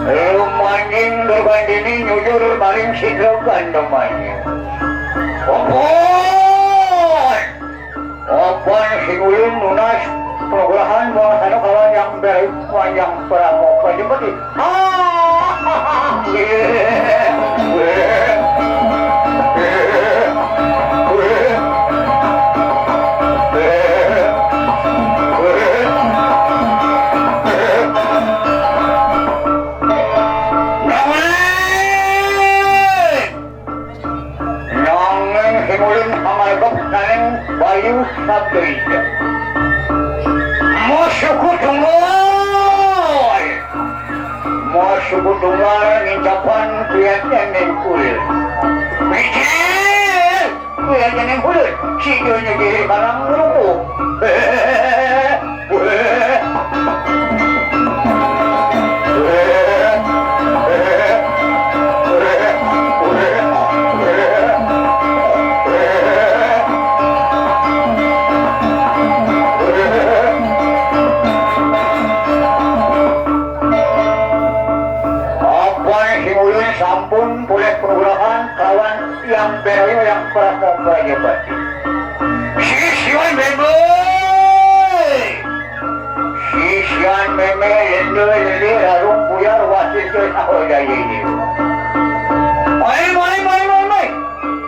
Rumanjing Durgandini nyujur maring sidra gandemanya. Ampun! Ampun, sinulun nunas panugrahan bawasana kalawan yang berit wayang Prabu Pajapati. Ah! Nanging simulin pangalebet saking Bayu Sabda. Mas suku tunggal. Mas suku tunggal ngincapan kuyat nyening kulit. Picil! Kuyat nyening kulit. Si Joy nyegiri barang ngerupuk. Apan simulun sampun polih panugrahan kawan Yang Bero Yang Prasangkayapati. Sisyan Bebe! Sisyan Meme, Lende, Lele, Rarung, Buyar, Wasis, Saho, Jaya, Ini. Mai, mai, mai, mai, mai.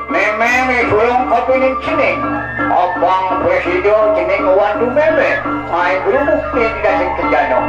Meme, Meme, sulung kapining cening. Abang Presido, cening wantu Meme. Mai, guru bukti tidak sing kejano.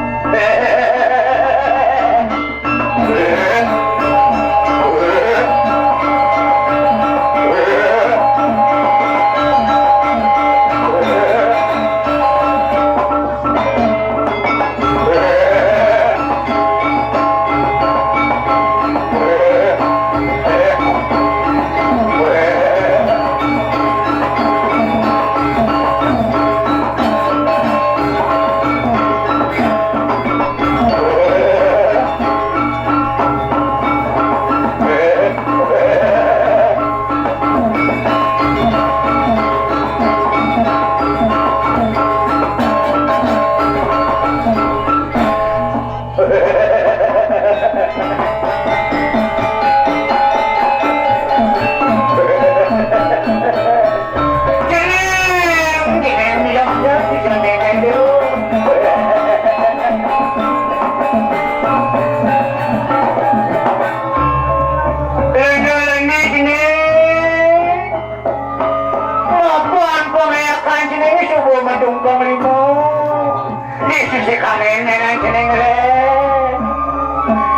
Nén nyanan ceningé.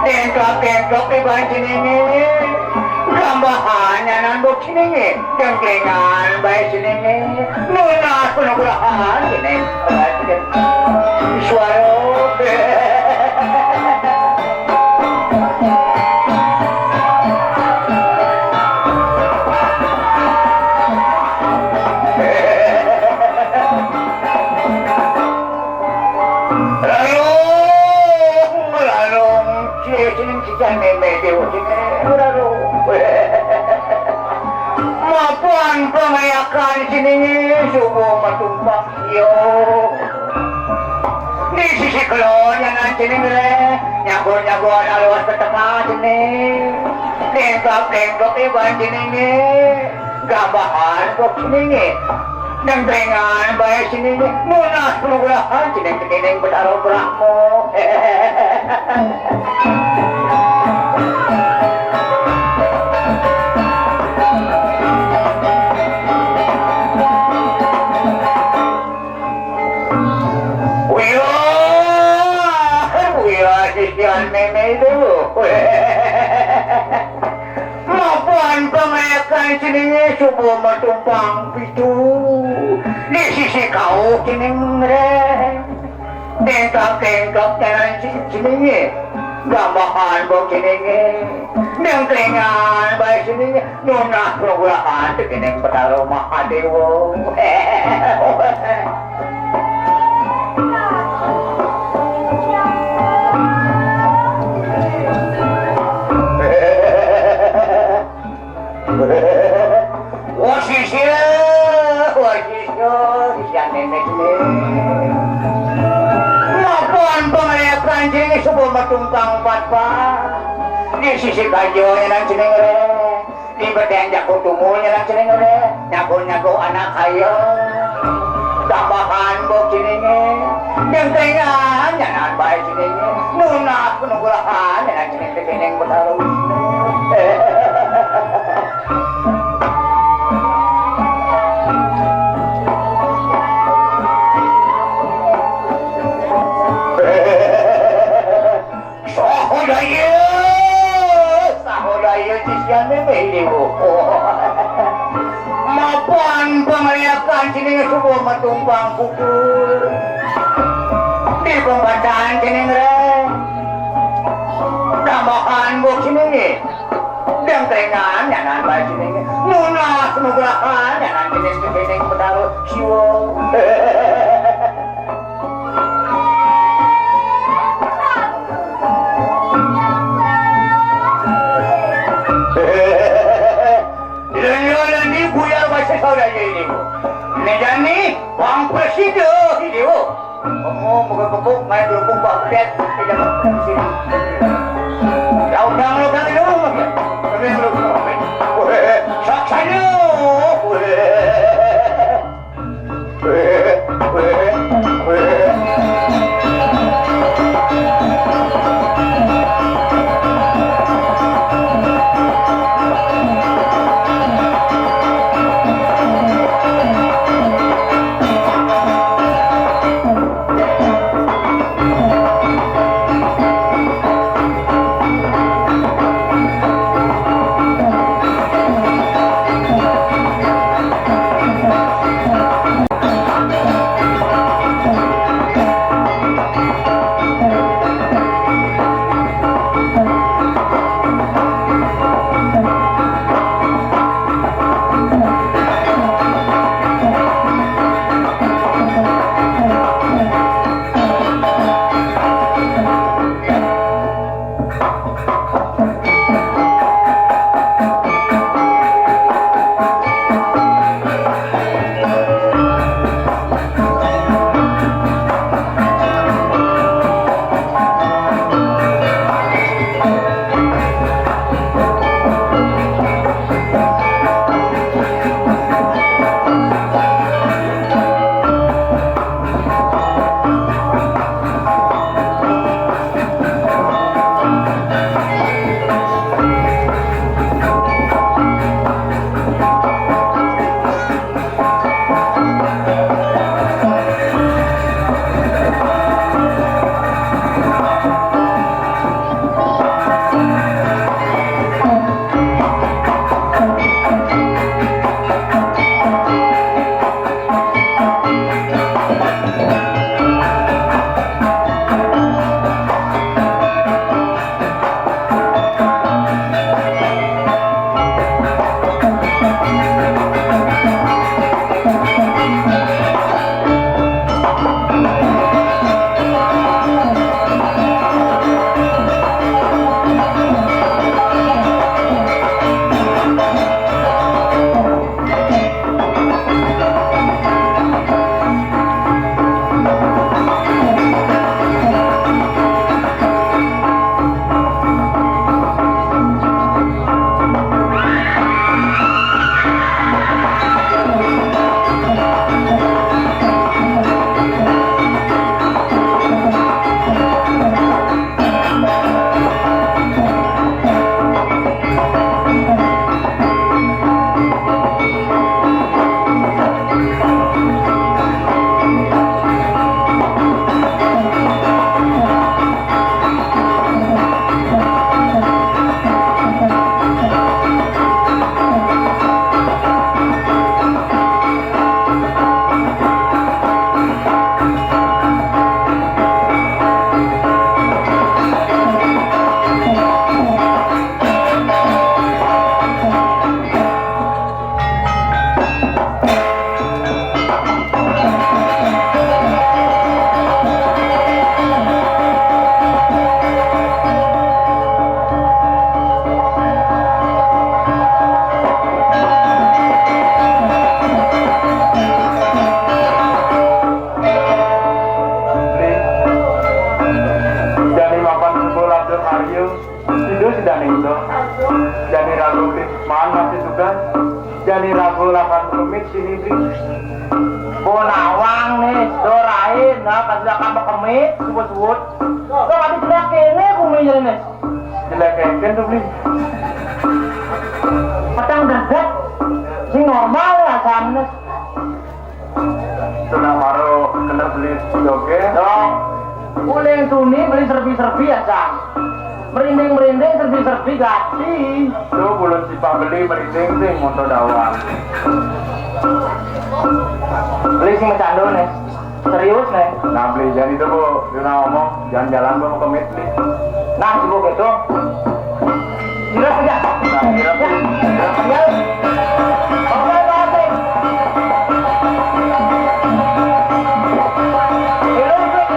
Déngkak-déngkak iban ceningé. Gambahan nyanan buk ceningé. Déngklingan baé ceningé. Nunas panugrahan ceningé. Suara. Lalung, lalung, cie ceningé, cie mémé déwa ceningé, lalung. Mapan pangéyakan ceningé, subuh matumpang, yo. Di sisi kulon nyanan ceningé, nyago-nyago anak luas ka tengah ceningé. Déngkak-déngkak iban ceningé. Gambahan buk ceningé. Déngklingan baé ceningé. Nunas panugrahan ceningé, ceningé Betara Brahma. Wira, wira sisian mémé itu. Mapan pangéyakan ceningé, subuh matumpang pitu. Di sisi kauh ceningé. Déngkak-déngkak nyanan ceningé. Gambahan buk ceningé. Déngklingan baé ceningé. Nunas panugrahan teuh ceningé Betara Mahadéwa. Wah, sisia, wah, sisia, sisia nénék nih. Mapan pangéyakan ceningé, subuh matumpang patpat. Di sisi kajo nyanan ceningé. Di bedeng jaku tunggul nyanan ceningé. Nyago-nyago anak hayeung. Gambahan buk ceningé. Déngklingan nyanan baé ceningé. Nunas panugrahan nyanan ceningé, ceningé Betara Wisnu. Sahodaya, sahodaya sisian mémé déwa. Mapan pangéyakan ceningé, subuh matumpang pukul. Di pembacaan ceningé. Gambahan buk ceningé. Déngklingan nyanan baé ceningé. Nunas panugrahan nyanan ceningé, ceningé Betara Siwa. Dina nyonya ni buyar masih saudara ini. Ini jani, bang presida ini. Kamu bukan pekuk, main berhubung bang pet. Tidak sini. Lautang, lautang itu. Kami belum. Weh, saksanya. Weh. Kan masih tugas. Jani ragu lakan kemit sini, Bli. Nawang nih, dorain, nah, pas udah kamu kemit, suwut-suwut. Kok nanti jelek ini bumi jadi nih. Jelek kan tuh, Bli. Petang dedet. Sing normal ya, sana. Sudah baru kena beli joget. Dong. Uling tuni beli serbi-serbi ya, Sang. Merinding-merinding, serbi-serbi, gati. Tuh, bulan sipak beli merinding, sing motor dawang. Beli sing bercanda nih. Serius nih. Nah, beli jadi tuh, Bu. Dia ngomong, jalan-jalan gua mau ke Mitli. Nah, sibuk itu. Sirap aja. Nah, sirap. Ya. Sirap. Ya. Oke, Pak Ate. Hidup, hidup.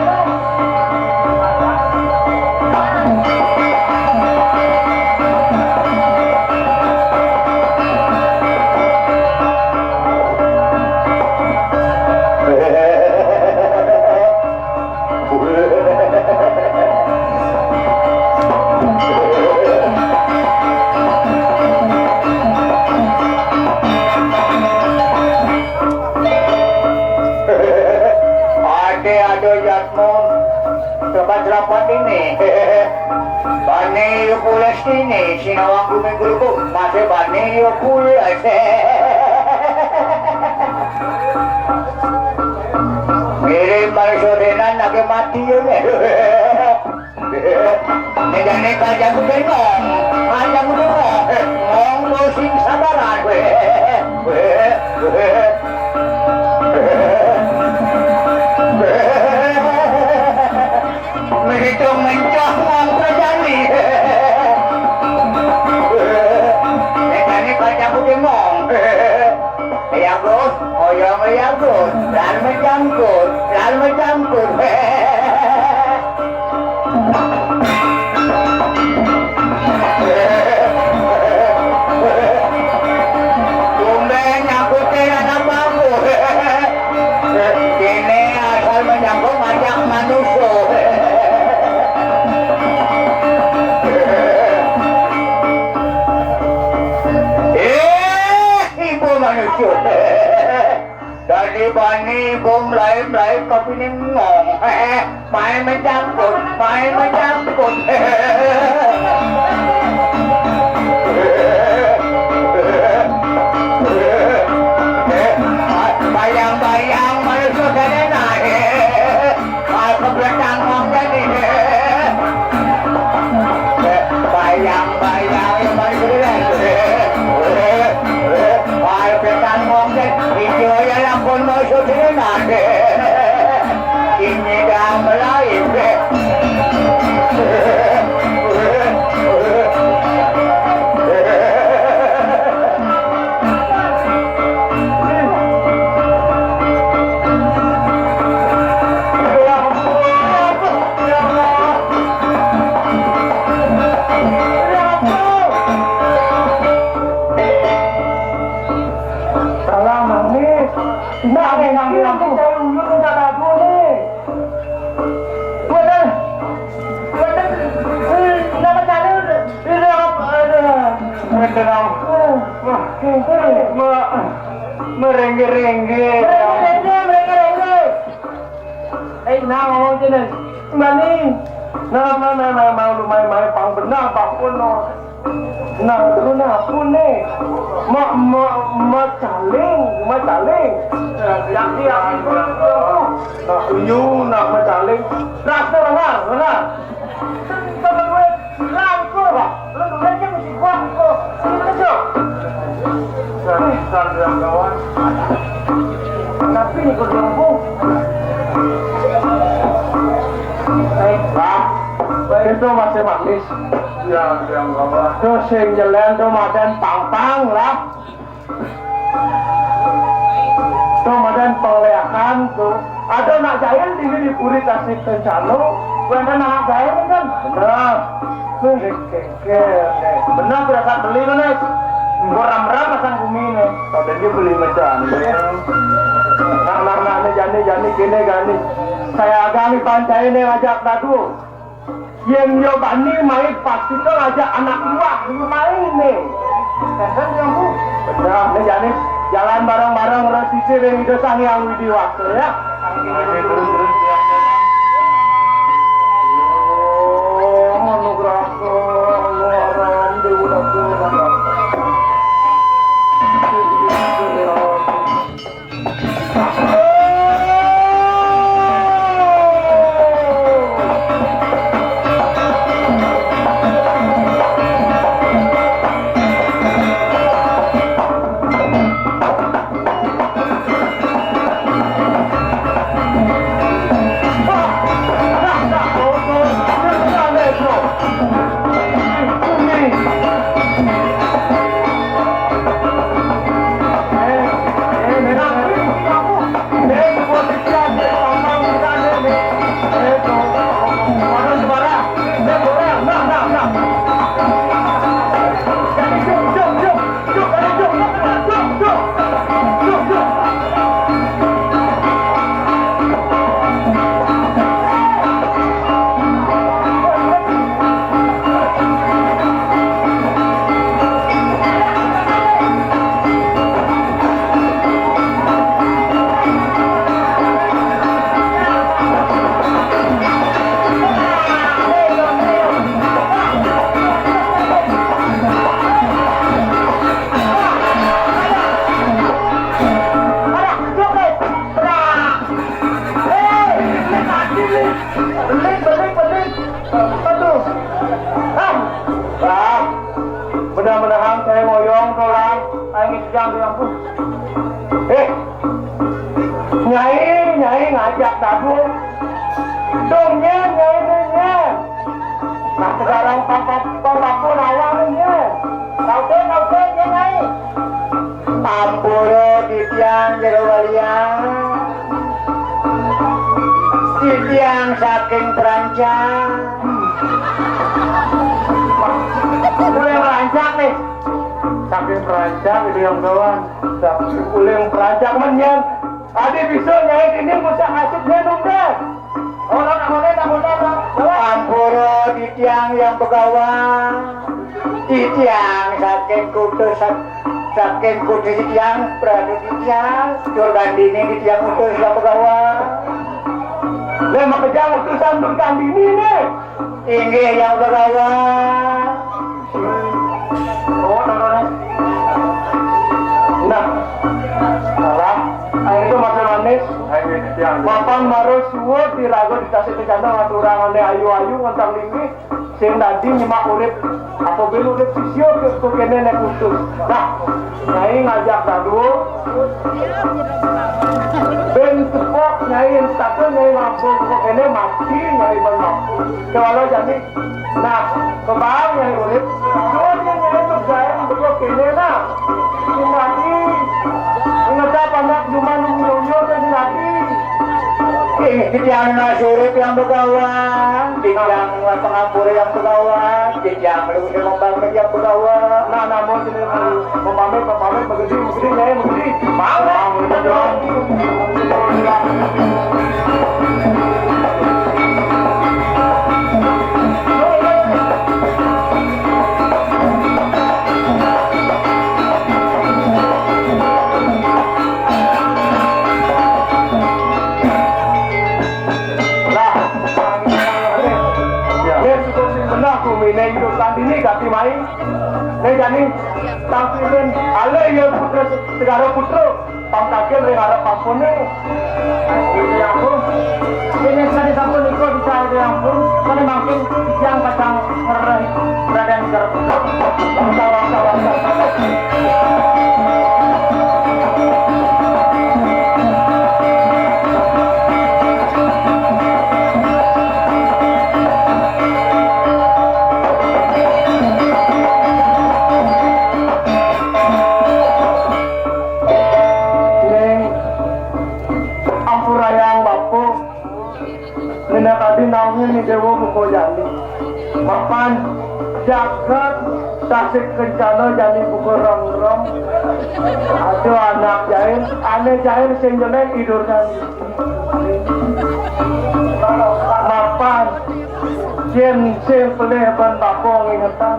Ade ado jatmu. Coba jerapat ini. Bani yupul estini, sinawang gumi gelugu, masih bani yupul. Mirip manusia tenan lagi mati ya. Negane kajang bengong, kajang bengong, ngong sing sabaran. Menghitung mencah ngong terjadi. Negane kajang bengong. Liagus, oyong liagus, lan menjangkut, lan menjangkut. Tumben nyangkute anak bambu. Kene asal menjangkut ngajak manusia. Eh, ibu manusia. Dadi bani bom lain-lain kopi ning ngong. Main menjangkut, main menjangkut. Bayang-bayang manusia kene naik. Aku beretang ngong jadi. Bayang-bayang yang paling gede. Aku beretang ngong jadi. Hijau ya lampun mau sutri nade. Ini dah mulai. Salah, Mang Nis. Nah, nih, nang bilang tuh. Saya uyut minta kado nih. Waduh. Waduh. Eh, kenapa cari? Ini apa? Aduh. Waduh. Wah, me-, merengge-rengge. Merengge-rengge, merengge-rengge. Eh, nah, ngomong sini. Mbak Ning. Nah, nah, nah, nah, mau lu main-main, pang benang, pang pun, no. Nah, lu nah, pun nih. Ma, ma, ma caling, ma caling. Yang di, yang di, nah, lu, nah, ma caling. Nah, tuh, lengar, lengar. Coba gue. Langkul, Pak. Lu dulu aja mesti gua, gua. Sini, Cok. Dasar yang kawan. Tapi ini gua belum, Bu. Baik. Pak, itu masih manis. Ya, yang kawan. Tuh, sing jelen tuh madan pang-pang lah. Tuh, madan pengleakan tuh. Ada anak jahil ini di puri Tasik Kencana. Bukan anak jahil kan? Benar. Tuh, dek, dek, dek. Benar, berangkat beli kan, Nek? Gua ram-ram pasang bumi nih. Padahal dia beli macam. Nah, nah, nah, ini jani, jani, gini, gani. Saya agak nih pancai nih ngajak dadu. Yang yo bani main pasti tuh ngajak anak luar, lu main nih. Enten, Tiangku. Bener, nih, jani jalan bareng-bareng, terus sisi ring Ida Sang Hyang Widi Wasa, ya. Terus, terus, ya. Oh, manugrah, Dewa Ratu. Beling, beling, beling. Aduh. Ah. Lah, mudah-mudahan saya ngoyong, Tulang. Aing ngejang, ya ampun. Eh, Nyai, Nyai ngajak gabung. Dongnya, Nyai, dongnya. Nah, sekarang papa, papa pun awal, Nyai. Kau tuh, kau tuh, Nyai. Ampura titiang jero walian. Titiang saking Perancang. Uling Perancang nih. Saking Perancang itu yang kawan. Uling Perancang menyen. Adi bisa nyai ini musak asupnya nunda. Orang amonen, amonen, ampura titiang yang begawan. Titiang saking kutus, saking kutus titiang, Prabu titiang, Durgandini titiang utus yang begawan. Lah, makejang utusan Durgandini nih. Inggih yang begawan. Oh, nah, nah. Salah. Ayo itu masih manis. Ayo, titiang. Mapan marus suwud diraga di tasik kencana ngaturang ane ayu-ayu ngentang linggih. Sing dadi nyemak urip, apa ben urip sisia ke, ke kene nek putus. Nah, Nyai ngajak dadua. Ben tepok Nyai, yen setata Nyai mampu ke kene mati, Nyai ben mampu. Kewala jani. Nah, kebang Nyai urip. Cuman yen Nyai tuh gaen beko kene, nah. Sing dadi ngecap anak cuma nyonya ke sing dadi. Ih, titiang Mas Urip yang begawan, titiang Mas Pengapura yang begawan, titiang Luhur Kembang yang begawan. Nah, namun sini pemamit, pemamit, begedi, begedi, Nyai, begedi. Mau, mau, mau, mau. Lah, ya, sudah sing bener aku mine hidup tandini gati mai. Nek jani tampilin ale ya putra segara putra. Pangkaken ring arep pampune. Yang pun. Ini tadi sampun iko bisa yang pun. Tadi mampir yang kacang ngereh raden garep. Bangsa, bangsa, bangsa. Ning ampurayang Bapa, nina tadi naungin ni Dewa buka jani. Mapan jagat tasik kencana jani buka rong-rong. Ada anak jail, ane jail sing jelek idur jani. Mapan yen sing pelih ban Bapa ngingetan.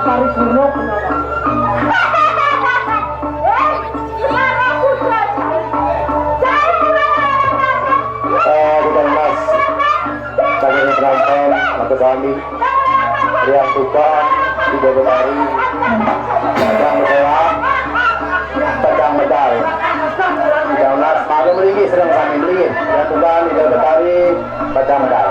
paripurna. Eh, Semara putra cai. Cai Semara putra. Eh, di dalam mas. Kami penonton, mata kami. Riang Tuban, Ida Betari, Pecang Medal, Pecang Medal. Ida Unas, maklum lagi sedang sami beli. Riang Tuban, Ida Betari, Pecang Medal.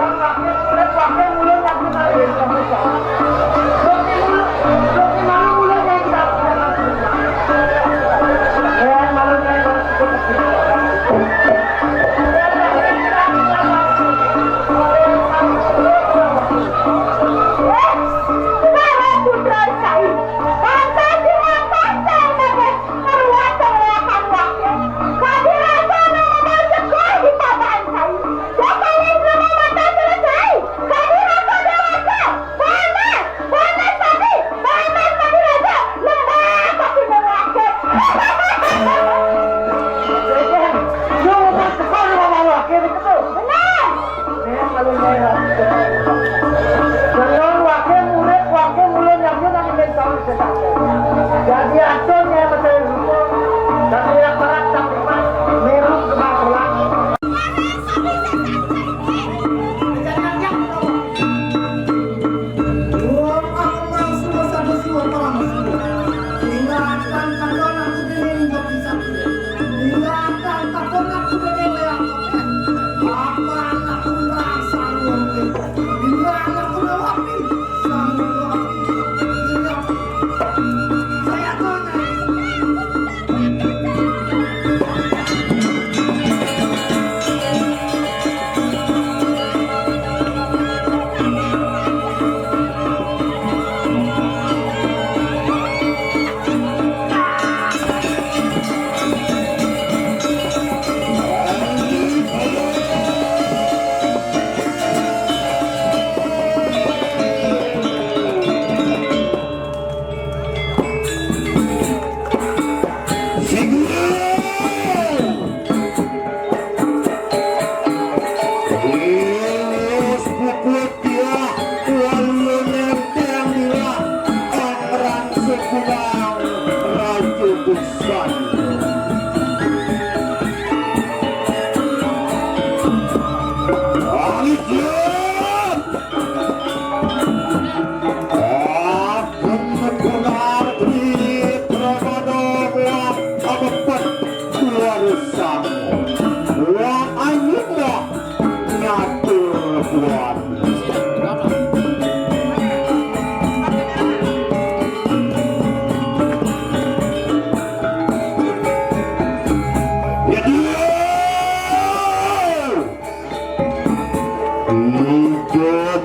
Ijo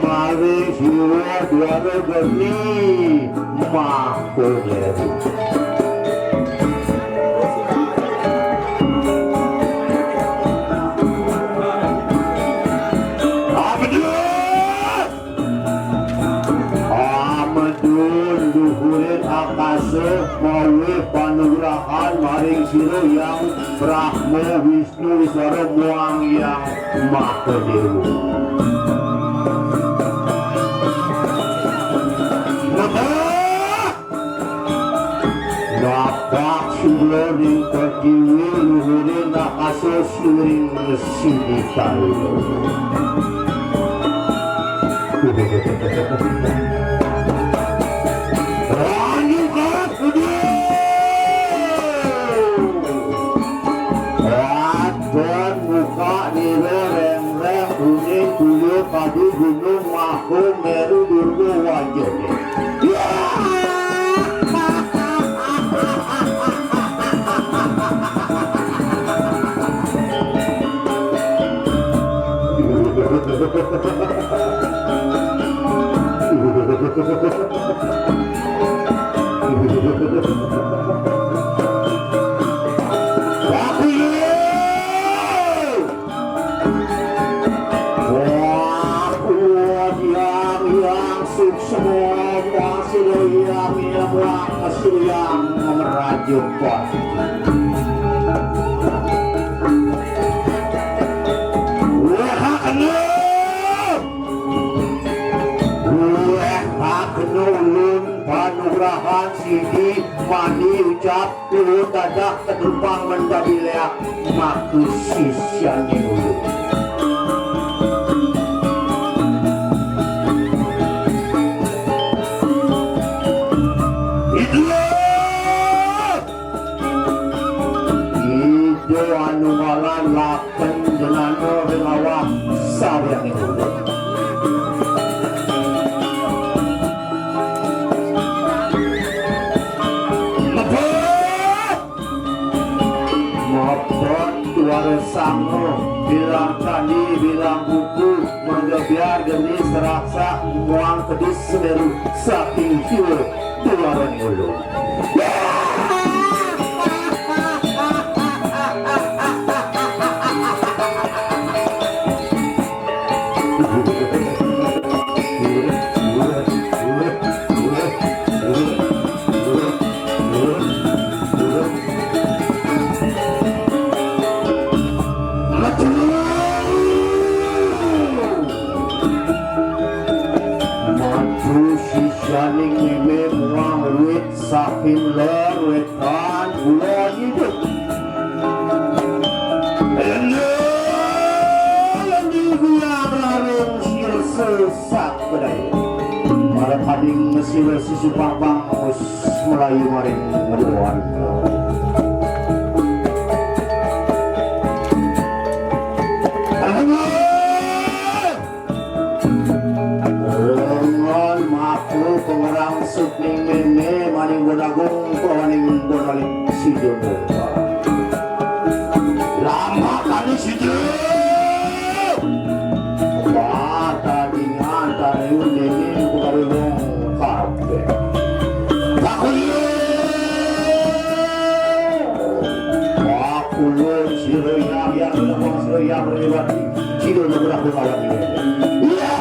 maring sira Dwara Geni Mahameru. Amedun! Amedun luhuring akasa mawih panugrahan maring sira Hyang Brahma, Wisnu, Iswara muang Hyang Mahadewa. Napak sura ning pertiwi, luhuring akasa siring sidi talu. Ranjukah kudu. Wadon muka nira rengreng, kuning tuyul kadi gunung Mahameru Durga wajane. Wah, Hyang, Hyang, suksma, wah, sira Hyang, Hyang, wah, sira Hyang, ngamraja pot. Wah, kena. Wah, kena ulun panugrahan sidi mani ucap. Luhur dadah tedumpang mendadi leak, maka sisian dulu. Itulah. Ijo anu ngalan laken jenana ring awak sawiang dulu. Mepet! Mapet tuara sanga, bilang candi, bilang buku, mangga biar geni seraksa, muang kedis semeru, saking jiwa tuara ngulu. Maju sisianing meme muang wit sapin ler wetan kulon idup. Ende lendi biang raring sirsa sak bedaya. Marapaning sira sisupang bangkus Melayu maring ngeduan. Lengan makhluk pengerang suking meme maning bonagung pawaning bonaling si Jono. Lama kali si Jono. Wah, tadi ngantar yun ini bukan wong kabeh. Aku iya. Aku lo sira yang yang lo sira yang berlewati. Sira lo berlaku lawan ini. Iya.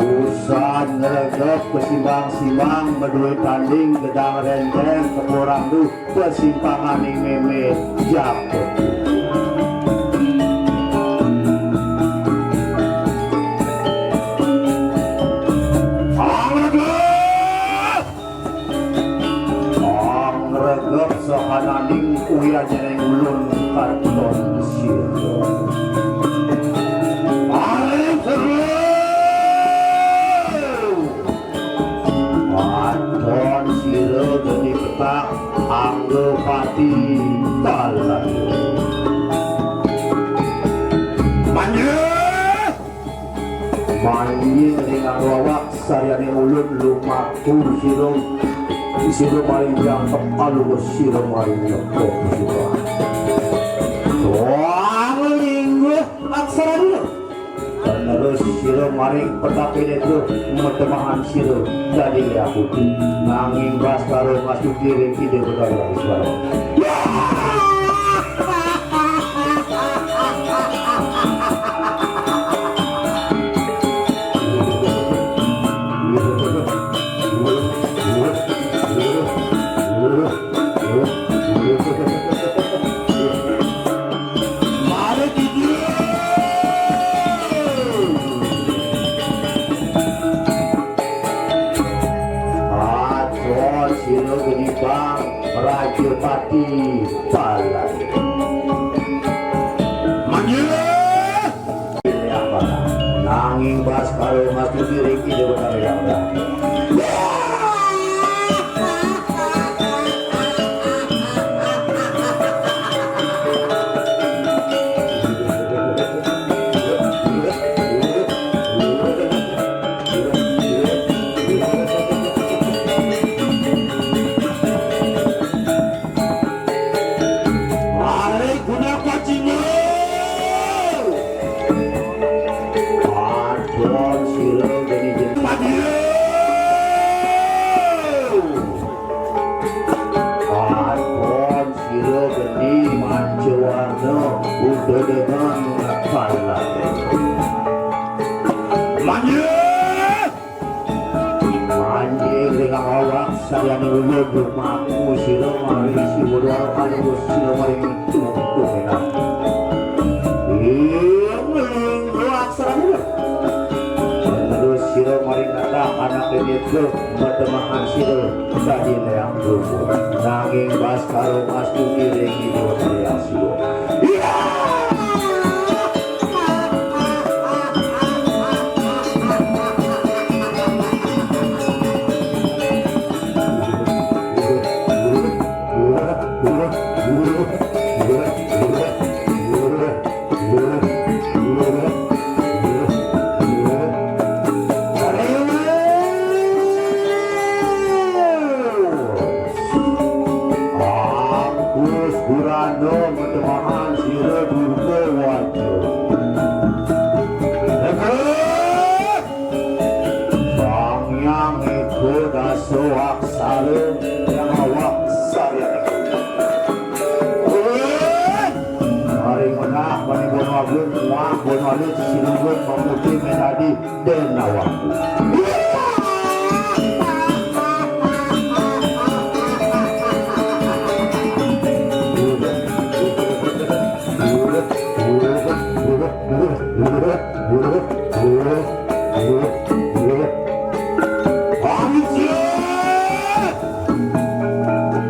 Usan ngregep kesimbang-simbang, madue tanding gedang renteng, kepurang duh, kesimpangan ning meme jago. Ngregep! Ngregep sahananing uyan nyening ulun katon sira. Paring seru! Pati Talang. Manjing! Manjing ring awak sariane ulun lumaku sira, sira maring jangkep alus sira maring nyekop sira. Wah, lingguh aksara dulu. Penerus sira maring petapene tu matemahan sira dadi liakuti. Nanging Baskara ngasuki ring Ida Betara Baskara. Mari gigi. Aco sira geni bang Rajapati Palan. Manjing! Nanging Baskara ngasuki ring Ida Betara Hyang Widi. Are guna kucing. Aduh, sira jadi jenis. Aduh, sira geni manca warna, udah dengan kalah. Manjing! Manjing ring awak sariane ulun lumaku sira maring Siwa Dwara Kalungguh sira maring itu. Ing ling dua aksara mula. Penerus sira maring natah anak ini tu matemahan sira dadi liang luhur. Nanging Baskara ngasuki ring Ida Hyang Siwa. Iya! Agus Purana matemahan sira Durga Waja. Sang Hyang Eka Dasa Aksara yang awak sarian. Mari menah, mari bono agung, muang bono alit, sinunggul, mamuti, menadi, Denawa.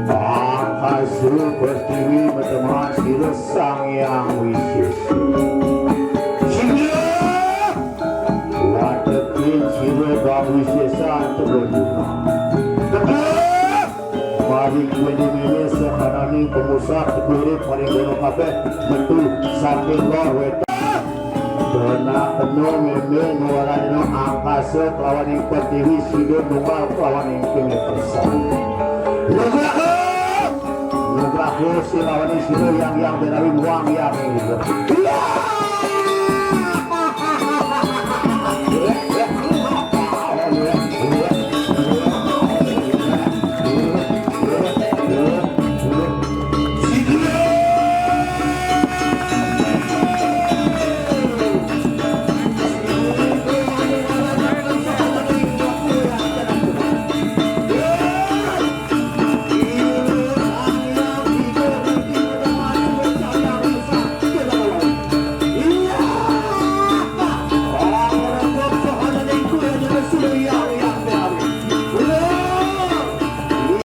Angkasa pertiwi matemahan sira Sang Hyang Wisesa. Sira Watekin sira bawisesan Teguh Juna. Teguh! Paling kuwi mene sakananing pemusat kulit paling bono kabeh metu saking lor wetan. Dona kena meme nuwarana angkasa kelawan ing pertiwi sida nunggal kelawan ing kene persan. Nugraha! Nugraha sira lawan sira yang yang benawi muang yang ing. Iya!